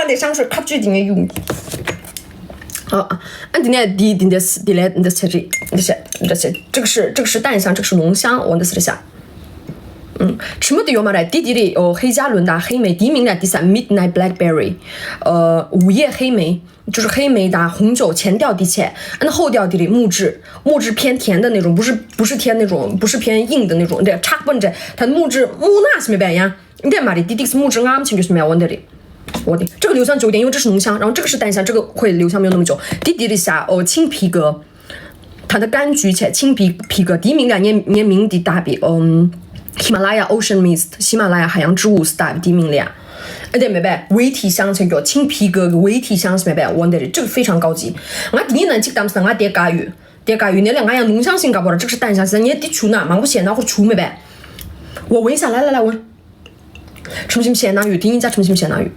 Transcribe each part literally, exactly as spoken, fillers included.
ལས་ཤང་ཧྲུའེ་ཁ་བཅུད་དེ་ངས་གཡུག་ཨ་ཨ་འདི་ནས་འདི་འདི་འདི་འདི་ལས་འདི་ཚེ་རིག་འདི་ཤ་འདི་ཤ་这个是这个是淡香，这个是浓香，我的是啥？嗯，什么都有嘛嘞，弟弟的哦，黑加仑的黑莓，第一名的第三，Midnight Blackberry，呃，午夜黑莓，就是黑莓的红酒前调的切，那后调的木质，木质偏甜的那种，不是不是甜那种，不是偏硬的那种，对，差不多这，它木质木那是没白呀。 འདི་མ་རེད། འདི་ཏིག་སྨུག་ཅིག་ངམ་ཆེན་རྒྱུ་ཞིག་མེད་འོ་འདི་རེད། འོ་འདི་这个留香久一点，因为这是浓香，然后这个是淡香，这个会留香没有那么久。འདི་འདི་རེད་ཤག་འོ་青皮革། ད་ལྟ་柑橘切青皮皮革，第一名的ངའི་ངའི་མིང་འདི་ད་པི་ཨོམ།喜马拉雅 Ocean Mist，喜马拉雅海洋之雾 ད་པི་第一名了呀。ཨ་འདི་མེད་པས་维体香ཆེན་རྒྱུ་青皮革维体香是没白འོ་འདི་རེད།这个非常高级。ང་འདི་གཉིས་ནང་གཅིག་བདམས་སོང་ང་དེ་དགའ་ཡོད། དེ་དགའ་ཡོད་ནས་ལས་ང་ཡང 浓香型 དགའ་པོ་ར། 这个是淡香型，ངས་འདི་བྱུག་ན་མང་པོ་བྱས་ན་ཁོ་བྱུག་མེད་པས། 我闻一下，来来来，闻。 ཁྲིམས་ཤིང་བཤད་གནང་ཡོད། དེ་གཉིས་ཆ་ཁྲིམས་ཤིང་བཤད་གནང་ཡོད།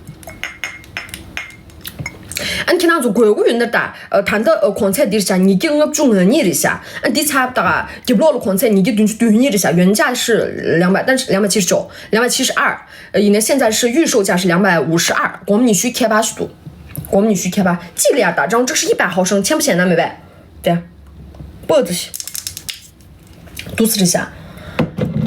ཨན་ཁྱེད་རང་ཚོ་དགོས་མཁོ་ཡོད་ན་ད། ད་ལྟ་གོང་ཚད་འདིར་བཞག་ཉིས་བརྒྱ་ལྔ་བཅུ་ང་གཉིས་རེད་ཤག་ཨན་འདི་ཚབ་ད་ག་རྒྱབ་ལོགས་ལ་གོང་ཚད་ཉིས་བརྒྱ་བདུན་ཅུ་དོན་གཉིས་རེད་ཤག 原价是两百，但是两百七十九，两百七十二。ཡིན་ནའི་现在是预售价是两百五十二。 སྒོར་མོ་ཉི་ཤུའི་ཁྱད་པར་ཞིག་འདུག་སྒོར་མོ་ཉི་ཤུའི་ཁྱད་པར་ཅིག་ལ་ཡར་ད་ཅང་这是一百毫升， ཆེན་པོ་བྱས་ན་མེད་པས། དེ། པོ་ཙི་ཤི། 都是这下。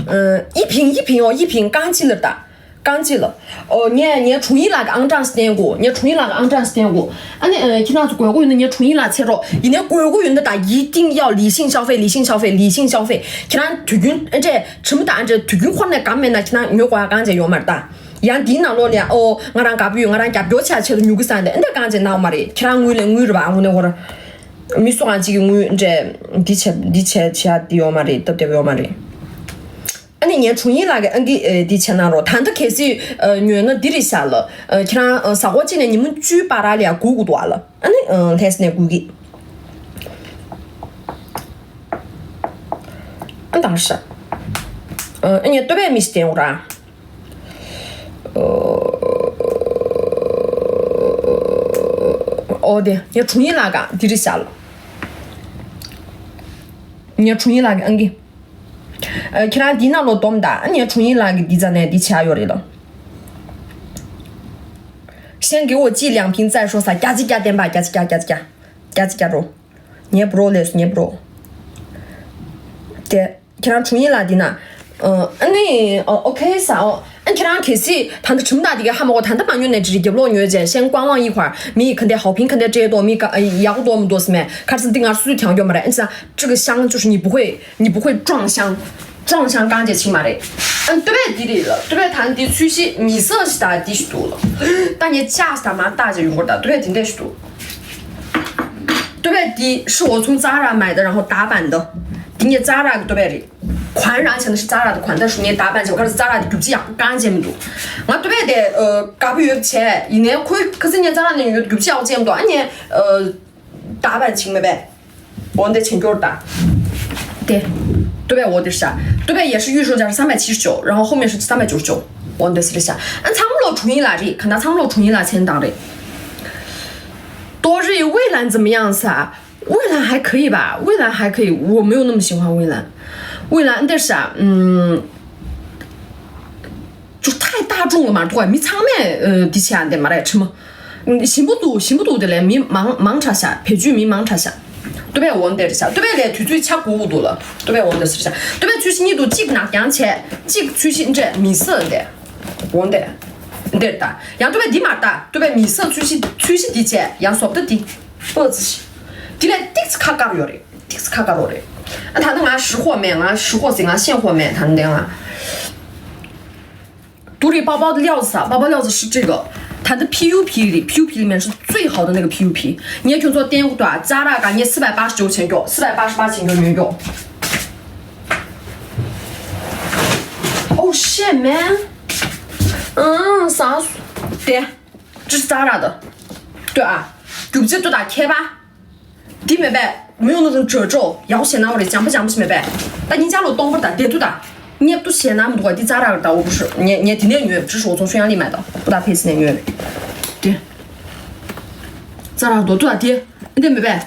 嗯，一瓶一瓶哦，一瓶刚进了的，刚进了。哦，你你重新那个 ཨང་གྲངས་སྟོན་དགོས། 你重新那个 ཨང་གྲངས་སྟོན་དགོས། ཨ་ནི་ཁྱེད་རང་ཚོ་དགོས་མཁོ་ཡོད་ན་你重新那ཚེ་རོགས། ཡིན་ནའི་དགོས་མཁོ་ཡོད་ན་ད་一定要理性消费，理性消费，理性消费。 ཁྱེད་རང་དུས་རྒྱུན་འདྲ་ཁྲིམས་དང་འདྲ་དུས་རྒྱུན་ཁོ་ནས་གམ་མེད་ན་ཁྱེད་རང་ཉོ་དགོས་ཡ་གང་ཅི་ཡོད་མ་རེད་ད། ཡང་འདིའི་ནང་ལོགས་ལ་ཡང་ཨོ་ང་རང་དགའ་པོ་ཡོད། ང་རང་རྒྱབ་སྐྱོར་བྱ་ཆེད་དུ་ཉོ་གི་ས་འདི་འདི་གང་ཅི་ནའོ་མ་རེད། ཁྱེད་རང་དངུལ་ལས་དངུལ་རེད་པ། དངུལ་ནས་ཧོར། མི་སུ་གང་ཅིག་གི་དངུལ་འདྲ་འདི་བྱས་འདི་བྱས་བྱས་འདི་ཡོད་མ་རེད། སྟབས་བདེ་པོ་ཡོད་མ་རེད། ཨ་ནི་ངའི་དྲུང་ཡིག་ལགས་ཀྱི་ཨང་ཀི་འདི་བྱས་གནང་རོགས། ད་ལྟ་གལ་སྲིད་ཉོས་ན་འདི་རེད་ཤག་ལ། ཁྱེད་རང་གཟའ་འཁོར་གཅིག་ནས་ཉིན་མོ་བཅུའི་བར་ལ་ཡ་སྒུག་དགོས་འདུག་ཨ་ལ། ཨ་ནི་ལྷས་ནས་སྒུག་གི། ཨ་དང་ཤ། ཨ་ནི་ལྟོས་པའི་མི་ཞིག་བསྟན་འོ་ར། ཨོ་དེ་ངའི་དྲུང་ཡིག་ལགས་ཀྱི་འདི་རེད་ཤག་ལ། ངའི་དྲུང་ཡིག་ལགས་ཀྱི་ཨང་ཀི། ཁྱེད་རང་འདི་ནང་ལོགས་སྡོམ་དང་། ངའི་དྲུང་ཡིག་ལགས་ཀྱི་འདི་རྩ་ནས་འདི་བྱས་ཡོད་རེད་ལ། 先给我寄两瓶再说啥། བརྒྱ་ཆ་བརྒྱ་བདེན་པ། བརྒྱ་ཆ་བརྒྱ། བརྒྱ་ཆ་བརྒྱ། བརྒྱ་ཆ་བརྒྱ་རོ། ངའི་བུ་རོ་ལས་སུ་ངའི་བུ་རོ། དེ་ཁྱེད་རང་དྲུང་ཡིག་ལགས་འདི་ན། ཨ་ནི་ཨོ་ཁེ་ས་ཨོ། ཨ་ཁྱེད་རང་གལ་སྲིད་ད་ལྟ་ཁྲིམས་ཐག་འདི་ག་ཧ་མ་གོ། ད་ལྟ་མ་ཉོས་ནས་ཅི་རིགས་རྒྱབ་ལོགས་ཉོས་རྗེས་先观望一会儿། མི་ག་འདྲ་好评ག་འདྲ་སྤྲད་འདུག་མི་ག་ཡག་པོ་འདུག་མི་འདུག་ཟེར་མས། ཁར་སང་འདི་ང་སུས་ཀྱང་ཡོད་མ་རེད། ཨ་ཙང་这个香就是你不会你不会撞香，撞香གང་བྱས་ཕྱིན་མ་རེད། ཨ་ལྟོས་པས་འདི་རེད་ལ། ལྟོས་པས་ད་འདི་ཚོས་གཞི་མི་ས་ཞིག་ད་འདི་ཞིག་འདུག་ལ། ད་ངས་ཅག་ད་མ་བཏགས་བྱས་ཡོང་གོ་ད། ལྟོས་པས་འདི་འདྲ་ཞིག་འདུག་ལྟོས་པས་འདི是我从Zara买的，然后打版的། འདི་ངས་Zara གི་ལྟོས་པས་རེད། 款然前的是 Zara 的款，但是你打版起来，我看是 Zara 的 རྒྱུ་ཆ་ཡག་པོ་གང་ཅི་མི་འདུག་ང་ལྟོས་པས་དེ་ཨ་དགའ་པོ་ཡོད་བྱས་ཡིན་ནའི་ཁོའི་ཁ་སང་ངས་Zara ནས་ཡོད་རྒྱུ་ཆ་ཡག་པོ་ཅི་མི་འདུག་ཨ་ནི་ཨ་打版ཅིག་མེད་པས། འོ་འདི་ཆེན་སྐྱོར་དང་། དེ། ལྟོས་པས་འོ་འདིར་བཞག་ལྟོས་པས་也是预售价是三百七十九，然后后面是三百九十九。འོ་འདི་སི་རེད་བཞག་ཨ་ཚང་མ་ལོ་དྲུང་ཡིག་ལགས་རེད། ག་ན་ཚང་མ་ལོ་དྲུང་ཡིག་ལགས་མཚན་བཏགས་རེད། 多日 未来怎么样撒？ 未来还可以吧，未来还可以，我没有那么喜欢未来。未来但是啊，嗯，就太大众了嘛，对吧？མི་ཚང་མས་ཨ་འདི་བྱས་ཨ་འདི་མ་རེད་ཁྲིམས། ཞིམ་པོ་འདུག་ཞིམ་པོ་འདུག་དེ་ལས་མི་མང་མང་དྲགས་ཤག་བེད་སྤྱོད་མི་མང་དྲགས་ཤག་ལྟོས་པས་འོ་འདི་རེད་ཤག་ལྟོས་པས་ལས་དུས་ཚོད་ཆ་དགོས་འདུག་ལ། ལྟོས་པས་འོ་འདི་ཟེར་ཤག་ལྟོས་པས་ཚོས་གཞི་གཉིས་འདུག་གཅིག་ནག་རྐྱང་བྱས། གཅིག་ཚོས་གཞི་འདྲས་མི་ཟེར་འདི། འོ་འདི། འདིར་ལྟ། ཡང་ལྟོས་པས་འདི་མར་ལྟ། ལྟོས་པས་མི་ཟེར་ཚོས་གཞི་ཚོས་གཞི་འདི་བྱས་ཡང་བཟོ་ལྟ་འདི། པོ་ཙི་ཤི། འདི་ལས་ཏིག་ཙི་ཁ་དཀར་ཡོད་རེད། ཏིག་ཙི་ཁ་དཀར་རོ་རེད། ཨ་ད་ནི་ང་识货མེད། ང་识货ཟེར་ང་现货མེད། ད་ནི་འདི་ང་独立包包的料子，包包料子是这个，它的P U P里，P U P里面是最好的那个P U P。你也听说点过对吧？Zara 嘎，你四百八十九钱给我，四百八十八钱给我，你给我。Oh shit, man！嗯，啥？对，这是 Zara 的，对啊，有这多大开吧？ འདི་མེད་པས། 没有那种褶皱，ཡག་པོ་ཞེ་ན་བ་རེད། འཇམ་པོ་འཇམ་པོ་ཞིག་མེད་པས། ད་ཉིན་ཅག་ལོ་སྟོང་པར་ད་བསྡད་དུས་ད། ཉེབ་ཏུ་ཞེ་ན་མི་འདུག་ག་འདི་ཙ་ར་གི་ད་འོ་བུ་ཧྲི་ངས་ངས་འདི་ནས་ཉོས། 这是我从匈牙利买的，布达佩斯ནས་ཉོས། འདི། ཙ་ར་རྡོ་ཏུ་ད་དེ། འདི་མེད་པས།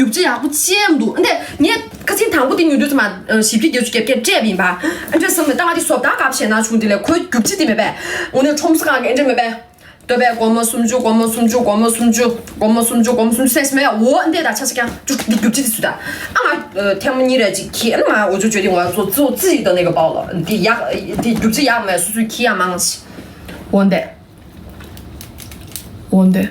རྒྱུ་ཆ་ཡག་པོ་ཅི་མི་འདུག་འདི་ངས་ཁ་སང་དང་པོ་འདི་ཉོས་དུས་ཙམ་པ་ཞིབ་ཀྱི་རྒྱབ་ཆུ་རྒྱབ་ཀྱི་སྤྲད་པ་ཡིན་པ། ཨ་འདྲ་བསམ་ནས་ད་ང་འདི་བཟོ་ལྟ་གབ་ཞེ་ན་བྱུང་། འདི་ལས་ཁོའི་རྒྱུ་ཆ་འདི་མེད་པས། འོ་ནས་ཁྲོམ་ས་གང་གི་ཨ་འདྲ་མེད་པས། 对呗，广播 སུམ་ཅུ། 广播 སུམ་ཅུ། 广播 སུམ་ཅུ། 广播 སུམ་ཅུ། 广播 སུམ་ཅུ། 广播 སུམ་ཅུ 三十秒。我 འདི་ད་ཆ་ཆ་ཀྱང་就你就这个 ཚུལ་ད། 啊，呃，天母你来去看，那么我就决定我要做做自己的那个包了。你呀，你就这样嘛，随随看啊嘛。我的，我的，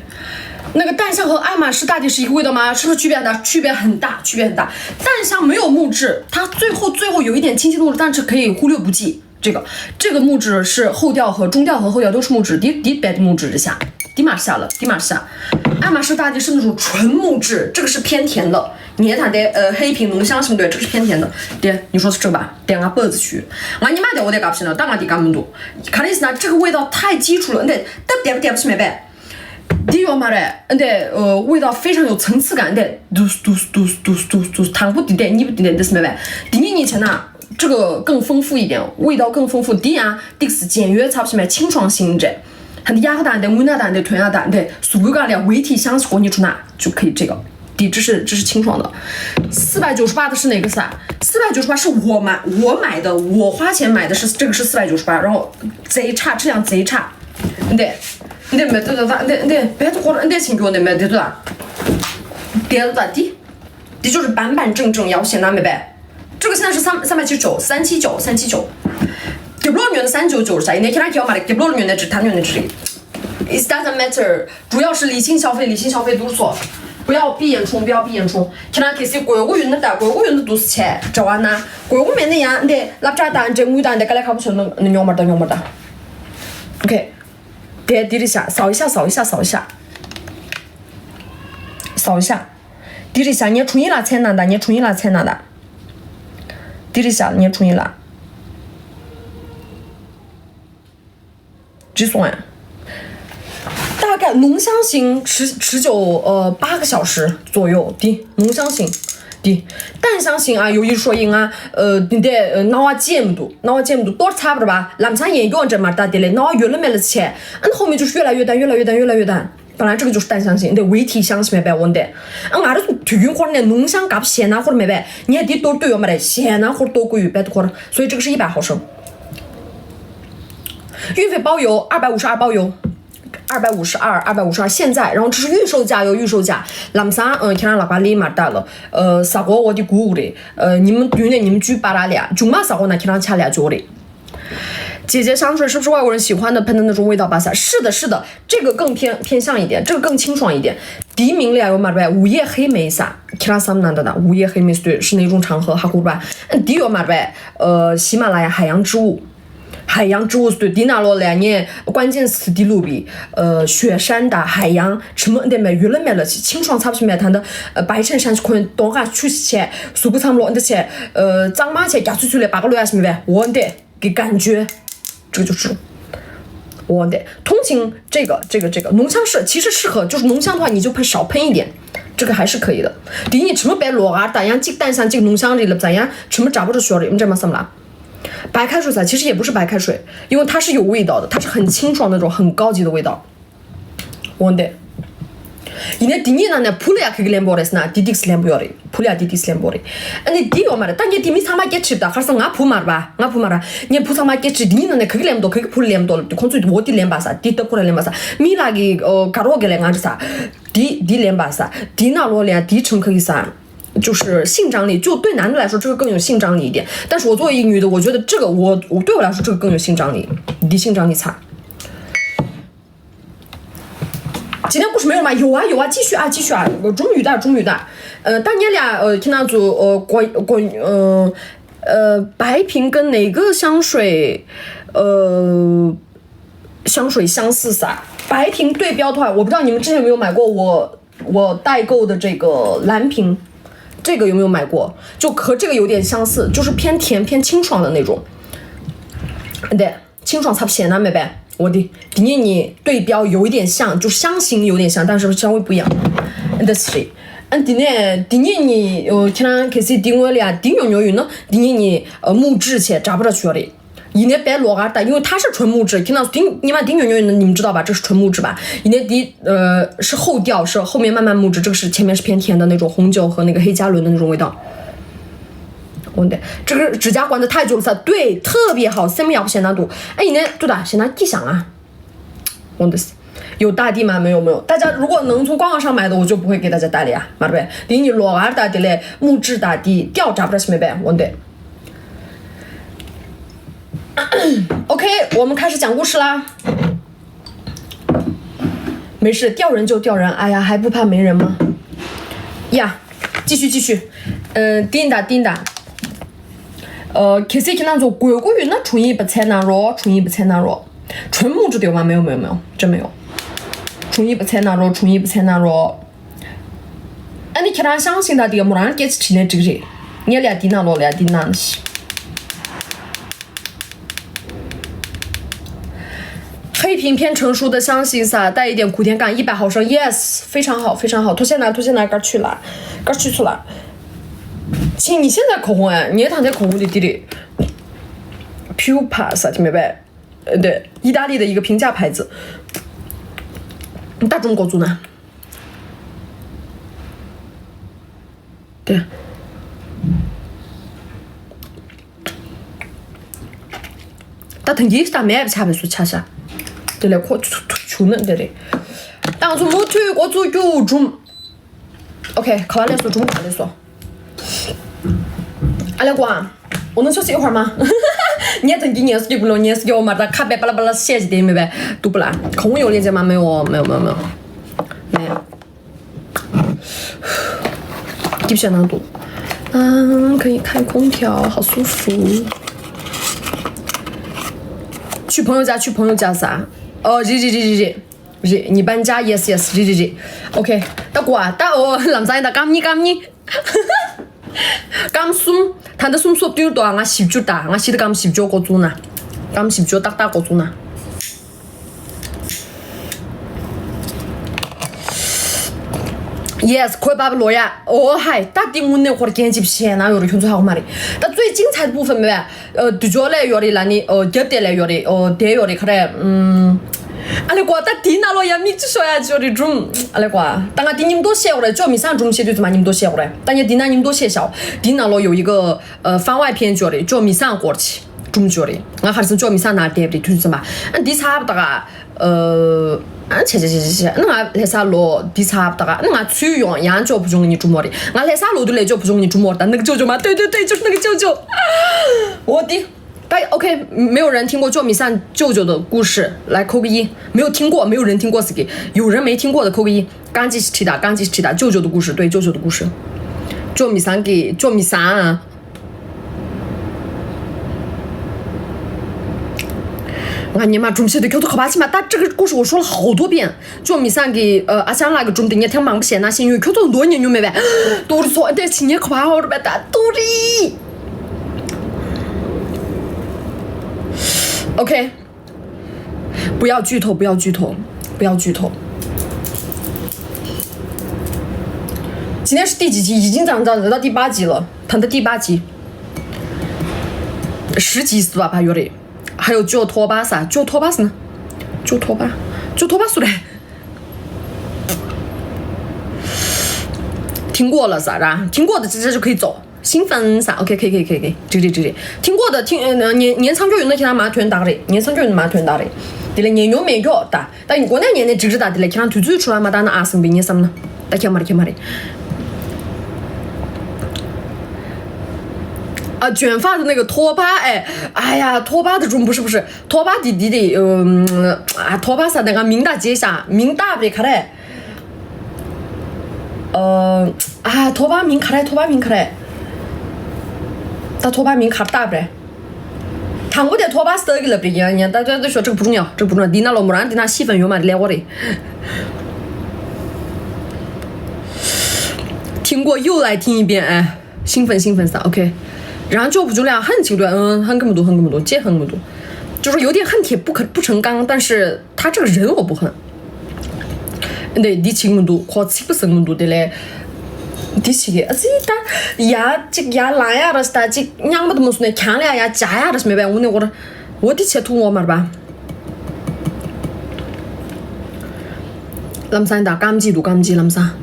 那个淡香和爱马仕大地是一个味道吗？是不是区别很大？区别很大，区别很大。淡香没有木质，它最后最后有一点清新的木质，但是可以忽略不计。这个这个木质是后调和中调和后调都是木质，第第白的木质一下，第马下了，第马下。爱马仕大地是那种纯木质，这个是偏甜的。你看它的呃黑瓶浓香型，对，这个是偏甜的。对，你说是这个吧？对，俺不子去，俺你妈的，我得搞不清了，当俺的搞不懂。卡里斯呢，这个味道太基础了，对，但点不点不是没白。 འདི་ཡོད་མ་རེད། འདི་ཨ། 味道非常有层次感། འདི་དུས་དུས་དུས་དུས་དུས་དུས། དང་པོ་འདི་འདི། གཉིས་པ་འདི་འདི། འདི་སྨད་པས། འདི་གཉིས་གཉིས་བྱས་ན་这个更丰富一点，味道更丰富། འདི་ཡང་ཏིག་ཙམ简约 ཚབ་ཞིག་མེད། 清爽型་རེད། ཧ་འདི་ཡག་ག་དང་འདི་དངོས་གནས་དང་འདི་དོན་ཡག་དང་འདི་གཟུགས་པོའི་སྒང་ལ་维体香 ཞིག་གོ་ཉི་ཁྲུ་ན་就可以这个。 འདི་这是这是清爽的。 四百九十八的是哪个色？ 四百九十八是我买我买的，我花钱买的是这个是四百九十八，然后贼差，质量贼差。 འདི། འདི་མེད་དུ་ད། འདི་འདི་བེད་ཀོར་འདི་ཆིན་གྱོ་འདི་མེད་དུ་ད། དེ་ད་དེ། 的就是板板正正要显得没白。这个现在是三三百七十九，三七九，三七九。 རྒྱབ་ལོགས་ཉོས་ན་三九九 རེད་ཤག་ཡིན་ནའི་ཁྱེད་རང་གྱོ་མ་རེད། རྒྱབ་ལོགས་ཉོས་ན་ཅིག་ད་ཉོས་ན་ཅིག་རེད། It doesn't matter. 主要是理性消费，理性消费 读错。不要闭眼充，不要闭眼充。 ཁྱེད་རང་གལ་སྲིད་དགོས་མཁོ་ཡོད་ན་ད། དགོས་མཁོ་ཡོད་ན་འདུག་སེ་བྱས་འབྲེལ་བ་ན། དགོས་མཁོ་མེད་ན་ཡང་འདི་སློབ་གྲྭ་དང་འབྲེལ་དངུལ་དང་འདི་དཀའ་ལས་ཁག་པོ་བྱུང་ན་ཉོ་མ་ད། ཉོ་མ་ད། ཨོ་ཁེ། དེ་འདི་རེད་ཤག 扫一下，扫一下，扫一下。 扫一下。 འདི་རེད་ཤག་ངའི་དྲུང་ཡིག་ལ་མཚན་གནང་དང་། ངའི་དྲུང་ཡིག་ལ་མཚན་གནང་དང་། འདི་རེད་ཤག་ངའི་དྲུང་ཡིག་ལ། ཅི་སོང་ཨ། 大概浓香型持持久呃八个小时左右的浓香型的，淡香型啊，有一说一啊，呃，你得呃拿我见不得，拿我见不得，多差不多吧，蓝山也用这么大的嘞，那我越来越了切，嗯，后面就是越来越淡，越来越淡，越来越淡。 本来这个就是淡香型，འདི་维体香型 མེད་པས། འོན་ཏེ། ཨ། ང་རང་དུས་རྒྱུན་ཁོར་ནས་浓香 གབ་ཞེད་སྣང་ཁོར་མེད་པས། ངས་འདི་གཏོར་འདོད་ཡོད་མ་རེད། ཞེད་སྣང་ཁོར་གཏོར་དགོས་ཡོད་པས་ཁོར། 所以这个是一百毫升。 运费包邮，二百五十二包邮。 二百五十二，二百五十二现在，然后这是预售价哟，预售价。 ལམ་སང་ཨ། ཁྱེད་རང་ལག་པ་ལ་མར་ལྟ་ལ། ཨ། ས་གོ་འོ་དེ་གུ་རེད། ཨ། ཉིན་མོ་བདུན་ནས་ཉིན་མོ་བཅུའི་བར་ལ་ཡ། མཇུག་མ་ས་གོ་ན་ཁྱེད་རང་ཆ་ལ་ཡ་འཇོག་རེད། 姐姐香水是不是外国人喜欢的喷的那种味道吧？是的，是的，这个更偏偏向一点，这个更清爽一点。 དེའི་མིང་ལ་ཡ་ཡོད་མ་རེད་པས། 午夜黑莓 ཟེར། ཁྱེད་རང་བསམ་ན་ད་ད། 午夜黑莓 ཟེར་དུས་是哪种场合 ཧ་གོ་པ། འདི་ཡོད་མ་རེད་པས། ཨ། 喜马拉雅海洋植物། 海洋植物 ཟེར་དུས་འདི་ནང་ལོགས་ལ་ཡ་ངས་关键词འདི་བླུགས་པས། 呃，雪山的海洋 ཆི་མོ་འདི་མེད། ཡོད་ལ་མེད་ལ་ཆི་清爽 ཚབ་ཞིག་མེད། ད་ད་白衬衫 ཁོན་གདོང་ཁ་ཆུ་ཞིག་བྱས། གཟུགས་པོ་མཚམས་ལོགས་འདི་བྱས། 呃། གཙང་མ་བྱས། རྒྱ་ཚུལ་ཚུལ་ལས་བ་ག་ལོ་ཡ་ཞིག་མེད་པས། འོ་འདི། 给感觉，这个就是我的通勤这个这个这个浓香是其实适合，就是浓香的话你就喷少喷一点，这个还是可以的。第一，你全部别罗啊，咋样？既淡香既浓香的了，咋样？全部找不着学的，你知道吗？什么了？白开水噻，其实也不是白开水，因为它是有味道的，它是很清爽那种很高级的味道。 འོན་ཏེ། ཡིན་ནའི་འདི་གཉིས་ནང་ནས་བུ་ལ་ཡ་ག་གི་ལེན་པོ་རེད་ཟེར་ན་འདི་ཏིག་ཙམ་ལེན་པོ་ཡོད་རེད། བུ་ལ་ཡ་འདི་ཏིག་ཙམ་ལེན་པོ་རེད། ཨ་ནི་འདི་ཡོད་མ་རེད། ད་ངས་འདི་མི་ཚང་མ་སྐད་ཆ་དྲིས་པ་ད། ག་རེ་ཟེར། ང་བུ་མ་རེད་པ། ང་བུ་མ་རེད། ངས་བུ་ཚང་མ་སྐད་ཆ་དྲིས། འདི་གཉིས་ནང་ནས་ག་གི་ལེན་པོ་འདུག་ག་གི་བུ་ལ་ལེན་པོ་འདུག་ལབ་དུས་ཁོང་ཚོས་འོ་འདི་ལེན་པ་ཟེར། འདི་ལྟ་ཁོ་ར་ལེན་པ་ཟེར། མི་ལ་གི་ཨོ་དགའ་རོགས་གི་ལས་ང་འདྲ་ཟེར། འདི་འདི་ལེན་པ་ཟེར། འདི་ནང་ལོགས་ལ་ཡ་འདི་ཁྲིམས་ཁ་གི་ཟེར། 就是性张力，就对男的来说，这个更有性张力一点。但是我作为一个女的，我觉得这个我我对我来说，这个更有性张力，འདི性张力差。 今天故事没有吗？有啊有啊，继续啊继续啊，我终于到终于到。呃，大年俩呃，听到组呃，国国呃呃，白瓶跟哪个香水呃香水相似撒？白瓶对标的话，我不知道你们之前有没有买过我我代购的这个蓝瓶，这个有没有买过？就和这个有点相似，就是偏甜偏清爽的那种。对。 清爽 ཚབ་ཞེད་སྣང་མེད་པས། འོ་དེ། དེ་གཉིས་གཉིས་对标有一点像，就香型有点像，但是香味不一样。 འདི་སི་རེད། ཨ་དེ་ནས་དེ་གཉིས་གཉིས་ཁྱེད་རང་གལ་སྲིད་དེ་སྔོན་ལ་ཡ་དེ་ཉོ་ཉོ་ཡོད་ན། དེ་གཉིས་གཉིས་木质 བྱས་འདྲ་པོ་ར་ཆོ་རེད། ཡིན་ནའི་པའི་ལོགས་ཀར་ད། 因为它是纯木质，ཁྱེད་རང་ཚོ་དེ་ཉི་མ་དེ་ཉོ་ཉོ་ཡོད་ན་你们知道吧，这是纯木质吧。 ཡིན་ནའི་དེ་呃是后调，是后面慢慢木质，这个是前面是偏甜的那种红酒和那个黑加仑的那种味道。 འོན་ཏེ། 这个指甲管得太久了噻，对，特别好，སེམས་ཡག་པོ་ཞེད་སྣང་འདུག་ཨ་ཡིན་ནའི་ཏུ་ད་ཞེད་སྣང་སྐྱིད་ཤང་ཨ། འོན་ཏེ། 有大地吗？没有没有，大家如果能从官网上买的，我就不会给大家带了呀，马贝。你你罗尔大地嘞，木质大地，吊着不是没呗，我得。OK，我们开始讲故事啦。没事，吊人就吊人，哎呀，还不怕没人吗？呀，继续继续，嗯，叮当叮当。呃，可是听当中鬼故事那重音不在那咯，重音不在那咯，纯木质的吗？没有没有没有，真没有。重音不在那咯，重音不在那咯。 ཨ་ནི་ཁྱེད་རང་相信ད་དེ་ག་མོ་རང་སྐད་ཆ་དྲིས་ནས་འགྲིག་རེད། ངས་ལས་འདི་ན་ལོ་ལས་འདི་ན་ནི། 黑屏片成熟的相信撒，带一点苦甜感，一百毫升，yes，非常好，非常好。拖线拿，拖线拿，该去了，该去去了。亲，你现在口红哎，你也躺在口红里地里，Pupa 撒，听明白？呃，对，意大利的一个平价牌子，大众国足呢。 对。ད་ཐང་གིས་ད་མེད་པ་ཆགས་པའི་སུ་ཆ་ཤ། དེ་ལས་ཁོ་ཆུ་ཆུ་ཆུ་ནི་འདི་རེད། ཏང་ཚོ་མུ་མཐུད་འགོ་ཚུགས་རྒྱུ་སྒྲུང་། ཨོ་ཁེ། ག་བ་ལས་སོ་སྒྲུང་ག་ལས་སོ། ཨ་ལེ་ཀོ་ཨ། 我能休息一会儿吗？ ངས་ཐང་གིས་ངལ་གསོ་རྒྱག་པ་ལོ་ངལ་གསོ་རྒྱག་པ་མ་རེད། ད་ཁ་པེ་པ་ལ་པ་ལ་བཤད་ཅི་དེ་མེད་པས་འདུག་པ་ལ། གང་ཡོང་ལེན་ཅེ་མ་མེད་འོ། མེད་མེད་མེད། མེད། 给不起难度。嗯，可以开空调，好舒服。去朋友家，去朋友家撒。哦，热热热热热热，你搬家，yes yes，热热热。OK，到过啊，到哦，ལམ་སང་ཡིན་ད་སྐམ་ཉི་སྐམ་ཉི། སྐམ་གསུམ། ད་ལྟ་གསུམ་སོབ་ཏུར་དོ་ང་བཞི་བཅུ་ད་ང་བཞི་ད་སྐམ་བཞི་བཅུ་འགོ་བཙུགས་ན། སྐམ་བཞི་བཅུ་ཏག་ཏག་འགོ་བཙུགས་ན། Yes，ཁོའི་པ་པ་ལོ་ཡ། ཨོ་ཧའི། ད་དེ་དངོས་གནས་ཧོར་རྒྱན་ཅིག་བཤད་ན་ཡོད་རེད། ཁྱོད་ཚོ་ཧ་གོ་མ་རེད། ད་最精彩的部分མེད་པས། ཨ་དུས་ཆོག་ལས་ཡོད་རེད་ལ་ནི། ཨོ་རྒྱབ་དེ་ལས་ཡོད་རེད། ཨོ་དེ་ཡོད་རེད། ག་རེ། ཨམ། ཨ་ལེ་ཀོ་ད་དེའི་ནང་ལོ་ཡ་མིག་ཆུ་ཤོར་ཡ་ཅིག་ཡོད་རེད་སྒྲུང་། ཨ་ལེ་ཀོ་ད་ང་དེ་མཉམ་དུ་བཤད་ཡོད་རེད། ཅོ་མི་སང་སྒྲུང་བཤད་དུས་ཙམ་མ་མཉམ་དུ་བཤད་ཡོད་རེད། ད་ངས་དེ་ན་མཉམ་དུ་བཤད་བཞག་དེའི་ནང་ལོ་ཡོད་ཡི་གེ། ཨ་番外篇ཅིག་ཡོད་རེད། ཅོ་མི་སང་སྐོར་ཅིག་སྒྲུང་ཅིག་ཡོད་རེད། ང་ཧར་སང་ཅོ་མི་སང་ནང་བསྡད་པ་རེད་དུས་ཙམ་པ། ཨ་འདི་ཚར་བ་ད་ག་ཨ། ཨ་ཆེ་ཆེ་ཆེ་ཆེ་ཆེ། ཨ་ང་ལྷ་ས་ལོ་འདི་ཚར་བ་ད་ག་ཨ་ང་ཚུར་ཡོང་ཡང་ཅོ་བུ་ཆུང་གཉིས་སྒྲུང་མོ་རེད། ང་ལྷ་ས་ལོ་དུས་ལས་ཅོ་བུ་ཆུང་གཉིས་སྒྲུང་མོ་རེད། ད་ནག་ཅོ་ཅོ་མ་ལྟོས་ལྟོས་ལྟོས་ཅོ་ནག་ཅོ་ཅོ། འོ་འདི། ད་ཨོ་ཁེ། 没有人听过ཅོ་མི་སང舅舅的故事来扣个一。没有听过，没有人听过ཟེར་གི། 有人没听过的扣个一。刚继续提的，刚继续提的舅舅的故事，对舅舅的故事。ཅོ་མི་སང་གི་ཅོ་མི་སང་། ང་ཉི་མ་སྒྲུང་བཤད་དུས་ཁྱོད་ཚོ་ག་པར་ཕྱིན་པ། ད་这个故事我说了好多遍。ཅོ་མི་སང་གི་ཨ་ཅང་ལགས་ཀྱི་སྒྲུང་དེ་ངས་ཐེངས་མང་པོ་བཤད་ན་ཤེས་ཡོད། ཁྱོད་ཚོ་མདོ་ཉན་མྱོང་མེད་པས། ཏུ་རི་སོ་ཨ་དེ་ཕྱི་ཉལ་ག་པར་ཧོར་པས་ད་ཏུ་རི། ཨོ་ཁེ། 不要剧透，不要剧透，不要剧透。今天是第几集？已经涨涨到第八集了，谈到第八集，十集是吧？还有嘞，还有救托巴撒，救托巴斯呢？救托巴，救托巴斯嘞？听过了撒，是吧？听过的直接就可以走。 兴奋撒，OK，可以可以可以可以，这个这个这个，听过的听，呃，年年长久有那其他马全打的，年长久有马全打的，对了，年有没有打，但你国内年的只知道的了，其他推出出来嘛，当然阿森比年什么呢？大家嘛的，看嘛的。啊，卷发的那个拖把，哎，哎呀，拖把的中不是不是，拖把弟弟的，嗯，啊，拖把啥那个明大街上，明大的卡嘞。 ཨ། ཐོ་པ་མིང་ག་རེ། ཐོ་པ་མིང་ག་རེ། ད་ཐོ་པ་མིང་ག་རེ་བཏགས་པ་རེད། དང་པོ་དེ་ཐོ་པ་སྟག་གི་ལབ་རེད། ཡང་ཡང་ད་ད་ད་ཞོ་ཁྲག་བུ་རུང་ཡང་ཁྲག་བུ་རུང་འདི་ན་ལོ་མོ་རང་འདི་ན་ཤི་ཕན་ཡོད་མ་རེད། ལས་འོ་རེད། 听过又来听一遍，哎，兴奋兴奋撒，OK。然后就不就那样很情对，嗯，很个么多，很个么多，这很个么多，就是有点恨铁不可不成钢，但是他这个人我不恨。 འདི་འདི་བྱེད་མི་འདུག་ཁོ་ཚིག་པ་ཟིན་མི་འདུག་དེ་ལས་འདི་བྱེད་ཀྱི་ཨ་ཙི་ད་ཡ་གཅིག་ཡ་ལང་ཡ་ར་ད་གཅིག་རྙང་པ་དུ་མ་སོང་ནས་གྱང་ལ་ཡ་ཡ་འཇག་ཡ་ར་མེད་པའི་དངོས་གནས་འོ་ར་འོ་འདི་བྱེད་ཐུབ་འོ་མ་ར་པ། ལམ་སང་ད་སྐམ་གྱི་འདུག་སྐམ་གྱི་ལམ་སང་།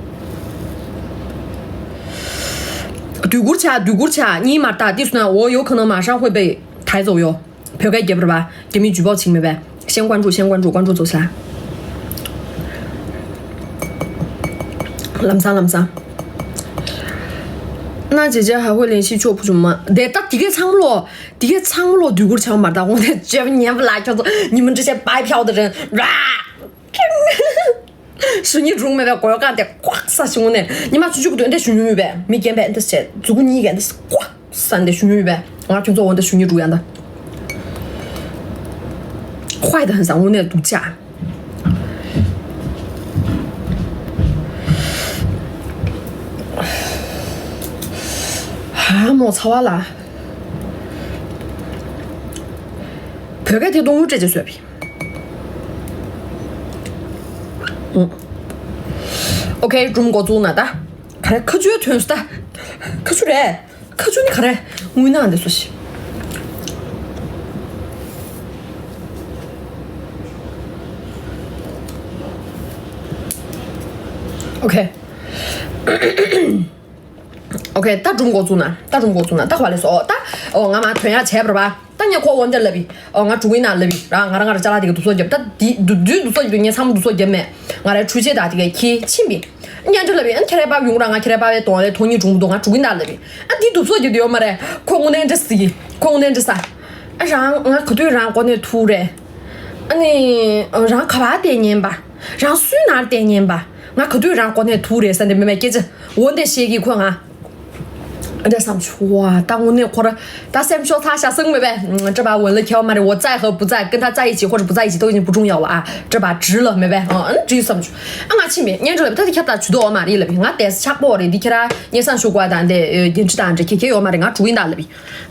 སྡུག་གུར་ཆ་སྡུག་གུར་ཆ་གཉིས་མ་ད་འདི་སོང་ན་འོ་ཡོ་ཁ་ན་མ་ཧྲང་ཧོས་པའི་ཐའི་ཙོ་ཡོ། བོད་སྐད་རྒྱབ་ར་བ། རྒྱ་མིའི་ཇུས་པོ་ཆིག་མེད་པས། 先关注，先关注，关注走起来。ལམ་སང་ལམ་སང་། ན་姐姐还会联系ཆོག་བུ་ཆུང་མ་དེ་ད་དེ་གས་ཚང་མ་ལོ། དེ་གས་ཚང་མ་ལོ་དུས་འགོར་ཆགས་མ་ད་དགོངས་དེ་བཅོས་ཉན་པ་ལ་ཁྱོད་ཚོ་ཉི་མ་འདྲི་བྱས་པའི་ཕྱོགས་དེ་རེད་ར། ཞུ་ཉི་སྒྲུང་མེད་པའི་གོ་ཡོ་ཀ་དེ་ཀོག་ས་ཞུ་ནས་ཉི་མ་ཆུ་ཆུ་གི་དོན་དེ་ཞུ་ཉུང་ཡོད་པས་མི་རྒན་པས་འདི་བྱས་མཛུ་གུ་གཉིས་ཀས་འདི་ཀོག་ས་འདི་ཞུ་ཉུང་ཡོད་པས་ང་ཁྱོད་ཚོ་འོ་འདི་ཞུ་ཉི་སྒྲུང་ཡང་ད། ཁོའི་དང་ཟང་འོ་ནས་འདུག་ཅག་ཧ་མོ་ཚ་བ་ལ། བོད་སྐད་དེ་གཏོང་དངུལ་སྤྲད་ཅེས་བཟོས་པས། ཨོ་ཁེ་སྒྲུང་འགོ་བཙུགས་ན་ད། ག་རེ་ཁ་ཆུའི་ཐོན་སུ་ད། ཁ་ཆུ་རེད། ཁ་ཆུ་ནི་ག་རེ་དངུལ་ནང་འདི་སུ་ཞིག་ཨོ་ཁེ། ཨོ་ཁེ་ད་སྒྲུང་འགོ་བཙུགས་ན་ད་སྒྲུང་འགོ་བཙུགས་ན་ད་ག་བ་ལས་སོ་ད། ཨོ་ང་མ་དོན་ཡག་བྱས་པ་རེད་པ། ད་ངས་ཁོ་འོ་འདི་ལབ་པས། ཨོ་ང་འགྲོ་གི་ཡིན་ན་ལབ་པས་ར། ང་རང་ང་རང་ཅ་ལག་དེ་ག་བསྡུ་གསོག་རྒྱབ་ད་འདི་བསྡུ་བསྡུ་བསྡུ་གསོག་རྒྱབ་དུས་ངས་ཚང་མ་བསྡུ་གསོག་རྒྱབ་མེད། ང་རའི་འཕྲུལ་ཆས་དག་དེ་གས་ཁྱེར་ཕྱིན་པས། ཉན་འདྲི་ལབ་པས། ཨ་ཁྱེད་རའི་པཱ་ཡོང་ར་ང་ཁྱེད་རའི་པཱ་བའི་གདོང་ལས་དོ་སྙིང་གྲོང་པོ་འདུག་ང་འགྲོ་གི་ཡིན་ད་ལབ་པས། ཨ་འདི་བསྡུ་གསོག་རྒྱབ་དུས་ཡོད་མ་རེད། ཁོ་དངོས་གནས་འདྲི་ཟིག་གི་ཁོ་དངོས་གནས་འདྲི་ས། ཨ་རང་ང་ག་དུས་རང་གོ་གནས་ཐུག་རེད། ཨ་ནི་རང་ག་བ་བསྡད་ཉན་པ། རང་སུའི་ནང་བསྡད་ཉན་པ། ང་ག་དུས་རང་གོ་གནས་ཐུག་རེད་ཟེར་འདི་མེད་མེད་སྐད་ཆ་འོ་འདི་བཤད་ཀྱི་ཁོ་ང་། འདྲ་བསམ་བྱུང་བ་ད་དངོས་གནས་ཁོ་ར་ད་སེམས་ཤོག་ཚ་ཤ་སང་མེད་པས་སྤྲ་པ་འོན་ལ་ཁྱེའུ་མ་རེད་འོ་ཙའི་ཧ་བུ་ཙའི་ཀི་ད་ཙའི་ཅི་ཁོ་ར་བུ་ཙའི་ཅི་ཏོ་ཅི་བུ་ཀྲུང་ཡག་ལ་ཨ་སྤྲ་པ་བྲིས་ལ་མེད་པས་ཨ་ཨ་བྲིས་བསམ་བྱུང་ཨ་ང་ཕྱིན་པས་ཉན་འགྲོ་ལབ་ད་དེ་ཁྱབ་ད་ཇུས་གཏོགས་འོ་མ་རེད་ལབ་ང་དེ་ཆག་པོ་རེད་འདི་ཁྱེད་ར་ཉེ་སང་ཞུ་དགོས་ད་འདི་འགན་འཁྲི་དང་འདྲ་ཁྱེད་ཁྱེད་ཡོད་མ་རེད་ང་གྲུ་ཡིན་ད་ལབ་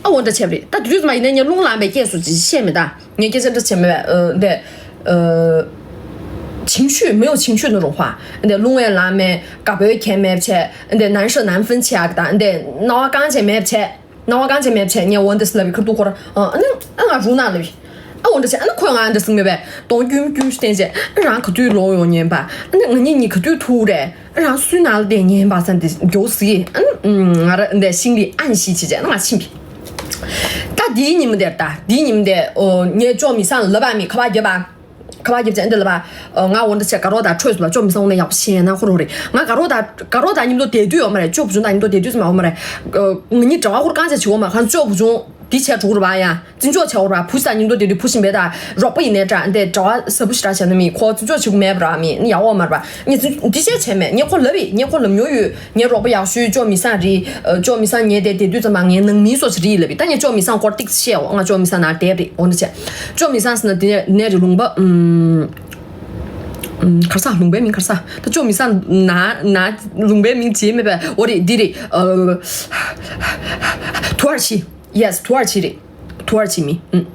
ཨ་འོ་འདྲ་བྱས་པ་རེད་ད་དུས་དུས་མ་ཡིན་ན་ཉན་རླུང་ལངས་པའི་སྐད་སུ་ཅི་བཤད་མེད་ད། ངས་སྐད་ཆ་འདྲི་བྱེད་མེད་པས་འདི། 情绪没有情绪那种话འདི་རླུང་ཡང་ལངས་མེད་དགའ་པོའི་གྱེན་མེད་བྱས་འདི་难舍难分བྱས་ཨ་ད་འདི་སྣང་བ་གང་བྱས་མེད་བྱས་སྣང་བ་གང་བྱས་མེད་བྱས་ངས་འོ་འདི་སི་ལབ་པའི་ཁུར་ཏུ་ཁོར་ཨ་ནི་ཨ་ང་རུ་ན་ལབ་ཨ་འོ་འདྲ་བྱས་ཨ་ནི་ཁོས་ང་འདྲ་སིང་མེད་པས་གདོང་རྒྱུམ་རྒྱུམ་ཞིག་བསྟན་བྱས་ཨ་རང་ག་དུས་ལོག་ཡོང་ཉན་པ་ཨ་ནི་ང་གཉིས་གཉིས་ག་དུས་ཐུག་རེད། རང་སུའི་ནང་ལ་བསྡད་ཉན་པ་ས་འདི་མགྱོགས་སི་ཨ་ནི་ང་ར་འདི་ཤིང་ལི་ཨན་ཤི་བྱེད་བྱས་ན་ང་ཕྱིན་པས། ད་དེའི་ཉིན་མོ་དེར་ད་དེའི་ཉིན་མོ་དེ་ངས་ཅོ་མི་སང་ལབ་པ་མི་ཁ་བ་རྒྱབ་པ། ཁ་བ་རྒྱབ་བྱས་འདི་ལབ་པ། ང་འོ་འདི་བྱས་དགའ་རོགས་དང་འཕྲོས་སུ་ལ་ཅོ་མི་སང་འོ་ན་ཡག་པོ་ཤེས་ན་ཁོ་རོ་རེད། ང་དགའ་རོགས་དང་དགའ་རོགས་དང་མཉམ་དུ་བསྡད་དུས་ཡོད་མ་རེད་ཅོ་བུ་ཆུང་དང་མཉམ་དུ་བསྡད་དུས་ཙམ་ཡོད་མ་རེད། ང་གཉིས་གྲྭ་བ་ཁོར་རྐང་བྱས་བྱེད་འོ་མ་ཁང་ཅོ་བུ་ཆུང་འདི་བྱས་འགྲོ་གི་རེད་པ་ཡ། བརྩི་འཇོག་བྱ་འོ་ར་བུ་ཞིག་དང་མཉམ་དུ་བསྡད་དུས་བུ་ཞིག་མེད་ད་རོགས་པ་ཡིན་ནའི་འདྲ་འདི་གྲྭ་བ་ཟབ་པོ་ཞིག་ར་བྱས་ན་མི་ཁོ་བརྩི་འཇོག་བྱེད་གི་མེད་པ་ར་མི་ཡག་འོ་མ་ར་བ་ངས་འདི་བྱས་བྱས་མེད་ངས་ཁོ་ལབ་ཡི་ངས་ཁོ་ལབ་མྱོང་ཡོད། ངའི་རོགས་པ་ཡག་ཤོས་ཅོ་མི་སང་རེད། ཨ་ཅོ་མི་སང་ངའི་དེ་བསྡད་དུས་ཙམ་པ་ངའི་ནང་མི་སོ་ཞིག་རེད་ལབ་ཡི་ད་ངས་ཅོ་མི་སང་སྐོར་ཏིག་བཤད་འོ་ང་ཅོ་མི་སང་ནང་བསྡད་རེད་འོ་འདི་བྱས། ཅོ་མི་སང་ཟེར་ན་དེ་ནས་རེད་ལུང་པ་ཨུམ། ཨུམ་གར་ས་ལུང་པའི་མིང་གར་ས་ད་ཅོ་མི་སང་ན་ན་ལུང་པའི་མིང་བརྗེད་མེད་པས་འོ་རེད་འདི་རེད། ཨ་土耳其། Yes土耳其རེད། 土耳其མི། ཨུམ།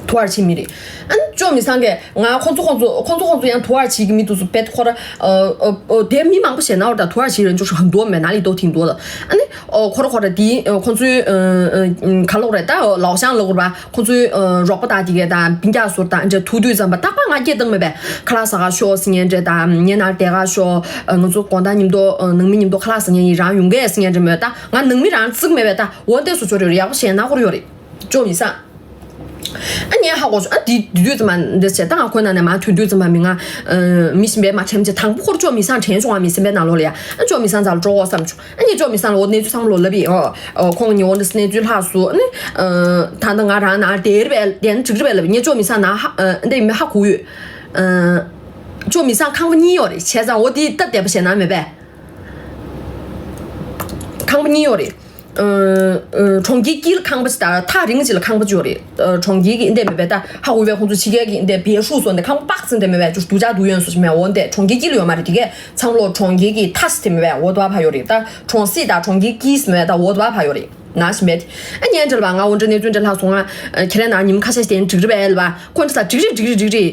土耳其མི་རེད། ཨ་ནི་ཅོ་མི་སང་གས་ང་ཁོང་ཚོ་ཁོང་ཚོ་ཁོང་ཚོ་ཁོང་ཚོ་ཡང་土耳其གི་མི་འདུག་སུ་བེད་ཁོ་ར། ཨ་ཨ་ཨ་དེ་མི་མང་པོ་ཞེ་ན་བར་ད་土耳其人就是很多没哪里都挺多的ཨ་ནི་ཨ་ཁོ་ར་ཁོ་ར་དེ་ཨ་ཁོང་ཚོའི་ཨ་ཨ་ག་ལོག་རེད་ད་ལའོ་ཤང་ལོག་ར་ཁོང་ཚོའི་ཨ་རོགས་པ་དག་དེ་གས་དང་སྤུན་ཀྱག་ཟུར་དང་འདྲ་ཐུག་དུས་ཙམ་པ་རྟག་པར་ང་སྐད་བཏང་མེད་པས་ཁ་ལག་ཟ་ག་ཤོག་ཟེར་ཉན་འདྲ་དང་ཉན་ན་བསྡད་ག་ཤོག་ང་ཚོ་དགོང་དག་མཉམ་དུ་ཨ་ནང་མི་མཉམ་དུ་ཁ་ལག་ཟ་ཉན་ཡིན་རང་ཡོང་གས་ཟེར་ཉན་འདྲ་མོད་ད་ང་ནང་མི་རང་བརྩི་གི་མེད་པས་ད་འོ་འདས་སུ་ཆོ་རེ་ཡག་པོ་བྱས་ན་ཁོ་ར་ཡོད་རེད། ཅོ་མི་སང་། ཨ་ངས་ཧ་གོ་བྱུང་ཨ་དེ་དུས་དུས་ཙམ་པ་འདི་བྱས་ད་ང་ཁོའི་ནང་ནས་མ་ཐོན་དུས་ཙམ་པ་མི་ང་ཨ་མི་གཞན་པས་མ་དྲན་བྱས་དང་པོ་ཁོར་ཅོ་མི་སང་དྲན་བྱུང་བ་མི་སེམས་པའི་ནང་ལོགས་ལ་ཡ་ཨ་ཅོ་མི་སང་རྩ་ལ་སྤྲོ་བོ་བསམ་བྱུང་ཨ་ངས་ཅོ་མི་སང་ལ་འོ་གནས་ཚུལ་ཚང་མ་ལོ་ལབ་ཡིན་ཨོ་ཨོ་ཁོང་གཉིས་འོ་འདི་གནས་ཚུལ་ལྷག་སུ་ཨ་ནི་ཨ་ད་ལྟ་ང་རང་ནང་དེར་བས་དེ་ནི་འགྲིག་རེད་བས་ལབ་ངས་ཅོ་མི་སང་ནང་ཧ་ཨ་འདི་ཡིན་མིན་ཧ་གོ་ཡོད་ཨ་ཅོ་མི་སང་ཁང་པ་གཉིས་ཡོད་རེད་བྱས་ཙང་འོ་དེ་སྟབས་བདེ་པོ་བྱས་ན་མེད་པས་ཁང་པ་གཉིས་ཡོད་རེད། 呃呃， གྲོང་ཁྱེར་དཀྱིལ་ཁང་པ་ཅིག་དང་ཐག་རིང་ཅིག་ལ་ཁང་པ་ཅིག་ཡོད་རེད། 呃 གྲོང་ཁྱེར་གྱི་འདི་མེད་པས་ད་ཧ་གོ་བས་ཁོང་ཚོ་ཕྱི་རྒྱལ་གྱི་འདི་别墅 སོགས་འདི་ཁང་པ་པག་ཙམ་འདི་མེད་པས་ཅུ་སྡུག་ཅག་སྡུག་ཡོན་སོགས་ཅིག་མེད་འོ་འདི་གྲོང་ཁྱེར་དཀྱིལ་ཡོད་མ་རེད་དེ་གས་ཚང་ལོ་གྲོང་ཁྱེར་གྱི་མཐའ་སི་འདི་མེད་པས་འོ་དོ་བ་ཕ་ཡོད་རེད་ད་གྲོང་སི་དང་གྲོང་ཁྱེར་དཀྱིལ་སི་མེད་པས་ད་འོ་དོ་བ་ཕ་ཡོད་རེད་ན་ཞིག་མེད་ཨ་ཉན་འདྲ་ལ་བ་ང་འོ་འདྲ་གནས་ཚུལ་འདྲ་ལྷག་སོང་ང་ཁྱེད་རང་ནང་ཉིན་ཁ་ཤས་ཤིག་དེ་འགྲིག་རེད་པས་ལ་བ་ཁོ་འདྲ་ས་འགྲིག་རེད་འགྲིག་རེད་འགྲིག་རེད་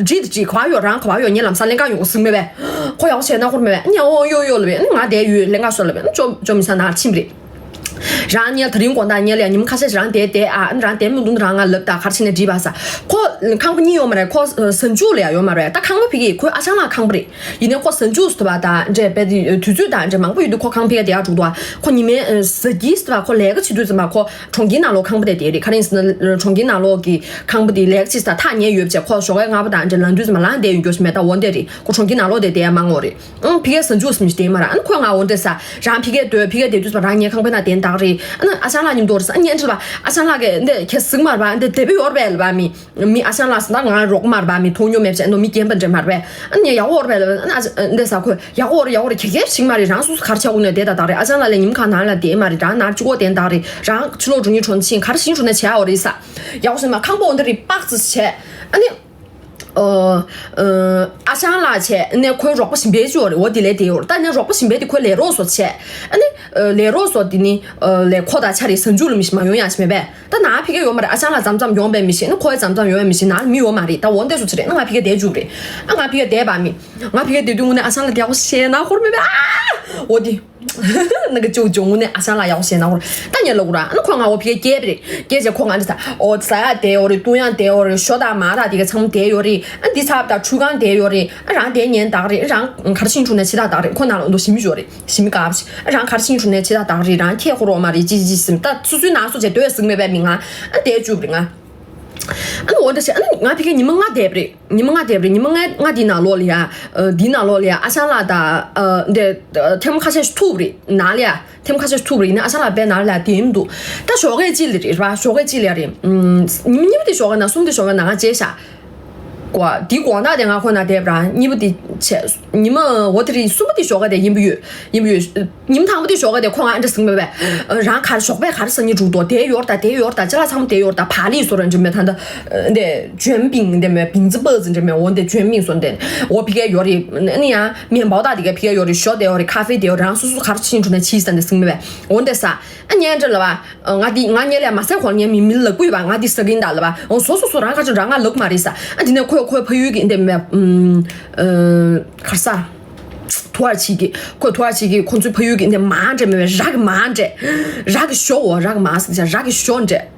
འགྲིག་འགྲིག་ག་བ་ཡོད་རང་ག་བ་ཡོད་ངས་ལམ་སང་ལེན་ག་ཡོང་གི་ཟིག་མེད་པས་ཁོ་ཡག་པོ་བྱས་ན་ཁོར་མེད་པས་ཨ་ཉན་འོ་ཡོད་ཡོད་ལ་བས་ཨ་ང་དེ་ཡོད་ལེན་ག་སོ་ལ་བས་ཨ་ཅོ་ཅོ་མི་སང་ནང་ཕྱིན་པ་རེད། རང་ཉལ་དེ་རིང་དགོང་དག་ཉལ་ཡ་ཉིན་མོ་ཁ་ཤས་ཤིག་རང་བསྡད་བསྡད་ཨ། ཨ་ནི་རང་བསྡད་མི་འདུག་ན་རང་ང་ལབ་ད་ག་རེ་བྱས་ནས་འགྲིག་པ་ས། ཁོ་ཁང་པ་གཉིས་ཡོད་མ་རེད། ཁོ་ཟན་ཆུ་ལ་ཡ་ཡོད་མ་རེད། ད་ཁང་པ་ཕ་གི་ཁོའི་ཨ་ཅང་ལགས་ཁང་པ་རེད། ཡིན་ནའི་ཁོ་ཟན་ཆུ་ཟེར་བ་དང་འདྲ་དཔེ་དུས་ཚོད་དང་འདྲ་མང་པོ་ཡོད་དུས་ཁོ་ཁང་པ་ཕ་གི་བསྡད་ཡ་འགྲོ་འདུག་ཨ། ཁོ་ཉི་མའི་ཟ་གི་ཟེར་བ་ཁོ་ལས་ཀ་བྱེད་དུས་ཙམ་པ་ཁོ་གྲོང་ཁྱེར་ནང་ལོགས་ཁང་པ་དེ་དེ་རེད། ག་རེ་ཡིན་ཟེར་ན་གྲོང་ཁྱེར་ནང་ལོགས་ཀྱི་ཁང་པ་དེ་ལས་ཀ་བྱེད་ས་ཐག་ཉེ་ཡོད་པ་བྱས། ཁོ་ཞོགས་ཀས་སྔ་པོ་དང་འདྲ་ལངས་དུས་ཙམ་པ་ལངས་བསྡད་ཡོད་རྒྱུ་ཞིག་མེད། ད་འོ་འདྲ་རེད། ཁོ་གྲོང་ཁྱེར་ནང་ལོགས་དེ་བསྡད་ཡ་མང་བོ་རེད། ཨང་ཕ་གིའི་ཟན་ཆུ་ཟིན་ཞིག་དེ་མ་ར། ཨ་ནི་ཁོས་ང་འོ་འདྲ་ས་རང་ཕ་གིར་སྡོད་ཕ་གིར་སྡོད་དུས་ཙམ་པ་རང་ཉལ་ཁང་པའི་ནང་བསྡད་ད་ག་རེད། ཨ་ནི་ཨ་ཅང་ལགས་མཉམ་དུ་རེད་ས། ཨ་ཉན་ཁྲིད་པ་ཨ་ཅང་ལགས་ཀྱིས་འདི་ཁྱེད་ཟིག་མ་ར་བ་འདི་བདེ་པོ་ཡོད་རེད་པས་ལབ་པ། མི་མི་ཨ་ཅང་ལགས་ཟེར་ན་ང་རོགས་པ་མ་ར་བ། མི་མཐོང་མྱོང་མེད་བྱས་ནོ། མི་རྒན་པ་འདྲ་མ་ར་བས། ཨ་ནི་ཡག་པོ་རེད་པས་ལབ། ཨ་ནི་ཨ་ཅང་འདི་ས་ཁོས་ཡག་པོ་རེད་ཡག་པོ་རེད། ཁྱེད་ཁྱེད་ཞིག་མ་རེད། རང་སོ་སོ་ག་རེ་བྱ་དགོས་ནས་བསྡད་ད་ག་རེད། ཨ་ཅང་ལགས་ལས་ཉིན་གང་ནང་ལ་བསྡད་མ་རེད། རང་ནར་གཅིག་པོ་བསྡད་ད་ག་རེད། རང་ཕྱི་ལོགས་འགྲོ་ཉིན་གྲོན་ཆེན་ག་རེ་ཤིང་འགྲོ་ནས་བྱས་འོ་རེད་ས། ཡག་པོ་ཟེར་མ་ཁང་པ་འོ་འདི་རེད་པགས་ཙི་བྱས། ཨ་ནི། ཨ་ཅང་ལགས་བྱས་ནས་ཁོའི་རོགས་པ་གཞན་པའི་ཅིག་ཡོད་རེད། འོ་དེ་ལས་དེ་ཡོད་རེད། ད་ནས་རོགས་པ་གཞན་པའི་དེ་ཁོའི་ལས་རོགས་སོ་བྱས། ཨ་ནི་ལས་རོགས་སོ་དེ་ནི་ལས་ཁོ་དང་ཆ་རེ་ཟན་ཆུ་ལ་མི་ཤི་མ་ཡོང་ཡ་ཞིག་མེད་པས། ད་ནང་ཕ་གི་ཡོད་མ་རེད། ཨ་ཅང་ལགས་མཚམས་མཚམས་ཡོང་པས་མི་ཤི། ཨ་ནི་ཁོའི་མཚམས་མཚམས་ཡོང་ཡ་མི་ཤི། ནང་མི་ཡོད་མ་རེད། ད་འོ་འདི་སུ་ཆ་རེད། ཨ་ང་ཕ་གི་བསྡད་རྒྱུ་རེད། ཨ་ང་ཕ་གི་བསྡད་དུས་དངོས་གནས་ཨ་ཅང་ལགས་ཡག་པོ་བྱས་ན་ཁོར་མེད་པས། ཨ་འོ་དེ། ནི་གི་ཅུ་ཅུ་དངོས་གནས་ཨ་ཅང་ལགས་ཡག་པོ་བྱས་ན་ཁོར་ད་ཉལ་ལ་གུ་ར། ཨ་ནི་ཁོ་ང་འོ་ཕ་གི་སྐྱེས་པ་རེད། སྐྱེས་བྱས་ཁོ་ང་འདི་ས་འོ་ཟ་ཡ་བསྡད་ཡོད་རེད། བཏུང་ཡ་བསྡད་ཡོད་རེད། ཞོ་དང་མར་དང་དེ་ག་ཚང་མ་བསྡད་ཡོད་རེད། ཨ་འདི་ཚབ་དང་ཁྲུས་ཁང་བསྡད་ཡོད་རེད། ཨ་རང་བསྡད་ཉན་ད་ག་རེད། ཨ་རང་ག་རེ་ཤིང་འཁྲུ་ནས་ཆེ་ད་ད་ག་རེད། ཁོ་ནང་ལ་འདུག་ཞིམ་ཞོ་རེད། ཞིམ་དཀར་པོ་ཞིག་ཨ་རང་ག་རེ་ཤིང་འཁྲུ་ནས་ཆེ་ད་ད་ག་རེད། རང་ཁྱད་ཁོ་རོགས་མ་རེད། ཅི་ཅི་ཅི་ཟིམ་ད་སུ་སུའི་ནང་སོ་བྱས་སྡོད་ཟིག་མེད་པས་མི་ང་ཨ་བསྡད་བཅུག་རེད་ང་། ཨ་ནི་འོ་འདྲ་བྱས། ཨ་ནི་ང་ཕ་གི་ཉི་མ་ལྔ་བསྡད་པ་རེད། ཉི་མ་ལྔ་བསྡད་པ་རེད། ཉི་མ་ལྔ་ལྔ་འདིའི་ནང་ལོགས་ལ་ཡ། ཨ་འདིའི་ནང་ལོགས་ལ་ཡ་ཨ་ཅང་ལགས་དང་ཨ་འདི་ཐེངས་ཁ་ཤས་ཤིག་ཐུག་པ་རེད། ནང་ལ་ཡ་ཐེངས་ཁ་ཤས་ཤིག་ཐུག་པ་རེད། ཡིན་ན་ཨ་ཅང་ལགས་དཔེ་ནང་ལ་ཡ་བསྡད་མི་འདུག་ད་ཞོགས་ཀས་གཅིག་ལ་རེད་ར། ཞོགས་ཀས་གཅིག་ལ་ཡ་རེད། ཨུམ་ཉི་མ་གཉིས་པ་དེ་ཞོགས་ཀས་ན་གསུམ་པ་དེ་ཞོགས་ཀས་ན་ང་བརྗེད་ཤག་གོ་འདི་དགོང་དག་དེ་ང་ཁོ་ན་བསྡད་པ་ར། གཉིས་པ་དེ་བྱས་ཉི་མ་འོ་དེ་རེད། གསུམ་པ་དེ་ཞོགས་ཀས་དེ་ཡིན་པ་ཡོད། ཡིན་པ་ཡོད། ཉིན་མོ་དང་པོ་དེ་ཞོགས་ཀས་དེ་ཁོ་ང་ཨ་འདྲ་ཟིག་མེད་པས། རང་གར་ཞོགས་པས་གར་སང་ཉིན་དྲུག་ཏོ་དེ་ཡོར་དང་དེ་ཡོར་དང་ཅ་ལག་ཚང་མ་དེ་ཡོར་དང་བག་ལེབ་བཟོ་ར་འདྲ་མེད། ད་ལྟ་འདི་ཅོན་པིང་འདི་མེད། པིང་ཙི་པ་ཙི་འདྲ་མེད། འོ་འདི་ཅོན་པིང་བཟོ་འདི་འོ་ཕ་གིར་ཡོད་རེད། ཨ་ནི་ཡང་མེན་པའོ་ད་དེ་ག་ཕ་གིར་ཡོད་རེད། ཞོ་དེ་ཡོད་རེད། ཁ་ཧྥེ་དེ་ཡོད་རེད། རང་སོ་སོ་གར་ཕྱིན་འགྲོ་ན་ཕྱིས་ས་འདི་ཟིག་མེད་པས། འོ་འདི་ས་ཨ་ཉན་འདྲ་ལ་བ། ང་འདི་ང་ཉལ་ལ་མ་ཟད་ཁོ་ཉལ་མི་མི་ལ་ཀུས་པ། ང་འདི་ཟ་གིན་ད་ལ་བ། འོ་སོ་སོ་སོ་རང་ག་ཅིག་རང་ང་ལ་ཀུ་མ་རེད་ས། ཨ་འདི་ནས་ཁོས་ཁོའི་ཕ་ཡུལ་གྱི་འདི་མེད། ཨུམ་ཨ་གར་ས། ཐུ་ཨར་ཆི་གི་ཁོ་ཐུ་ཨར་ཆི་གི་ཁོ་ཚོའི་ཕ་ཡུལ་གྱི་འདི་མ་འདྲ་མེད་པའི་ར་གི་མ་འདྲ། ར་གི་ཞོ་འོ་ར་གི་མ་ཟེར་ར་གི་ཞོ་འདྲ།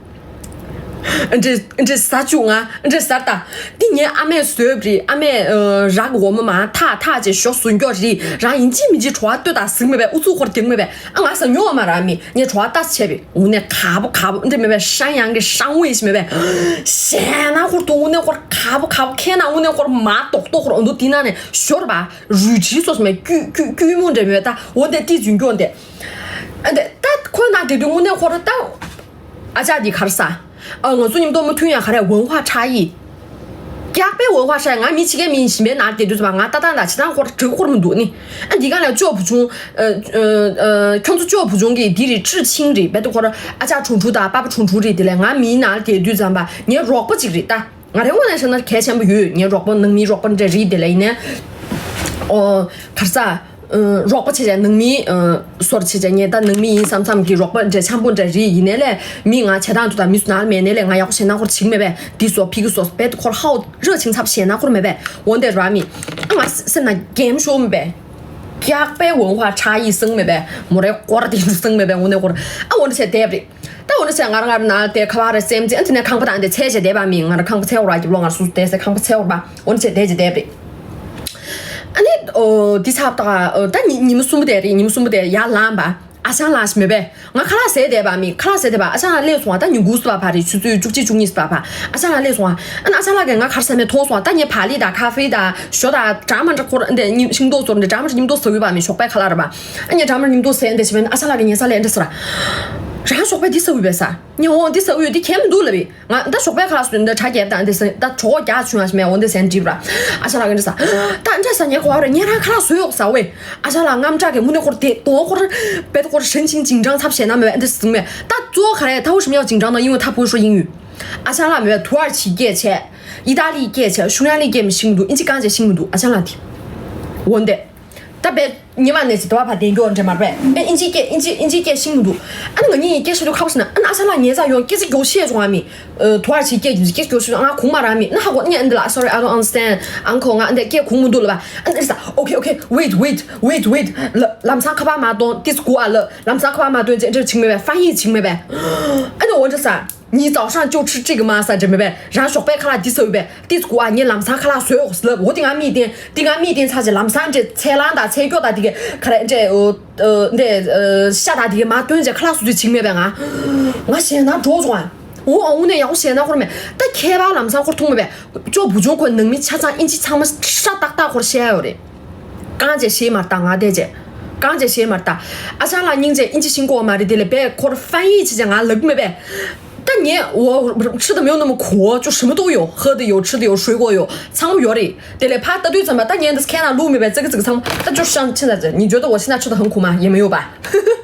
འདྲ་འདྲ་ཟ་བཅུག་ང་འདྲ་ཟ་ད། འདི་ངའི་ཨ་མས་བཟོས་པ་རེད། ཨ་མས་ཨ་ར་གི་འོ་མ་མ་ཐག་ཐག་ཅེས་ཞོ་བཟོ་འགྱོ་རེད། རང་ཡིན་གཅིག་མིན་གཅིག་བྲོ་བ་ལྟོས་དང་ཟིག་མེད་པས། ཨུ་ཚུགས་ཁོར་རྒྱག་མེད་པས། ཨ་ང་ས་ཉོ་བ་མ་ར་མི་ངས་བྲོ་བ་ལྟ་བྱས་པས། འུ་ནས་ག་པོ་ག་པོ་འདྲ་མེད་པས། ཧྲང་ཡང་གི་ཧྲང་ཝེ་ཞིག་མེད་པས། ཞེ་ན་ཁོར་དུ་འུ་ནས་ཁོར་ག་པོ་ག་པོ་ཁེ་ན་འུ་ནས་ཁོར་མ་ཏོག་ཏོག་ཁོར་འདུག་དེ་ན་ནས་ཞོར་བ། རུས་ཆི་སོ་སོ་མེད་ཀྱུ་ཀྱུ་ཀྱུ་མོ་འདྲ་མེད་ད། འོ་དེ་ཏི་རྫུན་སྐྱོན་དེ། ཨ་དེ་ད་ཁོ་ན་དེ་དུས་དངོས་གནས་ཁོ་ར་ད། ཨ་ཅག་འདི་གར་ས། ཨ་ང་ཚོ་མཉམ་དུ་མུ་མཐུན་ཡང་ག་རེ་ཝན་ཧྭ་ཆ་ཡི། རྒྱག་པའི་ཝན་ཧྭ་ཆ་ཡི། ང་མི་ཕྱི་རྒྱལ་མི་ཡིན་ཞིང་པའི་ནང་དེ་དུས་ཙམ་པ་ང་ལྟ་སྟངས་དང་བྱེད་སྟངས་ཁོ་ར་འགྲིག་ཁོ་ར་མི་འདུག་ནི། ཨ་འདི་ག་ལ་ཅོ་བུ་ཆུང་། ཨ་ཨ་ཨ་ཁྱོད་ཚོ་ཅོ་བུ་ཆུང་གི་འདི་རེད། ཅི་ཆིང་རེད། བེད་དུ་ཁོ་ར་ཨ་ཅག་ཁྲུང་ཁྲུང་དང་པ་པ་ཁྲུང་ཁྲུང་རེད། དེ་ལས་ང་མིའི་ནང་དེ་དུས་ཙམ་པ་ངའི་རོགས་པ་ཅིག་རེད་ད། ང་རའི་ངོས་ནས་བཤད་ན་གལ་ཆེན་པོ་ཡོད། ངའི་རོགས་པ་ནང་མིའི་རོགས་པ་འདྲ་རེད། དེ་ལ་ཡིན་ནའི། ཨོ། གར་ས། ཨ་རོགས་པ་བྱས་བྱས་ནང་མིའི་ཨ་སོར་བྱས་བྱས་ངས་ད་ནང་མི་ཡིན་བསམ་བསམ་གྱི་རོགས་པ་འདྲ་འཆམ་པོ་འདྲ་རེད། ཡིན་ནའི་ལས་མི་ང་བྱེད་སྟངས་དུ་དང་མི་སུ་ནང་ལ་མེད་ནའི་ལས་ང་ཡག་པོ་བྱས་ན་ཁོར་བྱིང་མེད་པས། འདི་སོ་ཕི་གི་སོ་བེད་ཁོར་ཧའོ་ར་བྱིང་ཚབ་བྱས་ན་ཁོར་མེད་པས། འོན་ཏེ་ར་མི་ཨ་ང་སེམས་ན་གེམ་ཤོར་མེད་པས། རྒྱག་པའི་ཝན་ཧྭ་ཆ་ཡི་སང་མེད་པས། མོ་རའི་སྐོར་དེ་འདྲ་སང་མེད་པས། འོ་ནས་ཁོར་ཨ་འོ་འདྲ་བྱས་བསྡད་པ་རེད། ད་འོ་ན་ཟེར་ང་རང་ང་རང་ནང་དེ་ཁ་བ་རེ་སེམས་ཅན་དེ་ནས་ཁང་པ་དང་དེ་ཚད་བྱས་བསྡད་པ་མིན། ང་རང་ཁང་པ་ཚད་འོར་རྒྱབ་ལོགས་ང་རང་སུ་དེ་ཟེར་ཁང་པ་ཚད་འོར་པ་འོ་ན་ཟེར་བསྡད་བྱས་བསྡད་པ་རེད། ཨ་ནི་འོ་འདི་ཚབ་ད་ད་ཉི་ཉི་མ་གསུམ་པ་དེ་རེད། ཉི་མ་གསུམ་པ་དེ་ཡར་ལངས་པ་ཨ་ཞང་ལགས་ཤིག་མེད་པས། ང་ཁ་ལག་ཟས་བསྡད་པ་མིན། ཁ་ལག་ཟས་བསྡད་པ་ཨ་ཞང་ལགས་སླེབས་སོང་བ། ད་ཉིན་གུང་ཟེར་བ་ཕ་རེད། ཆུ་ཚོད་བཅུ་གཅིག་བཅུ་གཉིས་ཟེར་བ་ཕ་ཨ་ཞང་ལགས་སླེབས་སོང་བ། ཨ་ནི་ཨ་ཞང་ལགས་ཀྱིས་ང་ག་རེ་ཟ་མེད་མཐོང་སོང་བ། ད་ངས་བག་ལེབ་དང་ཁ་ཧྥེ་དང་ཞོ་དང་གྲང་མ་འདྲ་ཁོར་འདི་ཤིང་ཏོག་ཟོར་འདི་གྲང་མ་མཉམ་དུ་ཟ་གི་ཡོད་པ་མིན། ཞོགས་པའི་ཁ་ལག་རེད་པ། ཨ་ངས་གྲང་མ་མཉམ་དུ་ཟས་འདི་བྱས་པས་ཨ་ཞང་ལགས་ཀྱིས་ཉལ་ས་ལས་འདི་ཟེར། རང་ཞོགས་པའི་འདི་ཟ་གི་ཡོད་པས་ཟེར། ངས་འོ་འདི་ཟ་གི་ཡོད། འདི་གས་མི་འདུག་ལབ་པས། ང་ད་ཞོགས་པའི་ཁ་ལག་ཟོས་འདི་གྲ་རྒྱས་དང་འདི་ཟ་ད་གྲོད་ཁོག་རྒྱགས་བྱུང་ཡ་ཞིག་མེད། འོ་འདི་ཟས་འགྲིག་པ། ཨ་ཞང་ལགས་ཀྱིས་འདི་ཟ། ད་འདྲ་ཟ་ཉལ་གོ་བ་རེད། ངས་རང་ཁ་ལག་ཟོས་ཡོད་ཟ་བས། ཨ་ཞང་ལགས་དངངས་སྐྲག་གིས་དངོས་གནས་ཁོར་དེ་དོན་ཁོར་བེད་ཁོར་ཧྲན་ཆིང་ཅིང་ཀྲང་ཚབ་བྱས་ན་མེད་པས་འདི་ཟ་མེད། ད་གཙོ་བོ་ག་རེ་ད་འུ་ཧྲི་མེའོ་ཅིང་ཀྲང་ན་ཡིན་འུ་ཐ་ཕུ་ཧྲོ་ཡིན་ཡུ། ཨ་ཞང་ལགས་མེད་པས་ཐུ་ཨར་ཆི་སྐད་བྱས། ཨི་ཏཱ་ལི་སྐད་བྱས། ཤུང་ཡང་ལི་སྐད་མི་ཤེས་མི་འདུག་ཨིན་ཇི་གང་བྱས་ཤེས་མི་འདུག་ཨ་ཞང་ལགས་དེ། འོ་འདི། ད་ ད་བས་ཉི་མ་ནས་ཅི་དོ་བ་ཕ་དེ་མགྱོགས་འདྲེ་མར་བས་ཨེ་ཨིན་ཇི་སྐད་ཨིན་ཇི་ཨིན་ཇི་སྐད་ཤེས་མི་འདུག་ཨ་ནི་ང་གཉིས་སྐད་ཤེས་དུས་ཁ་བོ་ཟེར་ན་ཨ་ནི་ཨ་ཅག་ལགས་ངེད་ཚ་ཡོང་སྐད་ཆ་མགྱོགས་ཤེས་བྱུང་ཨ་མི། དུ་བར་ཆི་སྐད་རྒྱུ་སྐད་མགྱོགས་ཤེས་ང་གུང་མ་ར་མི་ཨ་ནི་ཧ་གོ་ཨ་ནི་ཨ་འདི་ལ་sorry I don't understand uncle ང་ཨ་འདི་སྐད་གུང་མི་འདུག་ལ་བ་ཨ་ནི་ཨ་ཟ okay okay wait wait wait wait ལ་ལམ་སང་ཁ་པར་མ་གཏོང་ཏིས་གུ་ཨ་ལ་ལམ་སང་ཁ་པར་མ་གཏོང་ཅེ་འདྲ་བྱིང་མེད་པས་翻译བྱིང་མེད་པས་ཨ་ནི་འོ་འདྲ་ས། 你早上就吃这个吗？啥这没呗？然后小贝卡拉迪手呗，弟子古啊，你làm sao卡拉水我死了，我顶俺咪点，顶俺咪点，他是làm sao这菜篮打菜脚打这个，卡拉这呃呃那呃下打这个嘛，蹲着卡拉水就清没呗啊？我现在着装，我我那要现在或者没，但开吧làm sao或通没呗，就不就可能没吃上一起他们杀打打或者下了的。 གང་བྱས་ཤེས་མ་ལྟ་ང་བལྟས་བྱས། གང་བྱས་ཤེས་མ་ལྟ། ཨ་ཅག་ལགས་སྙིང་རྗེ་ཨིན་ཇི་ཤེས་ཀྱི་ཡོད་མ་རེད་དེ་ལས་བས་ཁོར་翻译བྱས་བྱས་ང་ལབ་མེད་པས། ད་ངས་འོ་吃的没有那么苦就什么都有，喝的有，吃的有，水果有，ཚང་མ་ཡོད་རེད། དེ་ལས་ཕར་ལྟ་དུས་ཙམ་པ་ད་ངས་འདི་ཁྱེད་ན་ལུག་མེད་པས་ཙི་གི་ཙི་གི་ཚང་མ་ད་就像现在这，你觉得我现在吃的很苦吗？也没有吧。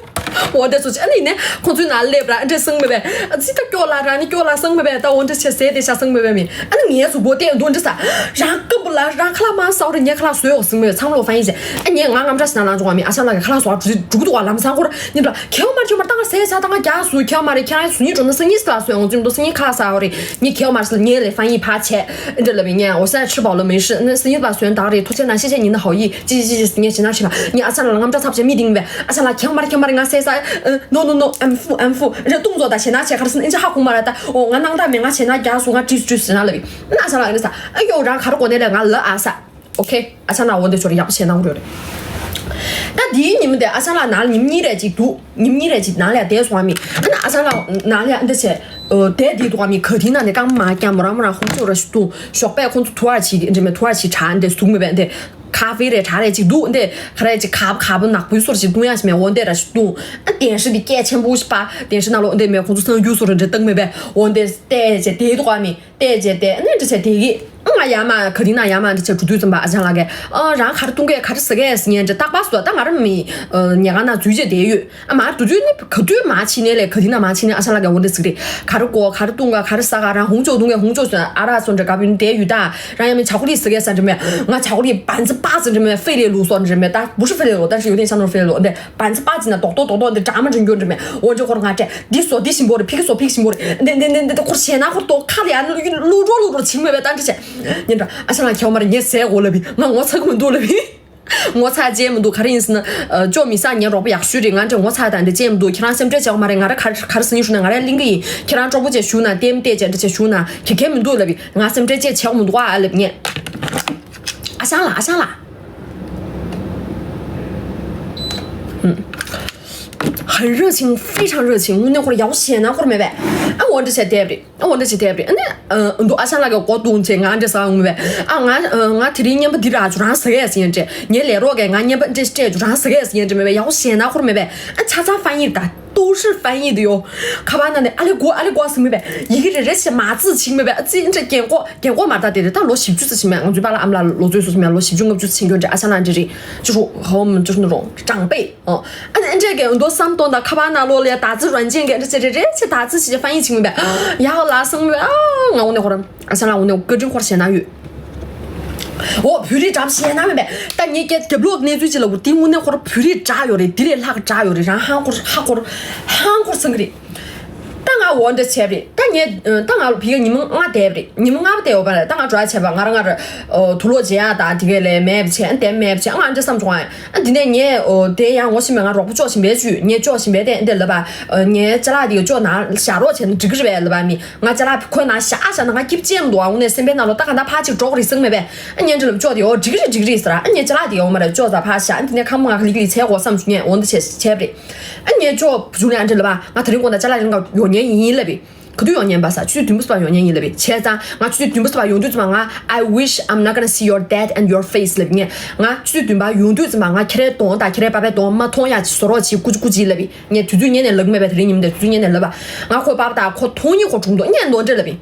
འོ་འདྲ་སོ་ཅི་ཨ་ནི་ནས་ཁོང་ཚོའི་ནང་སླེབས་ར་ཨ་འདྲ་སང་མེད་པས་ཨ་ཙི་ད་སྐྱོ་ལ་ར་ནི་སྐྱོ་ལ་སང་མེད་པས་ད་འོ་འདྲ་ཆེ་ཟས་དེ་ཤ་སང་མེད་པས་མི་ཨ་ནི་ངའི་གཟུགས་པོ་བལྟས་འདུག་འདྲ་ས་རང་སྐམ་པོ་ལ་རང་ཁ་ལག་མ་ཟ་བ་རེད། ངའི་ཁ་ལག་བཟོས་འོག་སང་མེད་པས་ཚང་མ་ལོག་ཧྥན་ཡིན་ཟེར་ཨ་ངས་ང་ངམ་ཁྲ་ཞིག་ན་ལང་ཆོག་བ་མི་ཨ་ཤ་ལགས་ཀྱི་ཁ་ལག་བཟོ་བ་འགྲུ་འགྲུ་འདུག་བ་ལམ་སང་ཁོ་ར་ནི་འདྲ་ཁེའུ་མར་ཁེའུ་མར་ད་ང་ཟས་ཟ་ད་ང་རྒྱག་སུ་ཁེའུ་མར་རེད། ཁྱེད་རང་སུ་ཉིད་འགྲོ་ན་སང་ཉིད་ལ་བཟོས་འོང་ཙམ་དུ་སང་ཉིད་ཁ་ལག་ཟ་བ་རེད། ངས་ཁེའུ་མར་སི་ངས་ལས་ཧྥན་ཡིན་ཕ་ཆད་འདྲ་ལབ་ཡིན་ངས་འོ་ས་ཆི་བའོ་ལ་མི་ཤི་ནི་སང་ཉིད་ལ་བཟོས་ད་རེད། ཐུགས་ཆེ་ན་ཤེས་ཆེ་ཉིན་ན་ཧའོ་ཡིས་ཅི་ཅི་ཅི་ངས་ཤེས་ན་ཤེས་ལ་ངས་ཨ་ཅག་ལ་ངམ་ཁྲ་ཚབ་ཆེ་མི་དིང་བས། ཨ་ཅག་ལ་ཁྱེད་མར་ཁྱེད་མར་ང་ཟས་ཟ། No no no, I'm full, I'm full. རེ་ཏུང་ཛོ་ད་ཞེ་ན་ཆེ་ཁར་སི་ཨིན་ཅི་ཧ་གུ་མ་ར་ད། ཨོ་ང་ནང་ད་མེ་ང་ཞེ་ན་རྒྱ་སུ་ང་ཏྲིས་ཏྲིས་ཟེར་ན་ལབ་ཡིན། ཨ་ཅག་ལ་ཨིན་ས་ཨ་ཡོ་རང་ག་རེ་གོ་ནས་ལ་ང་ལ་ཨ་ས། ཨོ་ཁེ། ཨ་ཅག་ལ་འོ་འདི་ཚོར་ཡག་པོ་བྱས་ན་འུ་རེད། ད་དེའི་ཉིན་མོ་དེ་ཨ་ཅག་ལ་ནང་ཉིན་གཉིས་རེ་ཅིག་འདུག་ཉིན་གཉིས་རེ་ཅིག་ནང་ལ་བསྡད་སོང་བ་མི། ཨ་ན་ཨ་ཅག་ལ་ནང་ལ་འདི་བྱས། ཨོ་དེ་དེ་འདུག་བ་མི་ག་དེ་ན་ནས་རྐང་མ་རྐྱང་མོ་རང་མོ་རང་ཧུང་ཚོ་ར་ཞུ་ཏུ་ཞོགས་པས་ཁོང་ཚོ་དུ་བར་ཆི་འདྲ་མེད་དུ་བར་ཆི་གྲ་འདི་ཟུག་མེད་པས་འདི། ཁ་ཧྥེ་རེ་གྲ་རེ་ཅིག་འདུག་འདི་ཁ་རེ་ཅིག་ཁ་བ་ཁ་བ་ནག་པོའི་སོར་ཅིག་བཏུང་ཡ་ཞིག་མེད། འོ་འདི་ར་ཞིག་བཏུང་ཨ་བདེན་ཧྲི་འདི་སྐད་ཆེན་པོ་ཞིག་པ་བདེན་ཧྲི་ནང་ལོགས་འདི་མེད། ཁོང་ཚོ་སང་རྒྱུ་སོར་འདི་བཏང་མེད་པས། འོ་འདི་བལྟས་བྱས་དེ་འདུག་བ་མི་བལྟས་བྱས་དེ་ཨ་ནི་འདྲ་བྱས་དེ་གི་ཨ་ང་ཡ་མ་ག་དེ་ན་ཡ་མ་འདྲ་བྱས་འགྲོ་དུས་ཙམ་པ་ཨ་ཅག་ལགས་ཀྱིས་ཨ་རང་ག་རེ་བཏུང་གས་ག་རེ་ཟ་གས་ཟེར་ཉན་འདྲ་རྟག་པར་སོ་ད་ང་རང་མི་ཉལ་ཁང་ན་འཛུལ་བྱས་བསྡད་ཡོད། ཨ་མར་དུས་དུས་ནི་ག་དུས་མ་ཕྱིན་ནས་ལས་ག་དུས་ན་མ་ཕྱིན་ནས་ཨ་ཅག་ལགས་ཀྱིས་འོ་འདི་ཟིག་རེད། ག་རེ་གོ་ག་རེ་བཏུང་ག་ག་རེ་ཟ་ག་རང་ཧུང་ཅོ་བཏུང་ག་ཧུང་ཅོ་ཟོན་ཨ་ར་སོ་འདྲ་ག་བུན་དེ་ཡུ་ད་རང་ཡ་མི་ཆ་ཁོ་རི་ཟ་གས་ཟ་འདྲ་མེད། ང་ཆ་ཁོ་རི་བན་ཙི་པ་ཟ་འདྲ་མེད། ཧྥེ་རེ་ལུ་སོ་འདྲ་མེད། ད་不是 ཧྥེ་རེ་ལུ་ད་ཞིག་ཡོད་དེ་ཤ་ནོར་ཧྥེ་རེ་ལུ་འདི་བན་ཙི་པ་ཟ་ན་རྡོག་རྡོག་རྡོག་རྡོག་འདི་འདྲ་མ་འདྲ་འགྱོ་འདྲ་མེད། འོ་འདྲ་ཁོ་ར་ང་དྲས་འདི་སོ་འདི་ཞིམ་པོ་རེད། ཕི་གི་སོ་ཕི་གི་ཞིམ་པོ་རེད། འདི་འདི་འདི་འདི་ཁོ་ཞེ་ན་ཁོ་རྡོག་ཁ་ལ་ཡ་ལུ་ལུ་འགྲོ་ལུ་འགྲོ་ཆིང་མེད་པས། ད་འདྲ་བྱས་ཉིན་འདྲ་ཨ་ཅག་ལགས་ཁྱེད་མར་ངས་ཟས་གོ་ལབ་པི་ང་ངོ་ཚ་གི་མི་འདུག་ལབ་པི། ངོ་ཚ་བྱས་མི་འདུག་ག་རེ་ཡིན་ཟེར་ན། ཨ་ཅོ་མི་ས་ངའི་རོགས་པ་ཡག་ཤོས་རེད། ང་འདྲ་ངོ་ཚ་དང་འདྲ་བྱས་མི་འདུག་ཁྱེད་རང་སེམས་ཁྲལ་བྱེད་དགོས་མ་རེད། ང་ར་ག་རེ་ག་རེ་ཟེར་ནི་ཞུ་ན་ང་ར་གླིང་གི་ཡིན། ཁྱེད་རང་སྤྲོ་པོ་བྱས་བཞུགས་ན་ལྟད་མོ་བལྟས་བྱས་འདྲ་བྱས་བཞུགས་ན་གི་གལ་མི་འདུག་ལབ་པི། ང་སེམས་ཁྲལ་བྱས་བྱེད་དགོས་མི་འདུག་ཨ་ལབ་ངས། 阿香啦，阿香啦。嗯，很热情，非常热情。我那会儿要钱那会儿没呗，啊，我这些得不得？ ཨ་འོ་འདྲ་བྱེད་དེ་རེད། ཨ་ནི་ཨ་འདུག་ཨ་ཅག་ལགས་ཀྱི་མགོ་བཏུང་བྱས་ང་འདྲ་ཟ་འོང་མེད་པས། ཨ་ང་ཨ་ང་དེ་རིང་བརྙན་པ་འདི་རག་ཅུ་རང་ཟ་གས་ཟེར་ཡན་འདྲ། ངའི་ལས་རོགས་ཀྱིས་ང་བརྙན་པ་འདྲ་སྤྲད་ཅུ་རང་ཟ་གས་ཟེར་ཡན་འདྲ་མེད་པས། ཡག་པོ་ཞེད་སྣང་ཁོར་མེད་པས། ཨ་ཆ་ཚང་翻译的，都是翻译的哟。ཁ་པར་ནང་ནས་ཨ་ལེ་གོ་ཨ་ལེ་གོ་ཟེར་མེད་པས། ཡི་གེ་རེ་རེ་བྱས་མ་བརྩིས་ཕྱིན་མེད་པས། ཨ་ཙི་འདྲ་རྒན་གོག་རྒན་གོག་མ་ད་དེ་རེད། ད་ལོ་བཞི་བཅུ་ཙམ་ཕྱིན་མེད། ང་ཚོའི་པཱ་ལགས་ཨ་མ་ལགས་ལོ་ཚོད་སོ་སོ་མེད། ལོ་བཞི་བཅུ་ལྔ་བཅུ་ཕྱིན་རྒྱུ་འདྲ། ཨ་ཅག་ལགས་འདྲ་རེད། ཅི་རུ་ཧོམ་ཅི་རུ་ནི་རུང་ཀྲང་པེ། ཨོ། ཨ་ནི་ཨ་འདྲས་ཀྱི་འདོ་བསམ་གཏོང་དང་ཁ་པར་ནང་ལོགས་ལ་ཡ་ད་ཙི་རོན་ཅན་གྱི་ཨ་འདྲ་ཅི་རེ་རེ་ཆེ་ད་ཙི་ཞིག་ཧྥན་ཡིག་ཆིག་མིན་པས། ཡག་ལ་སང་བས་ཨ་ང་འོ་ནས་ཁོ་རང་ཨ་ས་ལ་འོ་ནས་བཀའ་དྲིན་ཁོར་ཞེ་ན་ཡོད། འོ་བོད་རིགས་འདྲ་ཞེ་ན་མིན་པས། ད་ངས་ཀྱི་རྒྱབ་ལོག་གནས་ཚུལ་ཅིག་ལ་འུར་དེ་དངོས་གནས་ཁོར་བོད་རིགས་འདྲ་ཡོད་རེད། དེ་ལས་ལྷག་འདྲ་ཡོད་རེད། རང་ཧང་ཁོར་ཧ་ཁོར་ཧང་ཁོར་སང་གི་རེད། ད་ང་འོ་འདྲ་བྱས་རེད། ད་ངས་ད་ང་ལ་ཕི་ག་ཉི་མ་ལྔ་བསྡད་པ་རེད། ཉི་མ་ལྔ་པ་བསྡད་ཡོད་པ་རེད། ད་ང་འགྲོ་ཡ་བྱས་པ་ང་རང་ང་ར་དུག་ལོག་བརྗེ་ཡ་ད་དེ་གས་ལས་མེད་པ་བྱས་ཨ་བསྡད་མེད་པ་བྱས་ཨ་ང་འདྲ་བསམ་བྱུང་ཨ། ཨ་འདི་ནས་ངས་ཨོ་དེ་ཡང་ངོ་ཤེས་མེད། ང་རོགས་པ་ཅོག་བཞིན་པའི་ཅུས་ངས་ཅོག་བཞིན་པའི་དེ་འདི་ལབ་པ། ངའི་ཅ་ལག་དེ་ཅོག་ནང་བཞག་རོགས་བྱས་ན་འགྲིག་གི་རེད་པས་ལབ་པ་མི། ང་ཅ་ལག་ཁོའི་ནང་བཞག་བཞག་ན་ང་སྐྱིད་ཅེས་མི་འདུག་ཨ་དངོས་གནས་སེམས་པའི་ནང་ལོགས་ད་ག་ད་ཕར་ཅིག་འགྲོ་གི་རེད་བསམ་མེད་པས། ཨ་ངས་འདྲི་ལབ་ཅོག་དེ་ཨོ་འགྲིག་གི་རེད་འགྲིག་གི་རེད་ཟེར། ཨ་ངས་ཅ་ལག་དེ་ཡོང་མ་རེད་ཅོག་ཟ་ཕར་བཞག་ཨ་འདི་ནས་ཁ་མོ་ང་ལིག་ལིག་བྱས་གོ་བསམ་བྱུང་ངས་འོ་འདི་བྱས་བྱས་པ་རེད། ཨ་ངས་ཅོག་བུ་ཆུང་ལ་ཨ་འདྲི་ལབ་པ་ང་དེ་རིང་དགོང་དག་ཅ་ལག་རིན་ག་ཡོང་ཉན་ཡིན་ལབ་པས། ག་དུས་ཡོང་ཉན་པ་ས་ཆུ་ཚོད་བདུན་པ་ཙམ་ཡོང་ཉན་ཡིན་ལབ་པས། བྱས་ཙང་ང་ཆུ་ཚོད་བདུན་པ་ཙམ་ཡོང་དུས་ཙམ་ང་I wish I'm not gonna see your dad and your face ལབ་ངས། ང་ཆུ་ཚོད་བདུན་པ་ཡོང་དུས་ཙམ་ང་ཁྱེད་རའི་གདོང་དང་ཁྱེད་རའི་པ་ཕའི་གདོང་མ་མཐོང་ཡ་ཅིག་བཟོ་རོགས་བྱེད་ཀུ་ཅི་ཀུ་ཅི་ལབ་པས། ངས་དུས་ཚོད་ཉན་ནས་ལབ་མེད་པས། དེ་རིང་ཉིན་དེ་དུས་ཚོད་ཉན་ནས་ལབ་པ། ང་ཁོའི་པ་ཕ་དང་ཁོ་མཐོང་ཉིན་ཁོ་གྲུང་འདུག་ངས་འདོན་འདྲ་ལབ་པས།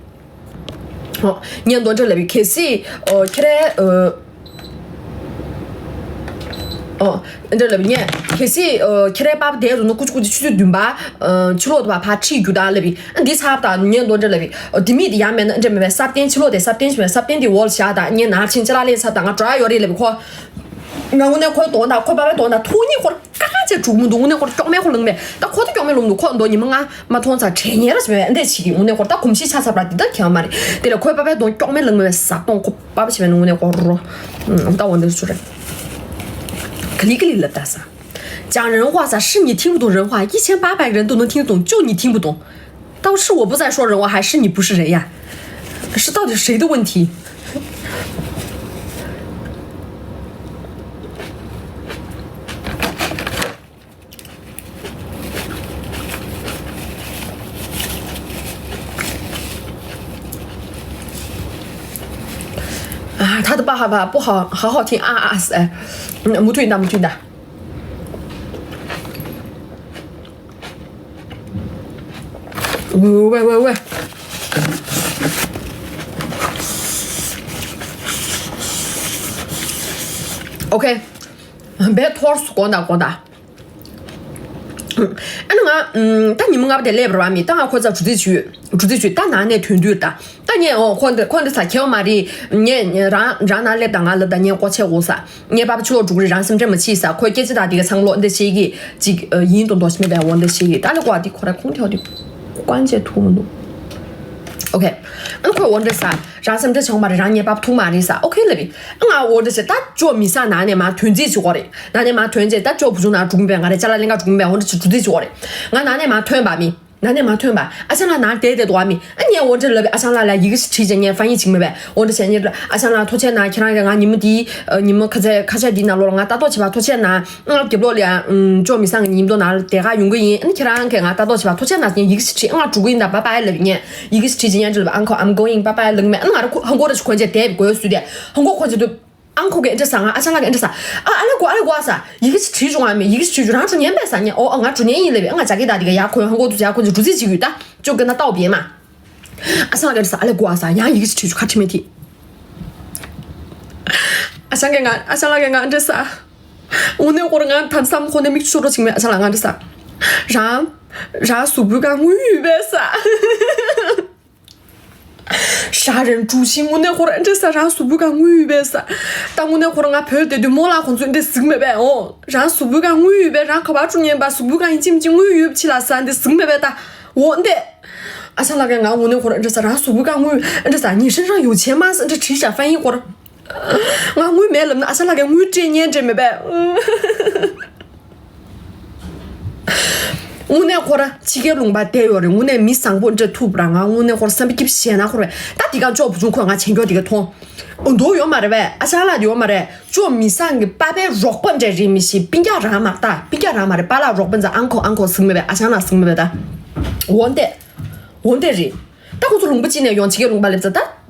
ཨོ། ངས་འདོན་འདྲ་ལབ་པས། གལ་སྲིད་ཨོ་ཁྱེད་རའི་ཨོ། ཨོ། འདྲ་ལབ་པས་ངས། གལ་སྲིད་ཨོ་ཁྱེད་རའི་པ་ཕ་དེ་རུ་ནུ་ཀུ་ཅི་ཀུ་ཅི་ཆུ་ཚོད་བདུན་པ་ཨོ་ཕྱི་ལོགས་དུ་བ་ཕར་ཁྲིད་རྒྱུ་དང་ལབ་པས། འདི་ཚབ་དང་ངས་འདོན་འདྲ་ལབ་པས། ཨོ་དེ་མིན་དེ་ཡང་མེད་ན་འདྲ་མེད་པས། སབ་སྟེང་ཕྱི་ལོགས་དེ་སབ་སྟེང་ཕྱི་མེད་སབ་སྟེང་དེ་འོག་ལ་བཞག་དང་ངས་ནར་ཕྱིན་ཅ་ལག་ལེན་ཚབ་དང་ང་འགྲོ་ཡ་ཡོད་རེད་ལབ་པས་ཁོ། ང་དངོས་གནས་ཁོའི་གདོང་དང་ཁོའི་པ་ཕའི་གདོང་དང་ཐུག་ཉིད་ཁོར་ཀ་ཁ་ཅེས་འགྲུག་མི་འདུག་དངོས་གནས་ཁོར་སྐྱོག་མེད་ཁོ་ལངས་མེད། ད་ཁོ་ད་སྐྱོག་མེད་ལངས་འདུག་ཁོ་མདོ་ཉི་མ་ལྔ་མ་མཐོང་ཙང་དྲན་ཉེ་ར་ཞིག་མེད་འདས་ཆིག་གི་དངོས་གནས་ཁོར་ད་གོམས་གཤིས་ཆ་ཚ་བ་འདི་ད་ཁྱེད་མ་རེད། དེ་ལས་ཁོའི་པ་ཕའི་གདོང་སྐྱོག་མེད་ལངས་མེད་བས་ཟ་གཏོང་ཁོ་པ་ཕ་བྱེད་མེད་དངོས་གནས་ཁོ་རོ། ད་འོ་འདི་ཚོ་རེད། ག་ལི་ག་ལི་ལབ་ད་ས། 讲人话啥是你听不懂人话，一千八百个人都能听懂，就你听不懂。 到底是我不在说人话，还是你不是人呀？是到底谁的问题？啊，他的爸爸不好好好听啊啊！哎，嗯，不对的，不对的。 喂喂喂喂。OK，别拖死，滚蛋滚蛋。ཨ་ནི་ང་ད་ཉི་མ་ལྔ་པ་དེ་སླེབས་ར་བ་མི་ད་ང་ཁོ་ཚ་གྲུ་རྩིས་བྱུས་གྲུ་རྩིས་བྱུས་ད་ནང་ནས་ཐོན་དུས་ད་ད་ངས་ཨོ་ཁོ་འདི་ཁོ་འདི་ཚ་ཁྱེའོ་མ་རེད། ངས་རང་རང་ནང་སླེབས་ད་ང་ལབ་ད་ངས་ཀོ་ཆས་འོ་ས། ངའི་པ་ཕ་ཕྱི་ལོགས་འགྲོ་གི་རེད། རང་སེམས་ཁྲལ་མ་བྱེད་ས། ཁོས་སྐད་ཆ་དག་དེ་ག་ཚང་ལོག་འདི་བྱེད་ཀྱི་ཅིག་ཡིན་མདོག་མདོག་ཞིག་མེད་པའི་འོ་འདི་བྱེད་ཀྱི་ད་ལ་ཀོ་ཨ་དེ་ཁོ་ར་ཁོང་ཐེའོ་དེ་ཀོན་ཅེ་ཐུག་མི་འདུག་ཨོ་ཁེ། ཨ་ཁོས་འོ་འདི་ས་རང་སེམས་ཁྲལ་བྱུང་མ་རེད། རང་ངའི་པ་ཕ་ཐུག་མ་རེད་ས། ཨོ་ཁེ་ལབ་ཡིན། ང་འོ་འདི་བྱེད་ད་ཅོ་མི་ས་ནང་ནས་མ་ཐོན་རྩིས་བྱེད་གོ་རེད། ནང་ནས་མ་ཐོན་རྗེས་ད་ཅོ་བུ་ཆུང་ནང་འགྲོ་གི་མེད་པས། ང་རེ་ཅ་ལག་ལེན་ག་འགྲོ་གི་མེད་པས། འོ་འདི་བྱེད་གྲུ་རྩིས་བྱེད་གོ་རེད། ང་ནང་ནས་མ་ཐོན་པ་མི། ནང་ནས་མ་ཐོན་པ་ཨ་ཅག་ལགས་ནང་བསྡད་བསྡད་འདུག་ཨ་མི། ཨ་ངས་འོ་འདྲ་ལབ་པའི་ཨ་ཅག་ལགས་ལ་ཡི་གེ་ཞིག་བྲིས་བྱས་ངས་ཧྥ་ཡིན་བྱེད་ཀྱི་མེད་པས། འོ་འདྲ་བྱས་ངས་ཨ་ཅག་ལགས་ཐུགས་རྗེ་ཆེ་གནང་། ཁྱེད་རང་གིས་ང་ཉིན་མོ་འདིའི་ཉིན་མོ་ཁ་ཤས་ཁ་ཤས་འདིའི་ནང་ལོགས་ལ་ང་ལྟ་རྟོག་བྱེད་པ་ཐུགས་རྗེ་ཆེ་གནང་། ཨ་རྒྱབ་ལོགས་ལ་ཡང་ཅོ་མི་སང་གི་ཉིན་མོ་ནང་ལ་དེ་ག་ཡོང་གི་ཡིན། ཨ་ནི་ཁྱེད་རང་གིས་ང་ལྟ་རྟོག་བྱེད་པ་ཐུགས་རྗེ་ཆེ་གནང་ཟེར་ངས་ཡི་གེ་ཞིག་བྲིས། ཨ་ང་འགྲོ་གི་ཡིན་ད་བཱའི་བཱའི་ལབ་ངས་ཡི་གེ་ཞིག་བྲིས་བྱས་ངས་འདྲ་ལབ། ཨང་ཁོ་I'm going bye bye ལབ་མེད། ཨ་ང་ར་ཁོ་ཧང་གོ་ར་ཞིག་གོན་བྱས་བསྡད་པའི་སྒོ་སུ་དེ་ཧང་གོ་ཁོ་ཚོ་དུ། ཨང་ཁོ་གིས་འདྲ་ཟེར། ང་ཨ་ཅག་ལགས་ཀྱིས་འདྲ་ཟེར། ཨ་ཨ་ལེ་གོ་ཨ་ལེ་གོ་ཨ་ཟེར། ཡི་གེ་ཞིག་བྲིས་བྱུང་ཨ་མི། ཡི་གེ་ཞིག་བྲིས་བྱུང་། རང་འགྲོ་མཁན་པས་ཟེར་ངས། ཨོ་ཨ་ང་འགྲོ་མཁན་ཡིན་ལབ་པས། ཨ་ང་ཇ་གི་ད་དེ་ག་ཡར་གོན་ཧང་གོ་དུ་ཡར་གོན་ཅིག་གྲུ་རྩིས་བྱེད་དགོས་ད། ཅོ་གི་ན་ལྟ་བ་བྱེད་མ། ཨ་ཅག་ལགས་ཀྱིས་འདྲ་ཟེར། ཨ་ལེ་གོ་ཨ་ཟེར། ཡང་ཡི་གེ་ཞིག་བྲིས་བྱུང་ཁ་ཁྲི་མེད་དེ། ཨ་ཅག་གིས་ང་ཨ་ཅག་ལགས་ཀྱིས་ང་འདྲ་ཟེར། དངོས་གནས་ཁོ་རང་ང་ད་བསམ་ཁོ་ནས་མིག་ཆུ་ཤོར་རོ་ཅིག་མེད། ཨ་ཅག་ལགས་ང་འདྲ་ཟེར། རང་རང་གཟུགས་པོའི་སྒང་དངུལ་ཡོད་པས་ཟེར། ཧྲ་རན་ཀྲུའུ་ཤིང་དངོས་གནས་ཁོ་རང་འདྲ་ཟེར། རང་གཟུགས་པོའི་སྒང་དངུལ་ཡོད་པས་ཟེར། ད་དངོས་གནས་ཁོ་རང་ང་བོད་བསྡད་དུས་རྨོ་ལགས་ཁོང་ཚོས་འདི་གཟིགས་མེད་པས། འོ་རང་གཟུགས་པོའི་སྒང་དངུལ་ཡོད་པས། རང་ག་པར་འགྲོ་མཁན་པ་གཟུགས་པོའི་སྒང་ཡིན་གཅིག་མིན་གཅིག་དངུལ་ཡོད་པ་ཅིག་ལ་ཟེར་འདི་གཟིགས་མེད་པས་ད། འོ་འདི། ཨ་ཅག་ལགས་ཀྱིས་ང་དངོས་གནས་ཁོ་རང་འདྲ་ཟེར། རང་གཟུགས་པོའི་སྒང་དངུལ་འདྲ་ཟེར། 你身上有钱吗ཟེར་འདྲ་བྲིས་བཞག་ཧྥ་ཡིན་སྐོར། ང་དངུལ་མེད་ལབ་ན་ཨ་ཅག་ལགས་ཀྱིས་དངུལ་སྤྲད་མཁན་འདྲ་མེད་པས། དངོས་གནས་ཁོ་ར་ཕྱི་རྒྱལ་ལུང་པ་བསྡད་ཡོད་རེད། དངོས་གནས་མི་བཟང་པོ་འདྲ་ཐུག་པ་ར། ང་དངོས་གནས་ཁོ་ར་བསམ་པ་སྐྱིད་པོ་ཞེ་ན་ཁོ་རེད། ད་དེ་ག་ཅོ་བུ་ཆུང་ཁོས་ང་བྱེད་མགྱོགས་དེ་ག་མཐོང་། འོ་མདོ་ཡོད་མ་རེད་པས། ཨ་ཅག་ལགས་དེ་ཡོད་མ་རེད། ཅོ་མི་བཟང་གི་པ་ཕའི་རོགས་པ་འདྲ་རེད་མི་ཤེས། སྤུན་ཀྱག་རང་མ་ད་སྤུན་ཀྱག་རང་མ་རེད། པཱ་ལགས་རོགས་པ་ཚོ་ཨང་ཁོ་ཨང་ཁོ་གཟིགས་མེད་པས། ཨ་ཅག་ལགས་གཟིགས་མེད་པས་ད། འོ་འདི། འོ་འདི་རེད། ད་ཁོ་ཚོ་ལུང་པ་གཅིག་ནས་ཡོང་། ཕྱི་རྒྱལ་ལུང་པ་སླེབས་ཚེ་ད་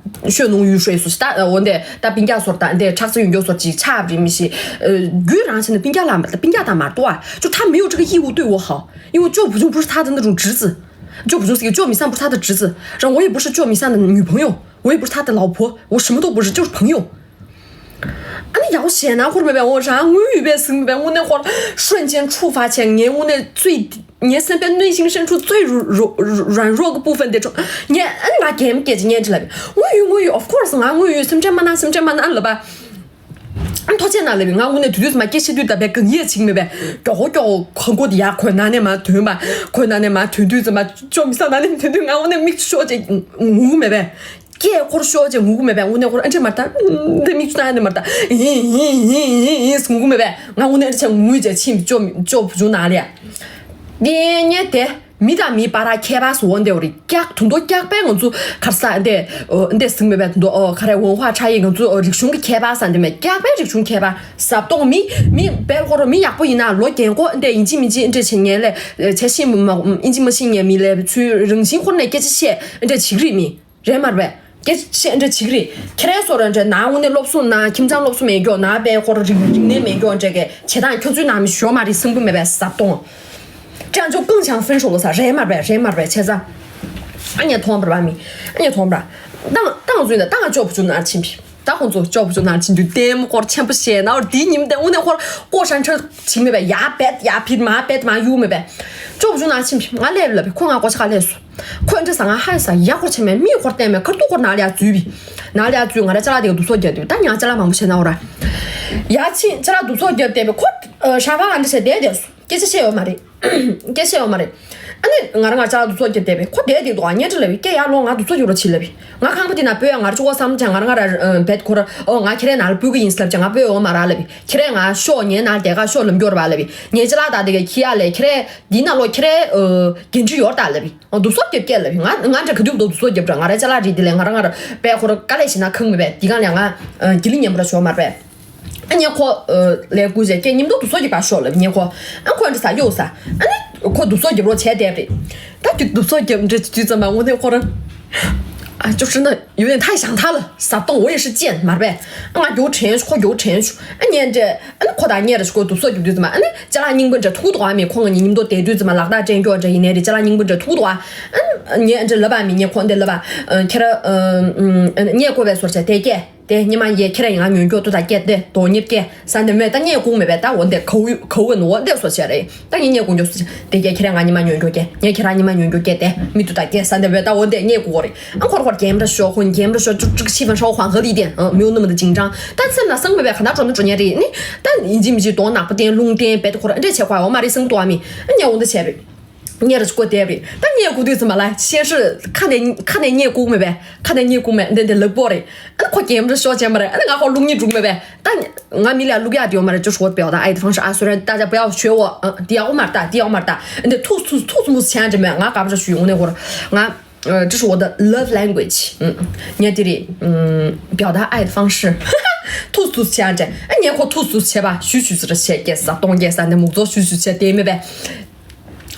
ཤོད་ནུང་ཡུལ་ཧྲོས་སུ་ཞིག་ད་འོ་འདི་ད་སྤུན་ཀྱག་ཚོར་ད་འདི་ཁྲག་རྩ་ཡོད་མགྱོགས་ཚོར་ཅིག་ཆགས་རེད་མི་ཤེས། རྒྱུད་རང་བྱས་ན་སྤུན་ཀྱག་ལ་མ་ད་སྤུན་ཀྱག་དང་མ་ཏོ་ཨ་ཅོ་ད་མི་ཡོད་ཁྲི་ཀ་ཡི་འུ་ཏོ་འོ་ཧའོ། ཡི་འུ་ཅོ་བུ་ཆུང་བུ་ཧྲི་ཐ་ད་འདི་རུང་བྲིས་ཙི། ཅོ་བུ་ཆུང་ཟེར་གི་ཅོ་མི་སང་བུ་ཧྲི་ཐ་ད་བྲིས་ཙི། རང་འོ་ཡི་བུ་ཧྲི་ཅོ་མི་སང་ད་ཉུ་ཕང་ཡོ། འོ་ཡི་བུ་ཧྲི་ཐ་ད་ལའོ་ཕོ། འོ་ཧྲི་མ་ཏོ་བུ་ཧྲི་ཅོ་ཕང་ཡོ། ཨ་ནི་ཡག་པོ་ཞེད་སྣང་ཁོར་མེད་པས། འོ་རང་དངུལ་ཡོད་པས་ཟིན་མེད་པས། དངོས་གནས་ཁོར་ཧྲོན་ཅན་ཆུ་ཧྥ་ཆེ་ངའི་དངོས་གནས་བཙུད། ངའི་སེམས་པའི་གནོད་ཤིང་ཧྲན་ཆུ་བཙུད་རུ་རུ་རུ་རན་རོག་གི་部分དེ་ཆུ་ངས་ཨ་ནི་ང་གེམ་སྐད་ཅིག་ངས་འདྲི་ལབ་པས། དངུལ་ཡོད་དངུལ་ཡོད། of course ང་དངུལ་ཡོད། སེམས་ཁྲལ་མ་གནང་སེམས་ཁྲལ་མ་གནང་ལབ་པ། ཨ་ཐོ་ཆེ་ན་ལབ་པས། ང་དངོས་གནས་དུས་དུས་མ་སྐད་ཆ་དུས་ད་བས་གང་ཡས་ཅིག་མེད་པས། མགྱོགས་མགྱོགས་ཁང་སྒོ་དེ་ཡར་ཁོས་ནང་ནས་མ་ཐོན་པ། ཁོས་ནང་ནས་མ་ཐོན་དུས་ཙམ་པ་ཅོ་མི་ས་ནང་ནས་མ་ཐོན་དུས་ང་དངོས་གནས་མིག་ཆུ་ཤོར་ཅིག་ངུ་གི་མེད་པས། སྐད་ཁོར་ཤོར་ཅིག་ངུ་གི་མེད་པས། དངོས་གནས་ཁོར་ཨ་འདྲེ་མ་ལྟ། འདི་མིག་ཆུ་ནང་ཨ་འདྲེ་མ་ལྟ། ཨིན་ཨིན་ཨིན་ཨིན་ངུ་གི་མེད་པས། ང་དངོས་གནས་ཨ་འདྲེ་ཆ་ངུ་ཅིག་ཕྱིན་ཅོ་ཅོ་བུ་ཆུང་ནང་ལ་ཡ། འདི་ཉེ་དེ། མི་དང་མི་བར་ཁྱད་པར་སོ་འདེ་བ་རེད། སྐྱག་དུང་དོ་སྐྱག་པས་ང་ཚོ་གར་ས་འདེ་འདེ་ཟིང་མེད་པས། དུང་དོ་ཨོ་ག་རེ་ཝན་ཧྭ་ཆ་ཡི་ང་ཚོ་རིག་གཞུང་གི་ཁྱད་པར་ས་འདེ་མེད། སྐྱག་པས་རིག་གཞུང་ཁྱད་པར་ཟབ་གཏོང་། མི་མི་བེལ་ཁོ་རོ་མི་ཡག་པོ་ཡིན་ན་ལོ་རྒན་གོ་འདེ་ཡིན་གཅིག་མིན་གཅིག་འདྲེ་བྱེད་ངེས་ལས་བྱེད་ཤི་མ་ཡིན་གཅིག་མ་ཤི་ངེས་མི་ལས་ཚུལ་རང་བཞིན་ཁོ་ནས་སྐད་ཆ་བཤད་འདྲེ་བྱེད་རིགས་མི་རེད་མ་རེད་པས། སྐད་ཆ་བཤད་འདྲེ་བྱེད་རིགས་ཁྱེད་རའི་སོ་ར་འདྲེ་ན་དངོས་གནས་སློབ་གསོ་ན་ཁྱིམ་ཚང་སློབ་གསོ་མེད་མགྱོགས་ན་བེལ་ཁོ་རོ་རིག་རིག་གནས་མེད་མགྱོགས་འདྲེ་གས་བྱེད་སྟངས་ཁྱོད་ཚོའི་ནང་མི་ཞོ་མ་རེད་སེམས་པོ་མེད་པས་ཟབ་གཏོང་། 这样就更像分手了噻。རེད་མ་རེད་རེད་མ་རེད་བྱས་ཙང་། ཨ་ཉེ་མཐོང་བར་བ་མི། ཨ་ཉེ་མཐོང་བར། ཏང་ཏང་ཚུན་ད་ཏང་ཅོ་བུ་ཆུ་ནར་ཕྱིན་པི། ད་ཁོང་ཚོ་ཅོག་བུ་ཅོག་ནང་ཕྱིན་དུས་ལྟད་མོ་སྐོར་ཆེན་པོ་བཤད་ན། འོ་དེའི་ཉིན་དེ་དངོས་གནས་ཁོར་ལྐོག་ཤན་ཁྲ་བྱིང་མེད་པས། ཡ་བེད་ཡ་ཕིད་མ་བེད་མ་གཡུག་མེད་པས། ཅོག་བུ་ཅོག་ནང་ཕྱིན་ང་སླེབས་ལབ་པས། ཁོ་ང་སྒོ་ཕྱེ་ག་སླེབས་སོང་། ཁོས་འདྲི་ས། ང་ཧ་ས་ཡ་ཁོར་ཆེ་མེད། མིག་ཁོར་བལྟས་མེད། ཁར་ཏུ་ཁོར་ནང་ལ་ཡ་འཛུལ་བི། ནང་ལ་ཡ་འཛུལ། ང་ར་ཅ་ལག་དེ་ག་དུག་སོ་རྒྱབ་དེ། ད་ཉག་ཅ་ལག་མང་པོ་བྱས་ན་འོ་ར། ཡ་ཕྱིན་ཅ་ལག་དུག་སོ་རྒྱབ་བསྡད་པས། ཁོ་ཨ་ཧྲ་ཕ་ག་འདྲི་བྱས་བསྡད་བསྡད་སོང་། སྐད་ཆ་བཤད་ཡོད་མ་རེད། སྐད་ཆ་བཤད་ཡོད་མ་རེད། ཨ་ནི་ང་རང་ང་ཅ་ལག་དུག་སོ་རྒྱབ་བསྡད་པས། ཁོ་བསྡད་བསྡད་འདུག་ཨ་ངས་འདྲི་ལབ་བི། སྐད་ཡར་ལོངས། ང་དུག་སོ་རྒྱབ་རོགས་བྱེད་ལབ་བི། ང་ཁང་པ་དེ་ན་སྤོས་ཡ། ང་ར་ཅོག་བསམ་བྱས། ང་རང་ང་ར་བེད་ཁོ་ར། ཨོ་ང་ཁྱེད་རའི་ནང་ལ་སྤོ་གི་ཡིན་ལབ་བྱས། ང་སྤོས་ཡོད་མ་རེད་ལབ་བི། ཁྱེད་རས་ང་ཤོག་ངའི་ནང་ལ་བསྡད་ག་ཤོག་ལམ་སྐྱོར་བ་ལབ་བི། ངའི་ཅ་ལག་དག་དེ་ག་ཁྱི་ཡ་ལས། ཁྱེད་རས་འདི་ནང་ལོགས་ཁྱེད་རའི་འགན་འཁྲི་ཡོད་ད་ལབ་བི། ཨ་དུག་སོ་རྒྱབ་སྐད་ལབ་བི། ང་ང་འདྲ་ག་དུས་བབ་དུག་སོ་རྒྱབ་འདྲ། ང་ར་ཅ་ལག་རིགས་དེ་ལས་ང་རང་ང་ར་བེད་ཁོ་ར་དཀའ་ལས་ཞིག་ན་ཁང་མི་བེད། དེ་གང་ལས་ང་ཨ་གི་ལི་ཉན་པོ་ར་ཞོག་མ་རེད། ཨ་ནི་ཁོ་ཨ་ལས་ཀུ་ཟེར་སྐད་མཉམ་དུ་དུག་སོ་རྒྱབ་ག་ཤོག་ལབ་བི། ངས་ཁོ་ཨ་ཁོ་འདྲི་ས་གཡུག་ས། ཨ་ནི་ཁོ་དུག་སོ་རྒྱབ་རོགས་བྱས་བསྡད་པ་རེད། ད་དུ་དུག་སོ་རྒྱབ་འདྲི་དུས་ཙམ་པ་དངོས་གནས་ཁོ་རང་ཨ་ཅོག་ཧྲི་ན་ཡོད་ནས་ཐ་ཞང་ཐ་ལ་ཟ་སྟོང་འོ་ཡེ་ཧྲི་ཅན་མ་རེད་པས། ཨ་ང་མགྱོགས་དྲན་ཤོག་ཁོ་མགྱོགས་དྲན་ཤོག་ཨ་ངས་འདྲི། ཨ་ནི་ཁོ་དང་ཉེ་ར་ཞིག་ཁོ་དུག་སོ་རྒྱབ་དུས་ཙམ་པ། ཨ་ནི་ཅ་ལག་རྙིང་པ་འདྲ་ཐུག་འདུག་ཨ་མི་ཁོང་གཉིས་མཉམ་དུ་བསྡད་དུས་ཙམ་པ་ལག་རྟགས་སྤྲད་མགྱོགས་འདྲ་ཡིན་ནའི་རེད། ཅ་ལག་རྙིང་པ་འདྲ་ཐུག་འདུག་ཨ་ངས་འདྲི་ལབ་པ་མི། ངས་ཁོ་འདི་ལབ་པ། ཁྱེད་ར་ངས་བསྐོས་པའི་སོར་བྱས་དེ་སྐད་དེ་ཉི་མ་ཡས་ཁྱེད་ར་ཡང་ཉོན་མགྱོགས་དུ་ད་སྐད་དེ་དོ་ཉིབ་སྐད་ས་འདི་མེད། ད་ངས་སྒུག་མེད་པས། ད་འོ་འདི་གའུ་གའུ་ནོ་འོ་འདི་སོར་བྱས་རེད། ད་ངས་ངས་སྒུག་མགྱོགས་སོར་བྱས་དེ་སྐད་ཁྱེད་ར་ང་ཉི་མ་ཉོན་མགྱོགས་སྐད། ངས་ཁྱེད་ར་ཉི་མ་ཉོན་མགྱོགས་སྐད་དེ་མི་དུ་ད་སྐད་ས་འདི་མེད། ད་འོ་འདི་ངས་སྒུག་གོ་རེད། ཨ་ཁོར་ཁོར་གེམ་ར་ཤོ་ཁོ་གེམ་ར་ཤོ་ཅུག་ཅུག་ཤི་བན་ཤོ་ཧོང་ག་ལི་ཏེན་མིའུ་ནུ་མི་ད་ཅིང་ཀྲང་། ད་སེམས་ན་སང་མེད་པའི་ག་ན་གྲོ་ནི་གྲོ་ཉན་རེད་ནི། ད་ཡིན་གཅིག་མིན་གཅིག་དོང་ནག་པོ་བསྟན་རླུང་བསྟན་བེད་ཁོ་ར་འདྲེ་བྱེད་ཁོ་འོ་མ་རེད་སང་དུ་བ་མི། ཨ་ཉལ་འོང་ད་བྱས་པས། ད་ཉལ་གོ་དེ་བས། ད་ཉལ་གོ་དུས་ཙམ་པ་ལ་ཤེས་ཧྲི་ཁ་ནས་ཁ་ནས་ཉལ་གོ་མེད་པས། ཁ་ནས་ཉལ་གོ་མེད་འདི་འདི་ལག་པོ་རེད། ཨ་ཁོ་གེམ་ར་ཤོ་བྱས་མ་རེད། ཨ་ང་ཁོ་རླུང་ཉི་དྲུག་མེད་པས། ད་ང་མི་ལ་བླུག་ཡག་དེ་ཡོད་མ་རེད། ཅོ་ཧྲོ་བེའོ་ད་ཨའི་ད་ཧྥང་ཧྲི་ཨ་སུ་རན་ད་ཅ་བེའོ་ཤོའོ། ཨ་དེ་ཡག་པོ་མ་རེད། ད་དེ་ཡག་པོ་མ་རེད། ད་འདི་ཐུག་ཐུག་ཐུག་མུ་ཆ་འདྲ་མེད། ང་ག་པ་ར་ཞུ་ཡོང་ནས་ཧོར་ང་། 呃，这是我的 love language。嗯，你看这里，嗯，表达爱的方式，突突切这，哎，你看突突切吧，虚虚实实切，给啥东给啥的，目标虚虚切，对没呗？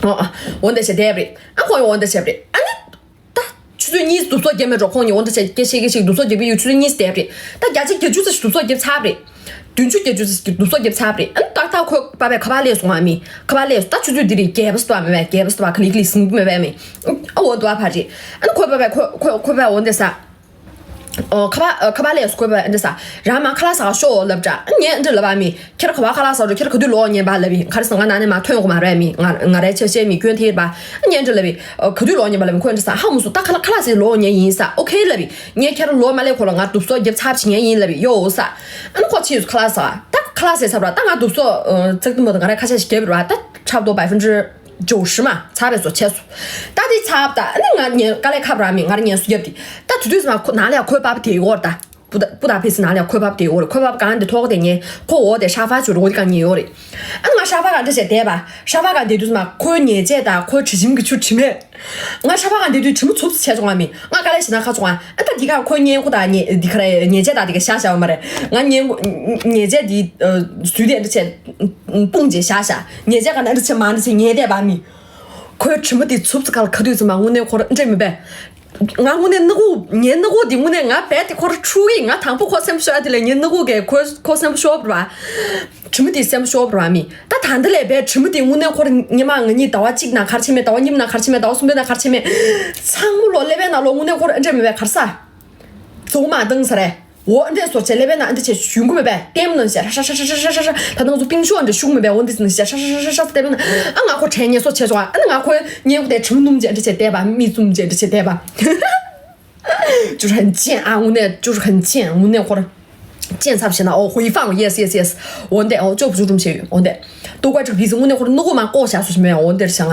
哦，我得切对不对？啊，我我得切不对？啊，你，他，就是你读错节没着空，你我得切，给谁给谁读错节没有，就是你对不对？他家这给就是读错节差不多。 བདུན་ཅུ་བརྒྱད་ཅུ་ཙམ་ཞིག་གི་དུག་སོ་རྒྱབ་ཚར་བ་རེད། ཨ་ནི་ཏག་ཏག་ཁོས་པ་པའི་ཁ་པར་སླེབས་སོང་ཨ་མི། ཁ་པར་སླེབས་སོང་། ད་ཆུ་ཚོད་འདི་རེད། རྒྱལ་པོ་སྟོ་བ་མེད་པས། རྒྱལ་པོ་སྟོ་བ་ཁ་ལིག་ལིག་སིང་མེད་པས་མི། ཨ་འོ་དུ་བ་ཕ་རེད། ཨ་ནི་ཁོས་པ་པའི་ཁོ་ཁོ་ཁོས་པ་འོ་འདི་ས། ཨོ་ཁ་པར་ཨ་ཁ་པར་སླེབས་སོང་། ཁོས་པ་པའི་འདི་ས། རང་མ་ཁ་ལག་ཟ་ག་ཤོག་ལབ་དྲ། ཨ་ངས་འདི་ལབ་པ་མི། ཁྱེད་ཁ་པར་ཁ་ལག་ཟ་འགྲོ། ཁྱེད་ག་དུས་ལོག་ཉན་པ་ལབ་པའི། ཁ་རེ་ས་ང་ན་ནས་མ་ཐོན་གོ་མ་རེད་མི། ང་ང་རའི་ཆ་ཤས་མི་སྐྱོན་ཐེ་ཡིན་པ། ཨ་ངས་འདི་ལབ་པའི། ཨ་ག་དུས་ལོག་ཉན་པ་ལབ་པའི། ཁོས་འདི་ས་ཧ་མུ་སུ་ད་ཁ་ལག་ཁ་ལག་ཟས་ལོག་ཉན་ཡིན་ས། ཨོ་ཁེ་ལབ་པའི། ངས་ཁྱེད་རང་ལོག་མ་སླེབས་གོང་ལ་ང་དུག་སོ་རྒྱབ་ཚར་བྱེད་ཉན་ཡིན་ལབ་པའི། ཡོ་ས། ཨ་ནི་ཁོ་ཕྱིན་སོང་ཁ་ལག་ཟ། ད་ཁ་ལག་ཟས་ཚར་བ་ད་ང་དུག་སོ་ཙག་ཏུ་མོ་ད་ང་ར་ཁ་ཤས་ཤིག་རྒྱབ་ར། ད་ཁྲབ་ཏོ་百分之九十མ་ཚར་བས་སོ་ཆས་སོ། ད་དེ་ཚར་བ་ད་ཨ་ནི་ང་ཉན་དཀའ་ལས་ཁབ་ར་མི་ང་ར་ཉན་སུ་རྒྱབ་དེ། ད་དུས་དུས་སུ་མ་ཁོ་ནང་ལ་ཡ་ཁོའི་པ་པ་དེ་ཡོད་ད། པུ་ད་པུ་ད་ཕི་སི་ནང་ལ་ཡ་ཁོའི་པ་པ་དེ་ཡོད་རེད། ཁོའི་པ་པ་གང་དེ་ཐོག་དེ་ཉན་ཁོ་འོ་དེ་ཧྲ་ཧྥ་ཆུ་རོ་དེ་གང་ཉན་ཡོད་རེད། ཨ་ནི་ང་ཧྲ་ཧྥ་གང་དེ་བྱས་བསྡད་པ། ཧྲ་ཧྥ་གང་དེ་དུས་སུ་མ་ཁོའི་ཉལ་ཆས་དང་ཁོའི་དྲི་ཞིམ་གི་ཆུ་དྲི་མེད། ང་ཧྲ་ཕ་གང་དེ་དུས་དྲི་མ་འཚུབ་ཙམ་བྱས་བྱུང་བ་མིན། ང་དཀའ་ལས་ཞེ་དྲག་ཁག་བྱུང་བ། ཨ་ད་འདི་ག་ཁོ་བརྙན་ཁོ་དང་ཉེ་འདི་ག་རེ་ཉེ་ཆ་དང་འདི་ག་བཞག་བཞག་བ་མ་རེད། ང་བརྙན་ཉེ་ཆ་འདི་བཟོས་ཏེ་འདི་བྱས་སྤུངས་བྱས་བཞག་བཞག་ཉེ་ཆ་ག་ན་འདི་བྱས་མ་འདི་བྱས་ཉལ་བསྡད་པ་མིན། ཁོའི་དྲི་མ་དེ་འཚུབ་ཙམ་ག་ལ་ཁ་དུས་ཙམ་མ་དངོས་གནས་ཁོ་ར་འདྲེ་མི་པས། ང་དངོས་གནས་སྣ་ཁུག་ངའི་སྣ་ཁུག་འདི་དངོས་གནས་ང་རྦད་དེ་ཁོ་ར་འཁྲུག་གི། ང་དང་པོ་ཁོ་སེམས་ཤོར་དེ་ལས་ངའི་སྣ་ཁུག་གིས་ཁོ་ཁོ་སེམས་ཤོར་བ། དྲི་མ་དེ་སེམས་ཤོར་བ་མིན། ད་ད་འདི་ལས་པའི་དྲི་མ་དེ་དངོས་གནས་ཁོ་ར་ཉི་མ་ང་གཉིས་ཟླ་བ་གཅིག་ནང་ག་རེ་བྱས་མེད། ཟླ་བ་གཉིས་ནང་ག་རེ་བྱས་མེད། ཟླ་བ་གསུམ་པའི་ནང་ག་རེ་བྱས་མེད། ཚང་མ་ལོ་ཀླད་པའི་ནང་ལོ་དངོས་གནས་ཁོ་ར་ཨ་འདྲ་མེད་པའི་ག་རེ་ཟ། རྫོང་མ་བཏང་ས་རེད། འོ་ཨ་འདྲ་བཟོ་བྱས་ཀླད་པའི་ནང་ཨ་འདྲ་བྱས་ཞུན་གུ་མེད་པས། ལྟད་མོ་ནང་བཞིན་ཧྲ་ཧྲ་ཧྲ་ཧྲ་ཧྲ་ཧྲ། ད་ནང་ཚོ་པིང་ཤོག་ཨ་འདྲ་ཤུགས་མེད་པས། འོ་འདི་ནང་བཞིན་ཧྲ་ཧྲ་ཧྲ་ཧྲ་ལྟད་མོ་ནང་ཨ་ང་ཁོ་དྲན་ཉེ་སོ་བྱས་བྱུང་བ། ཨ་ནི་ང་ཁོའི་བརྙན་ཁོ་དེ་དྲི་མ་སྣུམ་བྱས་ཨ་འདྲ་བྱས་བལྟས་པ། མིག་བཙུམ་བྱས་ཨ་འདྲ་བྱས་བལྟས་པ། 就是很贱啊，དངོས་གནས་就是很贱，དངོས་གནས་ཁོ་ར་贱་ཚབ་བྱས་ན། ཨོ་ཧུའི་ཧྥང་ཡེས་ཡེས་ཡེས། འོ་འདི་ཨོ་ཅོ་བུ་ཅུ་ཀྲུམ་བྱས་ཡོད། འོ་འདི་ཏུ་ཀ་ཅིག་བི་ཟི་དངོས་གནས་ཁོ་ར་སྣ་ཁུག་མ་ལྐོག་བཞག་སུ་ཞིག་མེད། འོ་འདིར་བྱ་ང་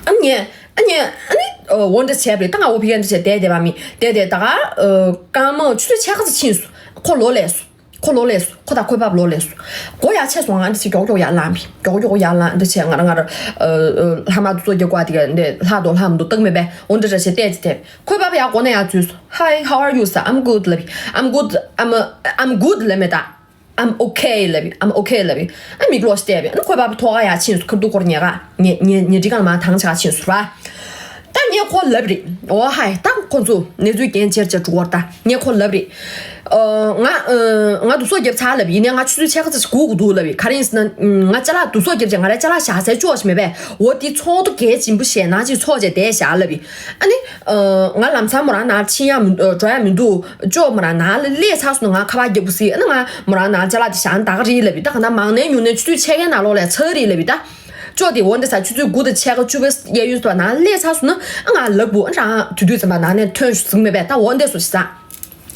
ཨ་ནི་ཨ་ནི་ཨ་ནི་འོ་འདི་བྱས་པས། ད་ང་འོ་བི་ཀ་འདི་བྱས་བསྡད་བསྡད་པ་མི་བསྡད་བསྡད། ད་ག་རྐང་མ་ཆུ་ཚོད་ཕྱེད་ཀ་ཙམ་ཕྱིན་སོང་། ཁོ་ལོག་སླེབས་སོང་། ཁོ་ལོག་སླེབས་སོང་། ཁོ་དང་ཁོའི་པ་པ་ལོག་སླེབས་སོང་། སྒོ་ཡར་ཕྱེ་སོང་། ང་འདི་ཚེ་མགྱོགས་མགྱོགས་ཡར་ལངས་པས། མགྱོགས་མགྱོགས་ཡར་ལངས། འདི་ཚེ་ང་རང་ང་རང་ལྷ་མ་དུ་ཚོ་རྒྱག་གོ་དེ་ག་འདི་ལྷ་དོ་ལྷ་མ་དུ་སྟག་མེད་པས། འོ་འདི་འདྲ་བྱས་བལྟས་ཅི་བལྟས། ཁོའི་པ་པ་ཡར་སྒོ་ནས་ཡར་འཛུལ་སོང་། Hi, how are you? ཟེར། I'm good ལབ་པས། I'm good. I'm I'm good ལབ་མེད་ད། I'm okay ལབ་པས། I'm okay ལབ་པས། ཨ་མིག་ལོག་བལྟས་པས། ཨ་ནི་ཁོའི་པ་པ་ཐོག་ཁ་ཡར་ཕྱིན་སོང་། ཁ་ཐུག་སྐོར་ཉལ་ག་ཉལ་ཉལ་ཉལ་ཁྲི་གང་མ་ཐང་ཆ་ཕྱིན་སོང་ར། ད་ངས་ཁོ་ལབ་རེད། འོ་ཧའི་ད་ཁོ་ཚོ་གནས་ཚུལ་རྐྱེན་ཆེར་ཆེར་འགྲོ་བར་ད་ངས་ཁོ་ལབ་རེད། ཨ། ང་ཨ། ང་དུག་སོག་བརྒྱབ་ཚར་ལབ་ཡིན་ནའི་ང་ཆུ་ཚོད་ཕྱེད་ཀ་ཙམ་ཞིག་སྒུག་དགོས་འདུག་ལབ་ཡིན། ག་རེ་ཡིན་ཟེར་ན། ང་ཅ་ལག་དུག་སོག་བརྒྱབ་བྱས་ང་རའི་ཅ་ལག་བཞག་སའི་ཅོག་ཞིག་མེད་པས། འོ་དེ་ཚོགས་འདུ་གལ་ཆེན་པོ་བཤད་ན་ཅིག་ཚོགས་བྱས་བསྡད་བཞག་ལབ་ཡིན། ཨ་ནི་ཨ། ང་ལམ་སང་མོ་རང་ནང་ཕྱིན་ཡག་མི་འགྲོ་ཡག་མི་འདུག་ཅོག་མོ་རང་ནང་ལ་སླེབས་ཚར་སོང་ན་ང་ཁ་པར་རྒྱབ་དགོས་སྲིད། ཨ་ནི་ང་མོ་རང་ནང་ཅ་ལག་དེ་བཞག་ན་ད་ག་རེད་ལབ་ཡིན། ད་ག་ན་མང་ནས་ཉུང་ནས་ཆུ་ཚོད་ཕྱེད་ཀའི་ནང་ལོགས་ལ་ཚར་རེད་ལབ་ཡིན་ད། ཅོག་དེ་འོ་འདི་ས་ཆུ་ཚོད་དགུ་དང་ཕྱེད་ཀ་བཅུ་པའི་གཡས་གཡོན་སུ་ནང་སླེབས་ཚར་སོང་ན་ཨ་ང་ལབ་དགོས། ཨ་རང་དུས་དུས་ཙམ་པ་ནང་ནས་ཐོན་ཟིན་མེད་པས། ད་འོ་འདི་སུ་ཞིག་ས།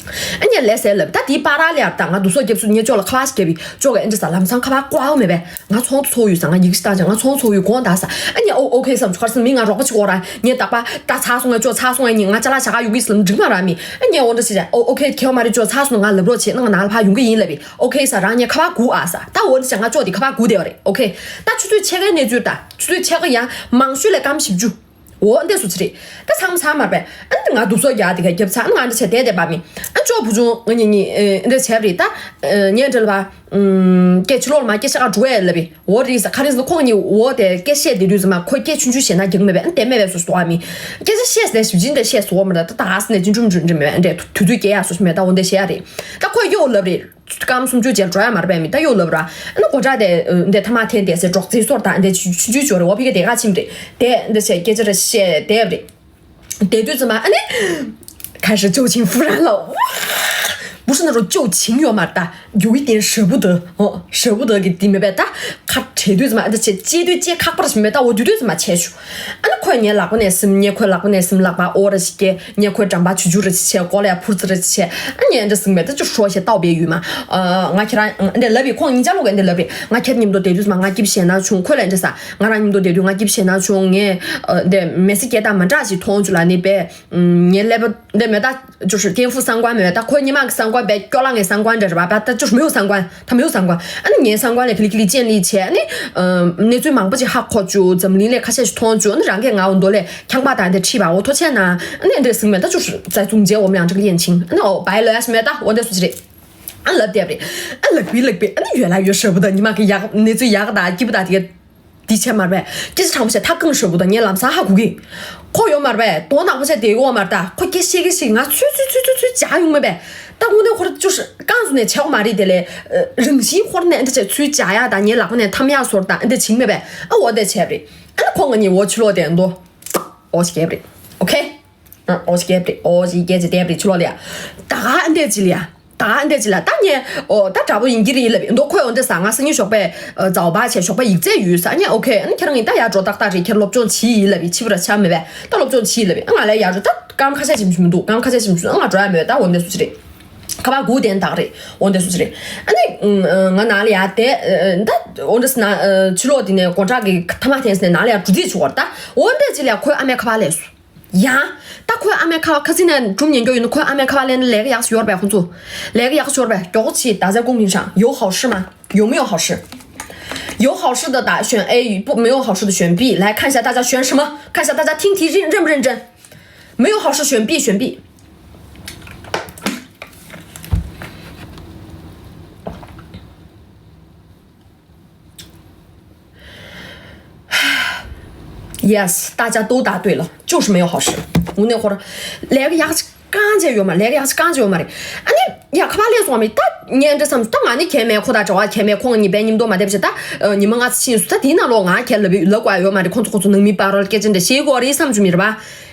ཨ་ཉེ་ལས་ཟེར་ལབ། ད་དེའི་པར་ལ་ཡར་ད་ང་དུག་སོག་རྒྱབ་སུ་ཉེ་ཅོག་ལ་ཁ་པར་ཞིག་རྒྱབ་པའི་ཅོག་གི་ཨ་འདྲ་ས་ལམ་སང་ཁ་པར་བཀོག་མེད་པས། ང་ཚོང་ཚོགས་ཡོད་ས་ང་ཡིག་ཞིག་བཏང་ཅིང་ང་ཚོང་ཚོགས་ཡོད་དགོངས་དག་ས། ཨ་ཉེ་ཨོ་ཨོ་ཁེ་བསམ་ཆུ་ཁར་སང་མི་ང་རོགས་པ་ཅིག་འོ་ར་ཉེ་ད་པ་ད་ཚར་སོང་ང་ཅོག་ཚར་སོང་ང་ཉེ་ང་ཅ་ལག་བྱ་ག་ཡོང་གི་ཟེར་ལམ་འགྲིག་མ་ར་མི། ཨ་ཉེ་འོ་འདྲ་ཞིག་ཨོ་ཨོ་ཁེ་ཁེ་བ་མ་རེད་ཅོག་ཚར་སོང་ང་ལབ་རོགས་བྱེད་ན་ང་ནང་ལ་ཕ་ཡོང་གི་ཡིན་ལབ་པས། ཨོ་ཁེ་ས་རང་ཉེ་ཁ་པར་སྒུག་ཨ་ས། ད་འོ་འདྲ་ཞིག་ང་ཅོག་དེ་ཁ་པར་སྒུག་བསྡད་པ་རེད། ཨོ་ཁེ་ད་ཆུ་ཚོད་ཕྱེད་ཀའི་གནས་ཚུལ་ད་ཆུ་ཚོད་ཕྱེད་ཀ་ཡང་མང་ཤོས་ལ་སྐར་མ་བཞི་བཅུ། འོ་འདི་སུ་ཚི་རེད། ད་ཚང་མ་ཚང་མར་པས། ཨ་ནི་ང་དུག་སོག་རྒྱག་དེ་ག་རྒྱབ་ཚར། ཨ་ནི་ང་འདི་བྱས་བསྡད་བསྡད་པ་མི། ཨ་ཅོག་བུ་ཆུང་ང་གཉིས་གཉིས་ཨེ་འདི་བྱས་པ་རེད་ད། ཨེ་ངས་འདྲི་ལ་བ། ཨུམ། སྐད་ཕྱི་ལོགས་ལ་མ་སྐད་ཆ་ག་འགྲོ་ཡ་ལབ་པས། འོ་རེད་ས་ག་རེ་ཟེར་ན་ཁོང་གཉིས་འོ་དེ་སྐད་བཤད་བསྡད་དུས་ཙམ་མ་ཁོ་སྐད་ཆུང་ཆུང་བཤད་ན་རྒྱག་མེད་པས། ཨ་ནི་དེ་མེད་པས་སུ་སུ་དོག་མི། སྐད་ཆ་བཤད་ཟེར་ཞིབ་ཅིང་དེ་བཤད་སོ་མ་རེད། ད་ད་ཨ་སི་ནས་ཅིང་ཀྲུམ་ཀྲུམ་ཀྲུམ་མེད་པས། ཨ་འདྲས་དུས་ཚོད་སྐྱེལ་ཡ་སུ་སུ་མེད། ད་འོ་འདི་བཤད་ཡ་རེད། ད་ཁོས་གཡོ་ལབ་རེད། སྐར་མ་སུམ་ཅུ་རྗེས་འགྲོ་ཡ་མ་རེད་པས་མི་ད་གཡོ་ལབ་ར། ཨ་ནི་སྒོ་ཁྲ་དེ་འདི་ཐ་མག་འཐེན་བསྡད་སའི་སྒྲོག་ཙེའི་སོར་དང་འདི་ཆུ་ཆུ་ཆུ་ཅོ་རེད། འོ་ཕི་གེ་དེ་ག་ཕྱིན་རེད། དེ་འདི་བྱས་སྐད་ཆ་རེ་བཤད་བསྡད་རེད། དེ་དུས་ཙམ་མ་ཨ་ནི་ཁ་ཧྲི་ཅོ་ཆིང་ཧྥུ་རན་ལ།不是那种旧情 ཡོད་མ་རེད་ད།有一点舍不得 ཨོ། 舍不得 གི་དེ་མེད་པས་ད། ཁ་བྲལ་དུས་ཙམ་མ་ཨ་འདི་བྱས་བཅད་དུས་བཅད་ཁག་པར་ཞིག་མེད་ད། འོ་དུས་དུས་ཙམ་མ་བྱས་ཆུ། ཨ་ནི་ཁོས་ངའི་ལག་པ་ནས་སིམ། ངས་ཁོའི་ལག་པ་ནས་སིམ། ལག་པ་ཨོ་ར་ཞིག་སྐྱེ། ངས་ཁོའི་འགྲམ་པ་ཆུ་ཆུ་ར་ཞིག་བྱས། ཀོ་ལ་ཡ་ཕུར་ཙི་ར་ཞིག་བྱས། ཨ་ངས་འདྲ་སིམ་མེད་ད་ཅུ་ཧྲོ་ཞེ་ལྟ་བའི་ཡུལ་མ། ཨ་ང་ཁྱེད་རང་འདི་ལབ་པའི་ཁོང་ཉིན་ཅ་ལོ་ག་འདི་ལབ་པའི་ང་ཁྱེད་མཉམ་དུ་བསྡད་དུས་ཙམ་མ་ང་སྐྱིབས་ཞེ་ན་བྱུང་། ཁོས་ལ་འདྲ་ས་ང་རང་མཉམ་དུ་བསྡད་དུས་ང་སྐྱིབས་ཞེ་ན་བྱུང་། ངས་འདི་མེ་སི་སྐད་གདངས་མ་འདྲ་ཞིག་མཐོང་བྱུང་ལ་ནི་པས། ངའི་ཀླད་པ་འདི་མེད་ད། 就是颠覆三观 མེད་ད། ཁོའི་ཉི་མ་གི་三观 པས་སྐྱོ་ལ་ངའི་三观 འདྲ་རེད་པ། ད་就是没有三观 ད་没有三观 ཨ་ནི་ངའི三观 ལས་ཕི་ལི་ཁི་ལི་ཅན་ལི་བྱས། ཨ་ནི་གནས་ཚུལ་མང་པོ་ཅིག་ཧ་གོ་བཅུག་འཛམ་གླིང་ལས་ཁ་ཤས་ཤིག་མཐོང་བཅུག་ཨ་ནི་རང་གིས་ང་འོ་མདོ་ལས་ཁྱང་པ་དང་འདི་ཁྲིད་པ་འོ་ཐོ་ཆེ་ན། ཨ་ནི་འདྲ་ཟིང་མེད་ད། 就是在中间我们俩这个恋情 ཨ་ནི་འོ་白了 ཡ་ཞིག་མེད་ད། འོ་འདི་སུ་ཅི་རེད། ཨ་ལབ་བསྡད་པ་རེད། ཨ་ལག་པི་ལག་པི་ཨ་ནི་ཡོད་ལ་ཡོད་ཧྲ་བུ་ད། ཉི་མ་གི་ཡག་གནས་ཚུལ་ཡག་ད་སྐྱིད་པོ་ད་དེ་ག་འདི་བྱས་མར་པས། སྐད་ཆ་དྲང་པོ་བཤད་ཐག་རྐང་ཧྲ་བུ་ད། ངས་ལམ་སང་ཧ་གོ་གི། ཁོ་ཡོད་མར་པས། དོ་ནག་པོ་བྱས་དེ་ཡོད་མར་ད། ཁོ་སྐད་བཤད་གི་ཞིག་ང་ཚུད་ཚུད་ཚུད་ཚུད་ཚུད་བྱ་ཡོང་མེད་པས། ད་དངོས་གནས་ཁོར་ཅུ་རྐང་བཟུང་ནས་བྱེད་དགོས་མ་རེད་དེ་ལས། རང་བཞིན་ཁོར་ནས་འདི་བྱས་ཚུལ་བྱ་ཡ་ད། ངའི་ལག་པ་ནས་འཐམ་ཡ་སོར་ད་འདི་བྱིང་མེད་པས། ཨ་འོ་དེ་བྱས་པ་རེད། ཨ་ནི་ཁོང་ང་གཉིས་འོ་ཕྱི་ལོགས་དེ་འདོ། འོ་ཞིག་རྒྱབ་རེད། ཨོ་ཁེ། འོ་ཞིག་རྒྱབ་རེད། འོ་ཞིག་རྒྱབ་རེད། ཕྱི་ལོགས་ལ་ཡ། ད་ག་འདི་ཅི་ལ་ཡ། ད་ག་འདི་ཅི་ལ། ད་ངས་འོ་ད་དྲག་པོ་ཡིན་གྱི་རེད་ལབ་འདུག་ཁོས་འོ་འདི་ས་ང་སང་ཉིན་ཞོགས་པའི་ཛའོ་པ་བྱས་ཞོགས་པ་ཡིག་ཚད་ཡོད་ས། ངས་ཨོ་ཁེ། ཨ་ནི་ཁྱེད་རང་ཡིན་ད་ཡ་འགྲོ་ཏག་ཏག་རེད། ཁྱེད་སློབ་སྦྱོང་བྱེད་ཡིན་ལབ་ཡིན། ཕྱི་པོ་ར་ཆ་མེད་པས། ད་སློབ་སྦྱོང་བྱེད་ཡིན་ལབ་ཡིན། ཨ་ང་ལ་ཡ་རུ་ད་སྐར་མ་ཁ་ཤས་ཅིག་མི་འདུག་སྐར་མ་ཁ་ཤས་ཅིག་མི་འདུག་ཨ་ང་འགྲོ་ཡ་མེད། ད་འོ་འདི་སུ་ཅི་རེད། ཁ་པར་སྒུག་བསྡད་ནི་དག་རེད། འོ་འདི་སུ་ཅི་རེད། ཨ་ནི་ང་ནང་ལ་ཡ་དེ་ད་འོ་འདི་སུ་ན་ཕྱི་ལོགས་དེ་ནས་སྒོ་འགྲམ་གི་ཐ་མག་འཐེན་ས་ནས་ནང་ལ་ཡ་འགྲོ་དུས་བྱུང་བ་རེད། ད་འོ་འདི་ཅི་ལ་ཡ་ཁོའི་ཨ་མའི་ཁ་པར་སླེབས་སོང་། ཡང་། ད་ཁོའི་ཨ་མའི་ཁ་པར་ཁ་སང་ནས་སྒྲུང་ཉན་རྒྱུ་ཡིན་ན། ཁོའི་ཨ་མའི་ཁ་པར་སླེབས་ན་ལས་ཀ་ཡག་ཤོས་ཡོད་རེད་པས། ཁོང་ཚོ་ལས་ཀ་ཡག་ཤོས་ཡོད་རེད་པས། མགྱོགས་པོ་བྱེད། 大家公平上有好事吗？有没有好事？有好事的打选 A，不，没有好事的选 B。来看一下大家选什么？看一下大家听题认认不认真？没有好事选 B，选 B。 Yes，大家都答对了，就是没有好事。我那会儿来个牙齿刚才有嘛，来个牙齿刚才有嘛嘞。啊，你呀，可把脸说没？他年这上，他嘛你前面可大着啊，前面空你别你都嘛对不起，他呃，你们啊，亲属他听到了，俺看了了怪有嘛的，空出空出能米巴了，给真的结果的上去米了吧？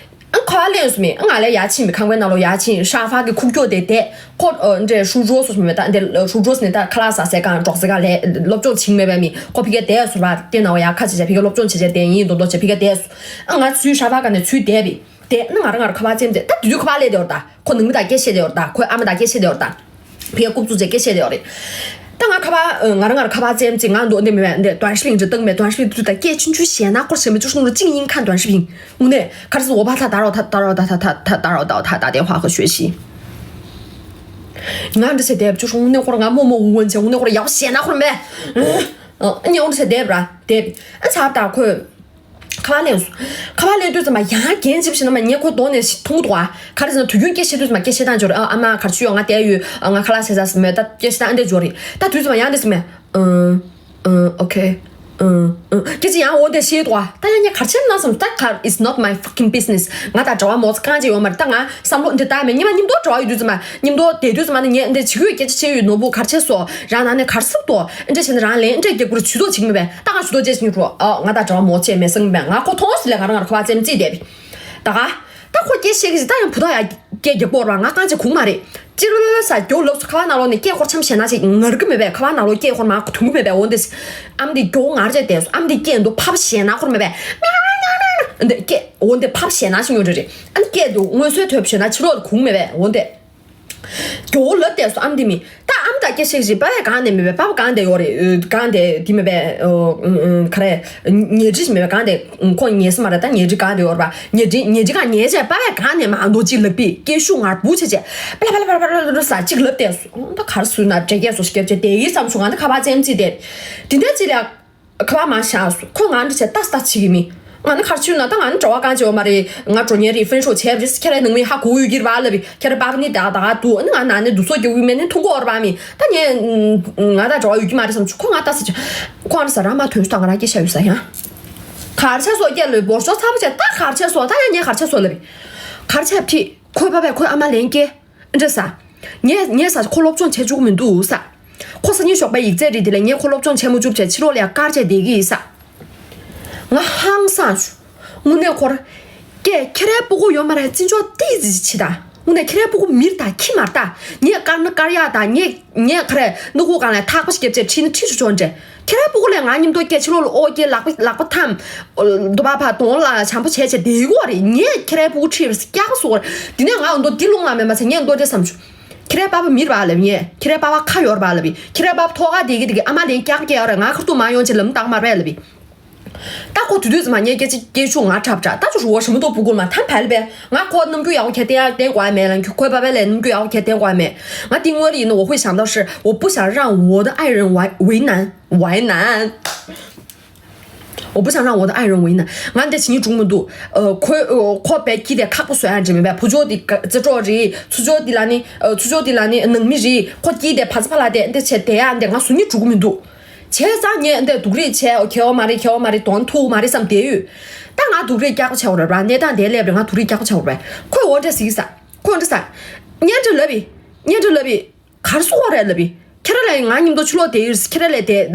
ཨ་ཁ་པར་ལེན་སོང་མེད། ང་ལ་ཡར་ཕྱིན་པའི་ཁང་པའི་ནང་ལོགས་ཡར་ཕྱིན། ཧྲ་ཧྥ་གི་ཁུག་ཀྱོག་དེ་བསྡད། ཁོ་ཨ་འདྲས་ཧྲུག་ཀྲོ་སོ་སོ་མེད་ད། འདྲས་ཧྲུག་ཀྲོ་སི་ནས་ད་ཁ་ལག་ཟ་སའི་སྒང་འགྲོགས་སའི་སྒང་ལས་སློབ་སྦྱོང་བྱིང་མེད་པའི་མི་ཁོ་ཕི་གའི་བསྡད་སོང་བ། དེ་ནང་བ་ཡར་ཁ་ཕྱེ་བྱས་ཕི་གའི་སློབ་སྦྱོང་བྱེད་བྱས་བསྡད་ཡིན་མདོག་མདོག་བྱས་ཕི་གའི་བསྡད་སོང་། ཨ་ང་ཚུར་ཧྲ་ཧྥ་སྒང་ནས་ཚུར་བསྡད་པས། བསྡད་ན་ང་རང་ང་རང་ཁ་པར་བཙེམ་བྱས། ད་དུས་དུས་ཁ་པར་ལེན་བསྡད་ཡོད་རེད་ད། ཁོ་ནང་མི་དང་སྐད་བཤད་བསྡད་ཡོད་རེད་ད། ཁོའི་ཨ་མ་དང་སྐད་བཤད་བསྡད་ཡོད་རེད་ད། ཕི་གའི་རྐུབ་བཙུགས་བྱས་སྐད་བཤད་བསྡད་ཡོད་རེད། ད་ང་ཁ་པར་ང་རང་ང་རང་ཁ་པར་བཙེམ་བྱས། ང་མདོག་འདི་མེད་པས། འདི་短视频 འདི་སྟེང་མེད། 短视频 དུས་ད་སྐད་ཆུང་ཆུང་བཤད་ན་ཁོར་བཤད་མི་བཅུ་ཧྲུང་རུ་ཅིང་ཡིན་ཁ་短视频 དངོས་གནས་ག་རེ་ཟེར། 我怕他打扰他，打扰到他，他他打扰到他打电话和学习。 ང་འདི་ཟེར་བསྡད་བཅུ་ཧྲུང་དངོས་གནས་ཁོར་ང་རྨོ་མོ་འུ་འུ་བྱས། དངོས་གནས་ཁོར་ཡག་པོ་བཤད་ན་ཁོར་མེད། ཨ་ཉེ་འོང་འདི་ཟེར་བསྡད་པ་ར་བསྡད། ཨ་ཚར་ད་ཁོས་ཁ་པར་ལེན་སོང་། ཁ་པར་ལེན་དུས་ཙམ་པ་ཡང་རྒན་ཅིག་བྱས་ན་མ་ཉེ་ཁོ་གདོང་ནས་ཤི་མཐོང་འདུག་ཨ། ག་རེ་ཟེར་ན་དུས་རྒྱུན་སྐད་བཤད་དུས་ཙམ་པ་སྐད་བཤད་སྟངས་འབྱོར་རེད། ཨ་ཨ་མ་ག་རེ་བྱས་ཡོད། ང་བསྡད་ཡོད། ཨ་ང་ཁ་ལག་བཟས་ཚར་ཟིན་མེད། ད་སྐད་བཤད་སྟངས་འདི་འབྱོར་རེད། ད་དུས་ཙམ་པ་ཡང་འདི་ཟེར་མེད། ཨ་ཨ་ཨོ་ཁེ། ཨང་ཨང་། སྐད་ཆ་ཡང་འོ་དེ་བཤད་དོ། ད་ཡང་ངས་གར་བྱེད་ན་བསམ། ད་གར། it's not my fucking business. ང་དང་འབྲེལ་བ་མོ་ཚ་གང་བྱས་ཡོད་མ་རེད། ད་ང་བསམ་བློ་འདི་ད་མེད། ཉི་མ་མཉམ་དུ་འབྲེལ་བ་ཡོད་དུས་ཙམ་མ། མཉམ་དུ་བསྡད་དུས་ཙམ་མ་ནི་ངས་འདི་བྱེད་ཀྱི་ཡོད། སྐད་ཆ་བཤད་ཡོད་ནོར་བུ་གར་བྱས་སོ། རང་ནང་ནས་གར་སུབ་དོ། འདི་བྱས་ན་རང་ལན་འདི་རྒྱག་དགོས་རེད། ཇུས་གཏོགས་བྱེད་ཀྱི་མེད་པས། ད་ང་ཇུས་གཏོགས་བྱས་ཀྱི་རོ། ཨ། ང་དང་འབྲེལ་བ་མོ་ཚ་མེད་བསམ་གྱི་མེད། ང་ཁོ་མཐོང་སོང་ལས་ང་རང་ང་རང་ཁ་པར་ཙེམ་རྩིས་བསྡད་པས། ད་ག་ད་ཁོ་སྐད་བཤད་ཀྱི་ཟིག། ད་ཡང་བུ་ད་ཡ་སྐད་རྒྱག་པོ་ར། ང་གང་བྱེད་ཁུངས་མ་རེད། ཅི་རུ་ལ་ལ་ས་རྒྱོ་ལབ་སོ། ཁ་བ་ནང་ལོགས་ནས་སྐད་ཁོར་འཆམ་ཞེ་ན་ཞིག་ངར་གི་མེད་པས། ཁ་བ་ནང་ལོགས་སྐད་ཁོར་མ་ཁོ་ཐུང་གི་མེད་པས། འོ་འདི་ཨམ་འདི་རྒྱོ་ངར་བྱས་བསྡད་སོ། ཨམ་འདི་སྐད་འདུག་ཕབ་ཞེ་ན་ཁོར་མེད་པས། འདི་སྐད་འོ་འདི་ཕབ་ཞེ་ན་ཞིག་ཉོ་རེ་རེད། ཨ་ནི་སྐད་འདུག་སྔོན་སོའི་ཐོབ་ཞེ་ན་ཕྱི་ལོགས་ཁུངས་མེད་པས། འོ་འདི་རྒྱོ་ལབ་བསྡད་སོ། ཨམ་འདི་མི། ད་ཨམ་ད་སྐད་ཤེག་ཞིག་པ་བས་གང་ནས་མེད་པས། པ་བ་གང་དེ་ཡོད་རེད། གང་དེ་དེ་མེད་པས། ཨོ་ཨུ་ཨུ་ག་རེ། ཉལ་ཁྲི་ཞིག་མེད་པས། གང་དེ་ཁོང་ཉལ་ས་མ་རེད། ད་ཉལ་ཁྲི་གང་དེ་ཡོད་རེད་པ། ཉལ་ཁྲི་ཉལ་ཁྲི་གང་ཉལ་བྱས་པ་བས་གང་ནས་མ་འདོ་ཅིག་ལབ་པས། སྐད་ཤུགས་ངར་བུ་བྱས་བྱས་པ་ལ་པ་ལ་པ་ལ་པ་ལ་ཟ་ཅིག་ལབ་བསྡད་སོ། ད་གར་སུ་ན་འདྲེ་སྐད་སོ་སྐད་བྱས་དེ་ཡིན་བསམ་སོང་། ང་ད་ཁ་པར་ཙེམ་ཙི་དེ་དེ་འདྲ་ཅི་ལ་ཁ་པར་མ་བཞག་སོ། ཁོས་ང་འདྲ་བྱས་ཏག་ཏག་བྱེད་ཀྱི་མི། ང་ནི་གར་ཆུ་ན་ད་ང་ནི་གྲྭ་བ་གང་བྱེད་འོ་མ་རེད། ང་འགྲོ་ཉེ་རེད། ཧྥན་ཧྲོ་བྱས་པ་རེད། ཁྱེད་རའི་ནང་མི་ཧ་གོ་ཡོད་ཀྱི་རེད་པ་ལབ་པས། ཁྱེད་རའི་པ་པ་ནི་ད་ད་ག་འདུག་ཨ་ནི་ང་ན་ནི་འདུག་སོ་རྒྱག་ཡོད་མེད་ནི་མཐོང་གི་ཡོད་རེད་པ་མི། ད་ངས་ང་ད་གྲྭ་བ་ཡོད་ཀྱི་མ་རེད་བསམ་བྱུང་། ཁོ་ང་ད་ཟེར་བྱུང་། ཁོ་ང་ཟ་རང་མ་ཐོན་སོ། ད་ང་རང་སྐད་ཆ་ཡོད་ས་ཡང་གར་ཆ་སོ་སྐད་ལོས་འབོར་ཤོག་ཚ་པོ་བྱས། ད་གར་ཆ་སོ། ད་ཡང་ངས་གར་ཆ་སོ་ལབ་པས། གར་ཆ་ཕྲིས་ཁོའི་པ་པས་ཁོའི་ཨ་མ་ལན་སྐྱེལ། འདྲ་ས། ངས་ངས་ས་ཁོ་སློབ་སྦྱོང་བྱེད་བཅུག་མི་འདུག་ས། ཁོ་སང་ཉིན་ཞོགས་པའི་ཡིག་ཚད་རིགས་དེ་ལས་ངས་ཁོ་སློབ་སྦྱོང་བྱེད་མ་བཅུག་བྱས་ཕྱི་ལོགས་ལ་དཀར་བྱས་བསྡད་ཀྱི་ཡིན་ས། ང་ཧང་སངས་བྱུང་། དངོས་གནས་ཁོར། ཀྱེ་ཁྱེད་རའི་སྤུ་གུ་ཡོད་མ་རེད། བརྩི་འཇོག་ཏོག་ཙམ་བྱེད་དང་། དངོས་གནས་ཁྱེད་རའི་སྤུ་གུ་མི་རེད་ད་ཁྱི་མ་རེད་ད། ངས་དཀར་ན་དཀར་ཡག་ད། ངས་ངས་ག་རེ་སྣ་ཁུག་སྒང་ལ་ཐག་པ་ཞིག་བརྒྱབ་བྱས་ཁྲིད་ན་ཁྲིད་ཆོག་ཆོག་འདྲ། ཁྱེད་རའི་སྤུ་གུ་ལས་ང་མཉམ་དུ་སྐད་ཕྱི་ལོགས་ལ་ཨོ་སྐད་ལག་པ་ལག་པ་འཐམ། འདུག་པ་ཕ་གདོང་ལ་བྱམས་པོ་བྱས་བྱས་བསྡད་ཡོད་རེད། ངས་ཁྱེད་རའི་སྤུ་གུ་ཁྲིད་པ་སྐྱག་པ་བཟོ་གི་རེད། དེ་ནས་ང་འདོད་འདི་རླུང་ལ་མེད་མ་ཚད་ངས་འདོད་འདྲ་བསམ་བྱུང་། ཁྱེད་རའི་པ་ཕ་མི་རེད་པ་ལབ་ངས། ཁྱེད་རའི་པ་ཕ་ཁ་ཡོད་རེད་པ་ལབ་ཡིན། ཁྱེད་རའི་པ་ཕ་ཐོག་ཁ་བསྡད་ཀྱི་བསྡད་ཀྱི་ཨ་མ་ལན་སྐྱག་པ་སྐྱག་ཡོད་རེད། ང་ཁ་ཐུག་མ་ཡོང་བྱས་ལམ་བདག་མ་རེད་པས་ལབ་ཡིན། ད་ཁོ་དུས་དུས་ཙམ་མ་ངས་སྐད་ཆ་སྐད་ཤུགས་ང་འཁྲབ་འདྲ། ད་ཅུ་ཧྲུ་བོ་ཧྲི་མོ་ཏོ་སྤུ་གུར་མ་ཐམ་བལ་པས། ང་ཁོ་རྣམ་འགྱུར་ཡག་པོ་གལ་ཏེ་ཡང་བསྟན་དགོས་མེད་ལ། ཁོའི་པ་ཕ་ལས་རྣམ་འགྱུར་ཡག་པོ་གལ་བསྟན་དགོས་མེད། ང་དེ་སྔོན་ཡིན་ན་འོ་ཧུའི་ཞང་ཏའོ་ཧྲི་འོ་པུ་ཞང་རང་འོ་ད་ཨའི་རན་ཝའི་ཝི་ནན་ཝའི་ནན། འོ་པུ་ཞང་རང་འོ་ད་ཨའི་རན་ཝའི་ནན། ང་འདི་བྱེད་སྙིང་འདོད་མི་འདུག་ཨ། ཁོ་ཨ། ཁོ་བས་སྐྱིད་དེ་ཁག་པོ་བཟོ་ཡ་འདྲ་མེད་པས། བུ་ཆོ་དེ་རྩེ་གྲོགས་རེད། ཚུ་ཆོ་དེ་ལ་ནི་ཨ། ཚུ་ཆོ་དེ་ལ་ནི་ནང་མི་རེད། ཁོ་སྐྱིད་དེ་ཕ་ཚ་ཕ་ལ་དེ་འདི་བྱས་བསྡད་ཡ་འདི་ང་བཟོ་སྙིང་འདོད་མི་འདུག་བྱས་ཙང་ངས་འདི་སྡུག་རུས་བྱས་ཨོ་གལ་བ་མ་རེད། གལ་བ་མ་རེད། གདོང་ཐུག་མ་རེད་བསམ་བསྡད་ཡོད། ད་ང་སྡུག་རུས་རྒྱག་པ་བྱས་པ་རེད་པ། གནས་སྟངས་དེ་སླེབས་རེད། ང་སྡུག་རུས་རྒྱག་པ་བྱས་པ་རེད་པ། ཁོས་འོ་འདྲ་ཟེར་གི་ས། ཁོས་འོ་འདྲ་ཟེར། སྙན་གྲགས་ལབ་པས། སྙན་གྲགས་ལབ་པས། གར་སོང་བ་རེད་ལབ་པས། ཁྱེད་རང་ལ་ང་མཉམ་དུ་ཕྱི་ལོགས་བསྡད་ཡོད། ཁྱེད་རང་ལ་བསྡད་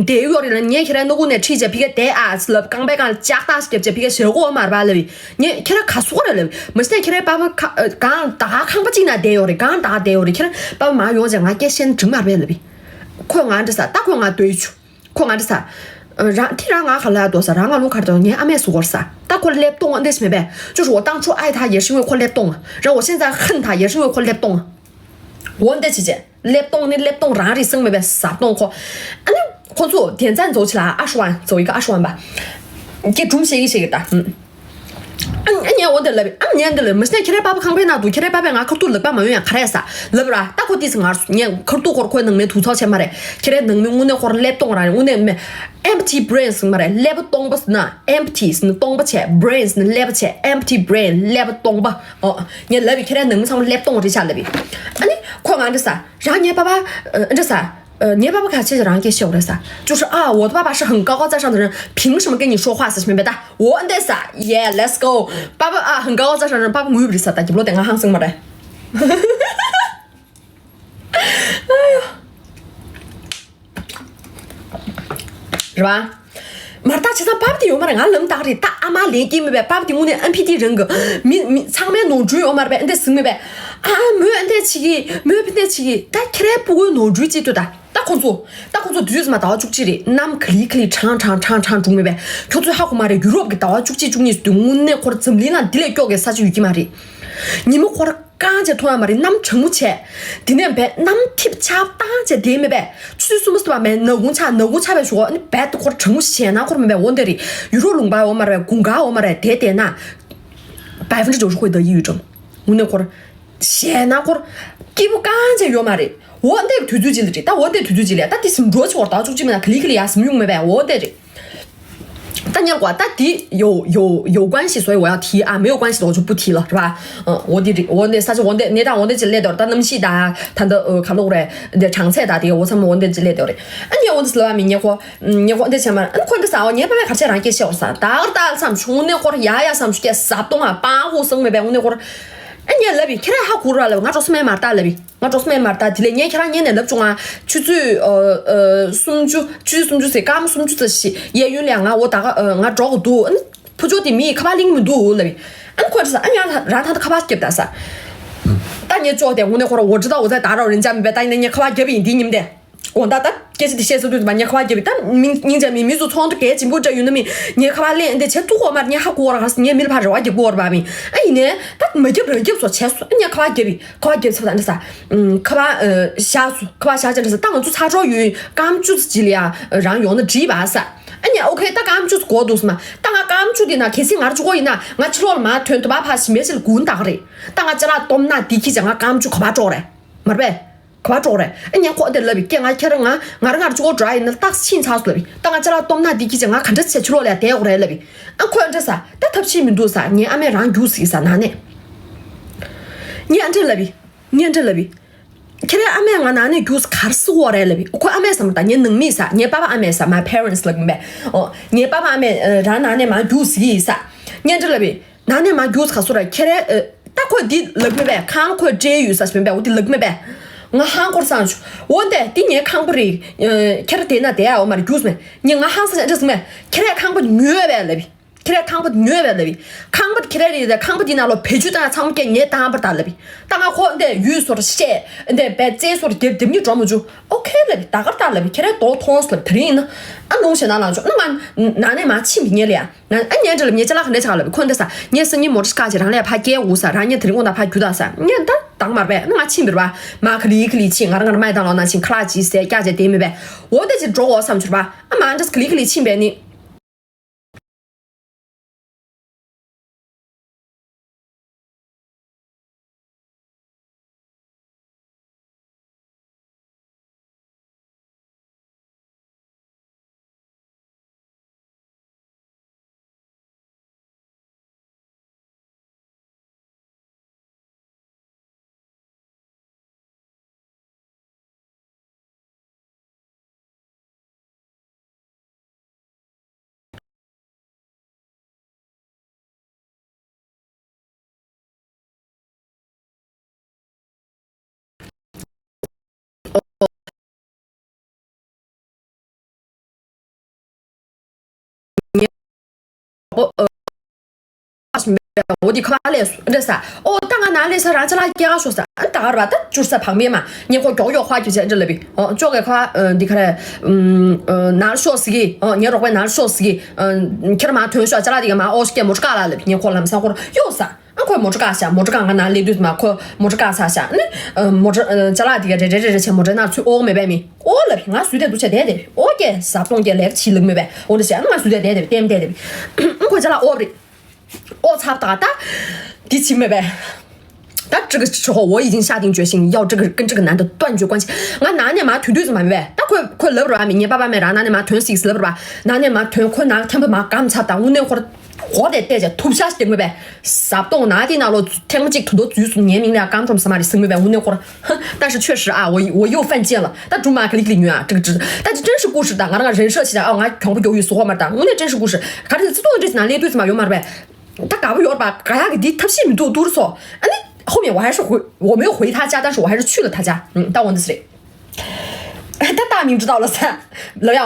བསྡད་ཡོད་རེད་ལ། ངས་ཁྱེད་རང་སྣ་ཁུག་ནས་ཁྲིད་བྱས་ཕ་གིར་བསྡད་ཨ་ལབ། རྐང་པའི་སྒང་ལ་ལྕགས་ཐག་ཞིག་བརྒྱབ་བྱས་ཕ་གིར་བཞེས་དགོས་མ་རེད་པ་ལབ་པས། ངས་ཁྱེད་རང་གར་སོང་བ་རེད་ལབ་པས། མ་གཞི་ནས་ཁྱེད་རའི་པ་ཕ་ཁ་སྒང་ད་ཁང་པ་གཅིག་ནང་བསྡད་ཡོད་རེད། སྒང་ད་བསྡད་ཡོད་རེད། ཁྱེད་རང་པ་ཕ་མར་ཡོང་བྱས་ང་སྐད་བཤད་ན་འགྲིག་མ་རེད་པས་ལབ་པས། ཁོས་ང་འདྲ་ཟེར། ད་ཁོས་ང་འདོད་བྱུང་། ཁོས་ང་འདྲ་ཟེར། རང་དེ་རང་ང་ག་ལ་འདུག་ཟེར། རང་ང་ལུང་ག་རེ་འདུག་ངའི་ཨ་མས་བཟོ་དགོས་ཟེར། ད་ཁོ་ལེབ་ཏོང་ཨ་འདྲ་ཞིག་མེད་པས། ཅོ་ཧྲུ་བོ་ཏང་ཆོ་ཨའི་ཐ་ཡེ་ཧྲིང་ཝེ་ཁོ་ལེབ་ཏོང་། རང་བོ་ཤེན་ཙང་ཧན་ཐ་ཡེ་ཧྲིང་ཝེ་ཁོ་ལེབ་ཏོང་། འོ་འདི་བྱེད་བྱེད། ལེབ་ཏོང་ནི་ལེབ་ཏོང་རང་རེད་ཟེར་མེད་པས་ཟབ་ཏོང་ཁོ། ཨ་ནི་ཁོ་ཚོ་དེ་ཚན་རྫོགས་ཆེ་ལ་ཨ་ཧྲུ་ཝན་རྫོགས་ཡི་ག་ཨ་ཧྲུ་ཝན་པ། ཀྱེ་སྒྲུང་བཤད་ཀྱི་བཤད་ཀྱི་ད། ཨ་ངས་འོ་འདི་ལབ་ཨ་ངས་འདི་ལབ་མི་སྣས་ཁྱེད་རའི་པ་ཕ་ཁང་པའི་ནང་འདུག་ཁྱེད་རའི་པ་ཕས་ང་ཁ་ཐུག་ལག་པ་མ་ཡོང་ཡང་ག་རེ་ཟ་ལབ་ར། ད་ཁོ་ཏིས་ངར་སོང་ངས་ཁ་ཐུག་ཁོར་ཁོའི་ནང་མི་ཐུག་ཚོགས་བྱས་མ་རེད། ཁྱེད་རའི་ནང་མི་དངོས་གནས་ཁོར་ལེབ་ཏོང་ར་རེད། དངོས་གནས་མེད། empty brain ཟེར་མ་རེད། ཀླད་པ་སྟོང་པ་ཟེར་ན། empty ཟེར་ན་སྟོང་པ་བྱས། brain ཟེར་ན་ཀླད་པ་བྱས། empty brain ཀླད་པ་སྟོང་པ། ཨོ། ངས་ལབ་པའི་ཁྱེད་རའི་ནང་མི་ཚང་མ་ཀླད་སྟོང་རེད་ཤག་ལབ་པའི། ཨ་ནི་ཁོ་ང་འདྲ་ས་རང་ངའི་པ་ཕ་འདྲ་ས། ངའི་པ་ཕ་ག་ཆེ་རང་སྐད་ཤེས་རེད་ས།就是啊，我的爸爸是很高高在上的人，凭什么跟你说话ཟེར་མིན་པས་ད། འོ་འདྲ་ས། yeah let's go།爸爸啊，很高高在上的人，爸爸ངུས་པ་རེད་ས། ད་རྒྱབ་ལོགས་དེ་ང་ཧང་སང་མ་རེད། རེད་བ། མར་ལྟ་བྱས་ཙང་པ་ཕ་དེ་ཡོད་མ་རེད། ང་ལམ་བཏགས་རེད། ད་ཨ་མ་ལན་སྐྱེལ་མེད་པས། པ་ཕ་དེ་དངོས་གནས་ཨམ་ཕི་དེ་རང་གི་མི་མི་ཚང་མའི་ནོར་འཁྲུལ་ཡོད་མ་རེད་པས། འདི་ཟིག་མེད་པས། ཨ་མོས་འདི་བྱེད་ཀྱི་མོས་ཕི་འདི་བྱེད་ཀྱི། ད་ཁྱེད་རའི་སྤུ་གུའི་ནོར་འཁྲུལ་ཅིག་ལྟོས་ད། ད་ཁོ་ཚོ་ད་ཁོ་ཚོ་དུས་ཚོད་མ་ཟླ་བ་བཅུ་གཅིག་རེད། གནམ་ག་ལི་ག་ལི་གྲང་གྲང་གྲང་གྲང་འགྲོ་མེད་པས། ཁྱོད་ཚོས་ཧ་གོ་མ་རེད། ཡུ་རོབ་ཀྱི་ཟླ་བ་བཅུ་གཅིག་བཅུ་གཉིས་སུ་དུས་དངོས་གནས་ཁོར་འཛམ་གླིང་ལ་འདི་ལས་སྐྱོ་གི་ས་ཆ་ཡོད་ཀྱི་མ་རེད། ཉི་མ་ཁོར་རྐང་བྱས་མཐོང་ཡ་མ་རེད། གནམ་གྲང་མོ་བྱས། དེ་ནས་བས་གནམ་འཐིབས་ཆར་བཏང་བྱས་བསྡད་མེད་པས། ཆུ་ཚོད་གསུམ་པ་སུ་བ་མེད་ནག་ཁུང་ཆགས། ནག་ཁུང་ཆགས་པའི་ཞོགས་ཨ་ནི་བས་ད་ཁོར་གྲང་མོ་ཞེད་སྣང་ཁོར་མེད་པས། འོ་འདི་རེད། ཡུ་རོ་ལུང་པ་འོ་མ་རེད། དགུན་ཁ་འོ་མ་རེད། དེ་བསྡད་ན་百分之九十会得抑郁症། དངོས་གནས་ཁོར་ཞེད་སྣང་ཁོར་སྐྱིད་པོ་རྐང་བྱས་ཡོད་མ་རེད། འོ་འདི་དུས་ཚོད་ཅིག་ལ་རེད། ད་འོ་འདི་དུས་ཚོད་ཅིག་ལ་ད་དེ་ཟིན་འགྲོ་ཆོག་ད་བཅུ་གཅིག་མིན་ན་ག་ལི་ག་ལི་ཡ་ཟིན་ཡོང་མེད་པས། འོ་འདི་རེད། ད་ ད་ཉལ་གོ་ད་དེ་有有有关系，所以我要提啊，没有关系的我就不提了，是吧？嗯，我的我那啥是我那那张我那只来的，但那么细的，他的呃卡路里的常菜打的，我什么我那只来的嘞。哎，你我那是老米，你火，嗯，你火那什么，嗯，混的啥，你白白卡车上给笑啥，打打上去，我那会儿呀呀上去给啥东啊，八户生没白，我那会儿，哎，你那边，看来还苦热了，我说是没嘛打那边。 ང་གྲོགས་སུ་མེད་མ་རེད་ད། དེ་ལས་ངས་ཁྱེད་རང་ཉན་ནས་ལབ་བྱུང་ང་། ཆུ་ཚོད་ཨ་ཨ་སུམ་ཅུ་ཆུ་ཚོད་སུམ་ཅུ་ཟེར་སྐར་མ་སུམ་ཅུ་ཙམ་ཞིག་གཡས་གཡོན་ལ་ང་འོ་ད་ག་ཨ་ང་འགྲོ་གི་འདུག་ཨ་ནི་ཕུ་ཅོ་དེ་མི་ཡིས་ཁ་པར་གླེང་མི་འདུག་ལབ་ཡིན། ཨ་ནི་ཁོས་ད་ས་ཨ་ཉ་རང་ད་ད་ཁ་པར་རྒྱབ་ད་ས། ད་ངས་ཅོག་དེ་དངོས་གནས་ཁོ་ར་འོ་ཅི་ད་འོ་ཙ་ད་ར་རིན་ཅང་མི་པས། ད་ཡིན་ན་ངས་ཁ་པར་རྒྱབ་ཡིན་འདི་ཉིན་དེ། འོ་ད་ད་སྐད་ཆ་དེ་བཤད་ས་དུས་ད་ངས་ཁ་པར་རྒྱབ་ཡིན། ད་མི་སྙིང་རྗེ་མི་མི་ཚོ་ཚོགས་འདུ་གལ་ཆེན་པོ་འདྲ་ཡོད་ན་མི་ངས་ཁ་པར་གླེང་འདི་བྱེད་ཐུབ་གོ་མ་རེད། ངས་ཧ་གོ་ར་ངས་མི་ལ་ཕར་རེ་བ་རྒྱབ་གོ་ར་བ་མི་ཨ་ཡིན་ནས་ད་མ་རྒྱབ་རང་རྒྱབ་སོ་བྱས་སོ། ཨ་ངས་ཁ་པར་རྒྱབ་ཡིན། ཁ་པར་རྒྱབ་ཚར་ད་འདི་ས། ཁ་པར་བཞག་སོ། ཁ་པར་བཞག་ཅེས་ད་ང་ཚོ་ཚ་གྲོགས་ཡོད་སྐར་མ་བཅུ་ཙམ་ཅིག་ལ་ཡ་རང་ཡོང་ན་འགྲིག་པ་ས། ཨ་ནི་ཨོ་ཁེ་ད་སྐར་མ་བཅུ་ཙམ་འགོར་འདུག་ཟེར་མ། ད་ང་སྐར་མ་བཅུ་དེ་ན་གལ་སྲིད་ང་ར་གཅིག་པོ་ཡིན་ན་ང་ཕྱི་ལོགས་ལ་མར་ཐོན་དུ་བ་ཕ་ཞིམ་པའི་ཕྱིར་དགུན་ད་ག་རེད། ད་ང་ཅ་ལག་སྟོབས་ན་འདི་ཁྱི་ཅག་ང་སྐར་མ་བཅུ་ག་པར་འགྲོ་རེད། མ་རེད་པས། ག་པར་འགྲོ་རེད། ཨ་ནི་ཁོ་དེ་ལབ་པས་ཀྱེ་ང་ཁྱེད་རང་ང་ང་ར་ང་ར་གཅིག་པོ་འགྲོ་ཡིན་ན་རྟགས་ཕྱིན་ཚར་སོང་ལབ་པས། ད་ང་ཅ་ལག་སྟོབས་ན་འདི་ཁྱི་ཅག་ང་ག་འདྲ་བྱས་ཕྱི་ལོགས་ལ་བསྡད་དགོས་རེད་ལབ་པས། ཨ་ཁོས་འདྲ་ས་ད་ཐབས་ཤེས་མི་འདུག་ས། ངའི་ཨ་མས་རང་རྒྱུགས་ཟིག་ས་ན་ནས། ངས་ཨ་འདྲ་ལབ་པས། ངས་འདྲ་ལབ་པས། ཁྱེད་རའི་ཨ་མས་ང་ནང་ནས་རྒྱུགས་གར་སི་འོ་རེད་ལབ་པས། ཁོ་ཨ་མས་བསམ་ད་ངའི་ནང་མིས་ས། ངའི་པ་ཕ་ཨ་མས་ས། My parents ལབ་མི་འབད། ཨོ་ངའི་པ་ཕ་ཨ་མས་རང་ནང་ནས་མ་རྒྱུགས་ཟིག་ས། ངས་འདྲ་ལབ་པས། ནང་ནས་མ་རྒྱུགས་ག་སོ་ར་ཁྱེད་རའི་ད་ཁོས་འདི་ལབ་མི་འབད། ཁང་ཁོས་སྤྲད་ཡོད་ས་ཞིག་མི་འབད། འོ་འདི་ལབ་མི་འབད། ང་ཧང་སྐོར་སང་ཆུ་འོ་འདི་འདི་ངའི་ཁང་པ་རེད། ཁྱེད་ར་དེ་ན་དེ་ཡ་འོ་མར་རྒྱུགས་མེད། ངས་ང་ཧང་སང་འདྲ་ཟིག་མེད། ཁྱེད་རའི་ཁང་པ་ཉོས་བས་ལབ་པས། ཁྱེད་རའི་ཁང་པ་ཉོས་བས་ལབ་པས། ཁང་པ་ཁྱེད་རའི་རེད་དེ་ཁང་པ་འདི་ནང་ལོ་བེད་སྤྱོད་བཏང་ཡ་ཚང་མ་སྐྱེ་ངས་བཏང་པར་ད་ལབ་པས། ད་ང་ཁོ་འདི་ཡུལ་སོར་བཤད་འདི་བས་རྩེ་སོར་རྒྱབ་རྒྱབ་ཉིད་འགྲོ་མ་བཅུག་ཨོ་ཁེ་ལབ་པས། ད་གར་ད་ལབ་པས། ཁྱེད་རའི་དོ་མཐོང་སོ་ལབ། དེ་རིང་ཡིན་ན་ཨ་ནུང་ཞེ་ན་ལང་ཆོག་ན་ང་ནང་ནས་མ་ཕྱིན་པའི་ཉེ་ལ་ཡ། ང་ཨ་ཉན་འདྲ་ལབ། ངས་ཅ་ལག་ག་ནས་ཆགས་ལབ། ཁོ་འདི་ས་ངས་སང་ཉིན་མོ་ཊ་བཀག་བྱས་རང་ལས་ཕ་སྐྱེལ་འུ་ས་རང་ཉིད་དེ་རིང་དགོང་དག་ཕ་རྒྱུ་དག་ས། ངས་ད་དང་མར་པས་ན་ང་ཕྱིན་པར་བ་མ་ག་ལི་ག་ལི་ཕྱིན། ང་རང་ང་རང་མ་ཡི་དང་ལོ་ན་ཕྱིན་ཁ་ལག་ཅིག་ཟས་རྒྱག་བྱས་དེ་མི་པས། འོ་དེ་ཅིག་འགྲོ་འོ་བསམ་ཆུར་བ་ཨ་མ་འདྲ་ས་ག་ལི་ག་ལི་ཕྱིན་པས་ནི། འོ་དེ་ཁ་པར་ལས་སུ་འདྲ་ས། ཨོ་ད་ང་ནང་ལས་ས་རང་ཅ་ལག་སྐྱེལ་ག་ཤོག་ས། ཨ་ད་གར་བ་ད་བཅུར་ས་བག་མེད་མ་ངས་ཁོ་མགྱོགས་མགྱོགས་ཁ་རྒྱུ་བྱས་འདྲ་ལབ་པས། ཨོ་ཅོག་གི་ཁ་པར་འདི་ག་རེ་ནར་ཤོག་ཟིག་གི། ཨོ་ངའི་རོགས་པའི་ནར་ཤོག་ཟིག་གི། ཁྱེད་རང་མ་ཐོན་ཤོག་ཅ་ལག་འདི་ག་མ་ཨོ་ཤི་ཀྱེ་མོ་ཊ་བཀག་ལ་ལབ་པས། ངས་ཁོ་ལམ་སང་ཁོར་གཡོག་ས། ཨ་ཁོས་མོ་ཊ་བཀག་ཤག་མོ་ཊ་བཀག་ང་ནང་སླེབས་དུས་མ་ཁོ་མོ་ཊ་བཀག་ཚར་ཤག་ནི་མོ་ཊ་ཅ་ལག་དེ་ག་རེ་རེ་རེ་རེ་བྱས་མོ་ཊའི་ནང་ཚུད་ཨོ་མེད་པས་མི་ཨོ་ལབ་ང་བཟོས་དེ་འདུག་བྱས་བསྡད་དེ་ཨོ་ཀྱེ་ཟབ་གཏོང་ཀྱེ་ལེགས་ཕྱི་ལུགས་མེད་པས་ཨོ་འདི་བྱས་ང་བཟོས་དེ་བསྡད་དེ་བསྟན་བསྡད་དེ་ཨ་ཁོ་ཅ་ལག་ཨོ་རེད། ཨོ་ཚབ་ད་ད་འདི་ཕྱི་མེད་པས། ད་这个时候我已经下定决心要这个跟这个男的断绝关系。ང་ནང་ནས་མ་ཐོན་དུས་ཙམ་པ་མེད་པས། ད་ཁོས་ཁོས་ལབ་ར་བ་མི་ངའི་པ་ཕ་མས་རང་ནང་ནས་མ་ཐོན་སྲིད་ལབ་ར་བ། ནང་ནས་མ་ཐོན་ཁོས་ནང་ཐེམ་པ་མ་སྐམ་ཚར་ད་དངོས་གནས་ཁོར་གོ་དེ་བལྟས་བྱས་ཐུབ་ཤ་ཞིག་མེད་པས། ཟབ་གཏོང་ན་དེ་ནང་ལོ་ཐེངས་མ་གཅིག་དུ་དོ་འཛུལ་སོང་ངའི་མིང་ལ་སྐམ་ཁྲོམ་ས་མ་རེད་ཟིག་མེད་པས་དངོས་གནས་ཁོར།但是确实啊，我我又犯贱了。但竹马克里克里女啊，这个这，但是真是故事的，俺那个人设起来啊，俺全部由于俗话嘛的，我那真是故事。可是自动这次拿来对子嘛，有嘛呗？他搞不有吧？搞下个的，他信不多多少？哎，那后面我还是回，我没有回他家，但是我还是去了他家。嗯，到我那里。他大名知道了噻，老杨。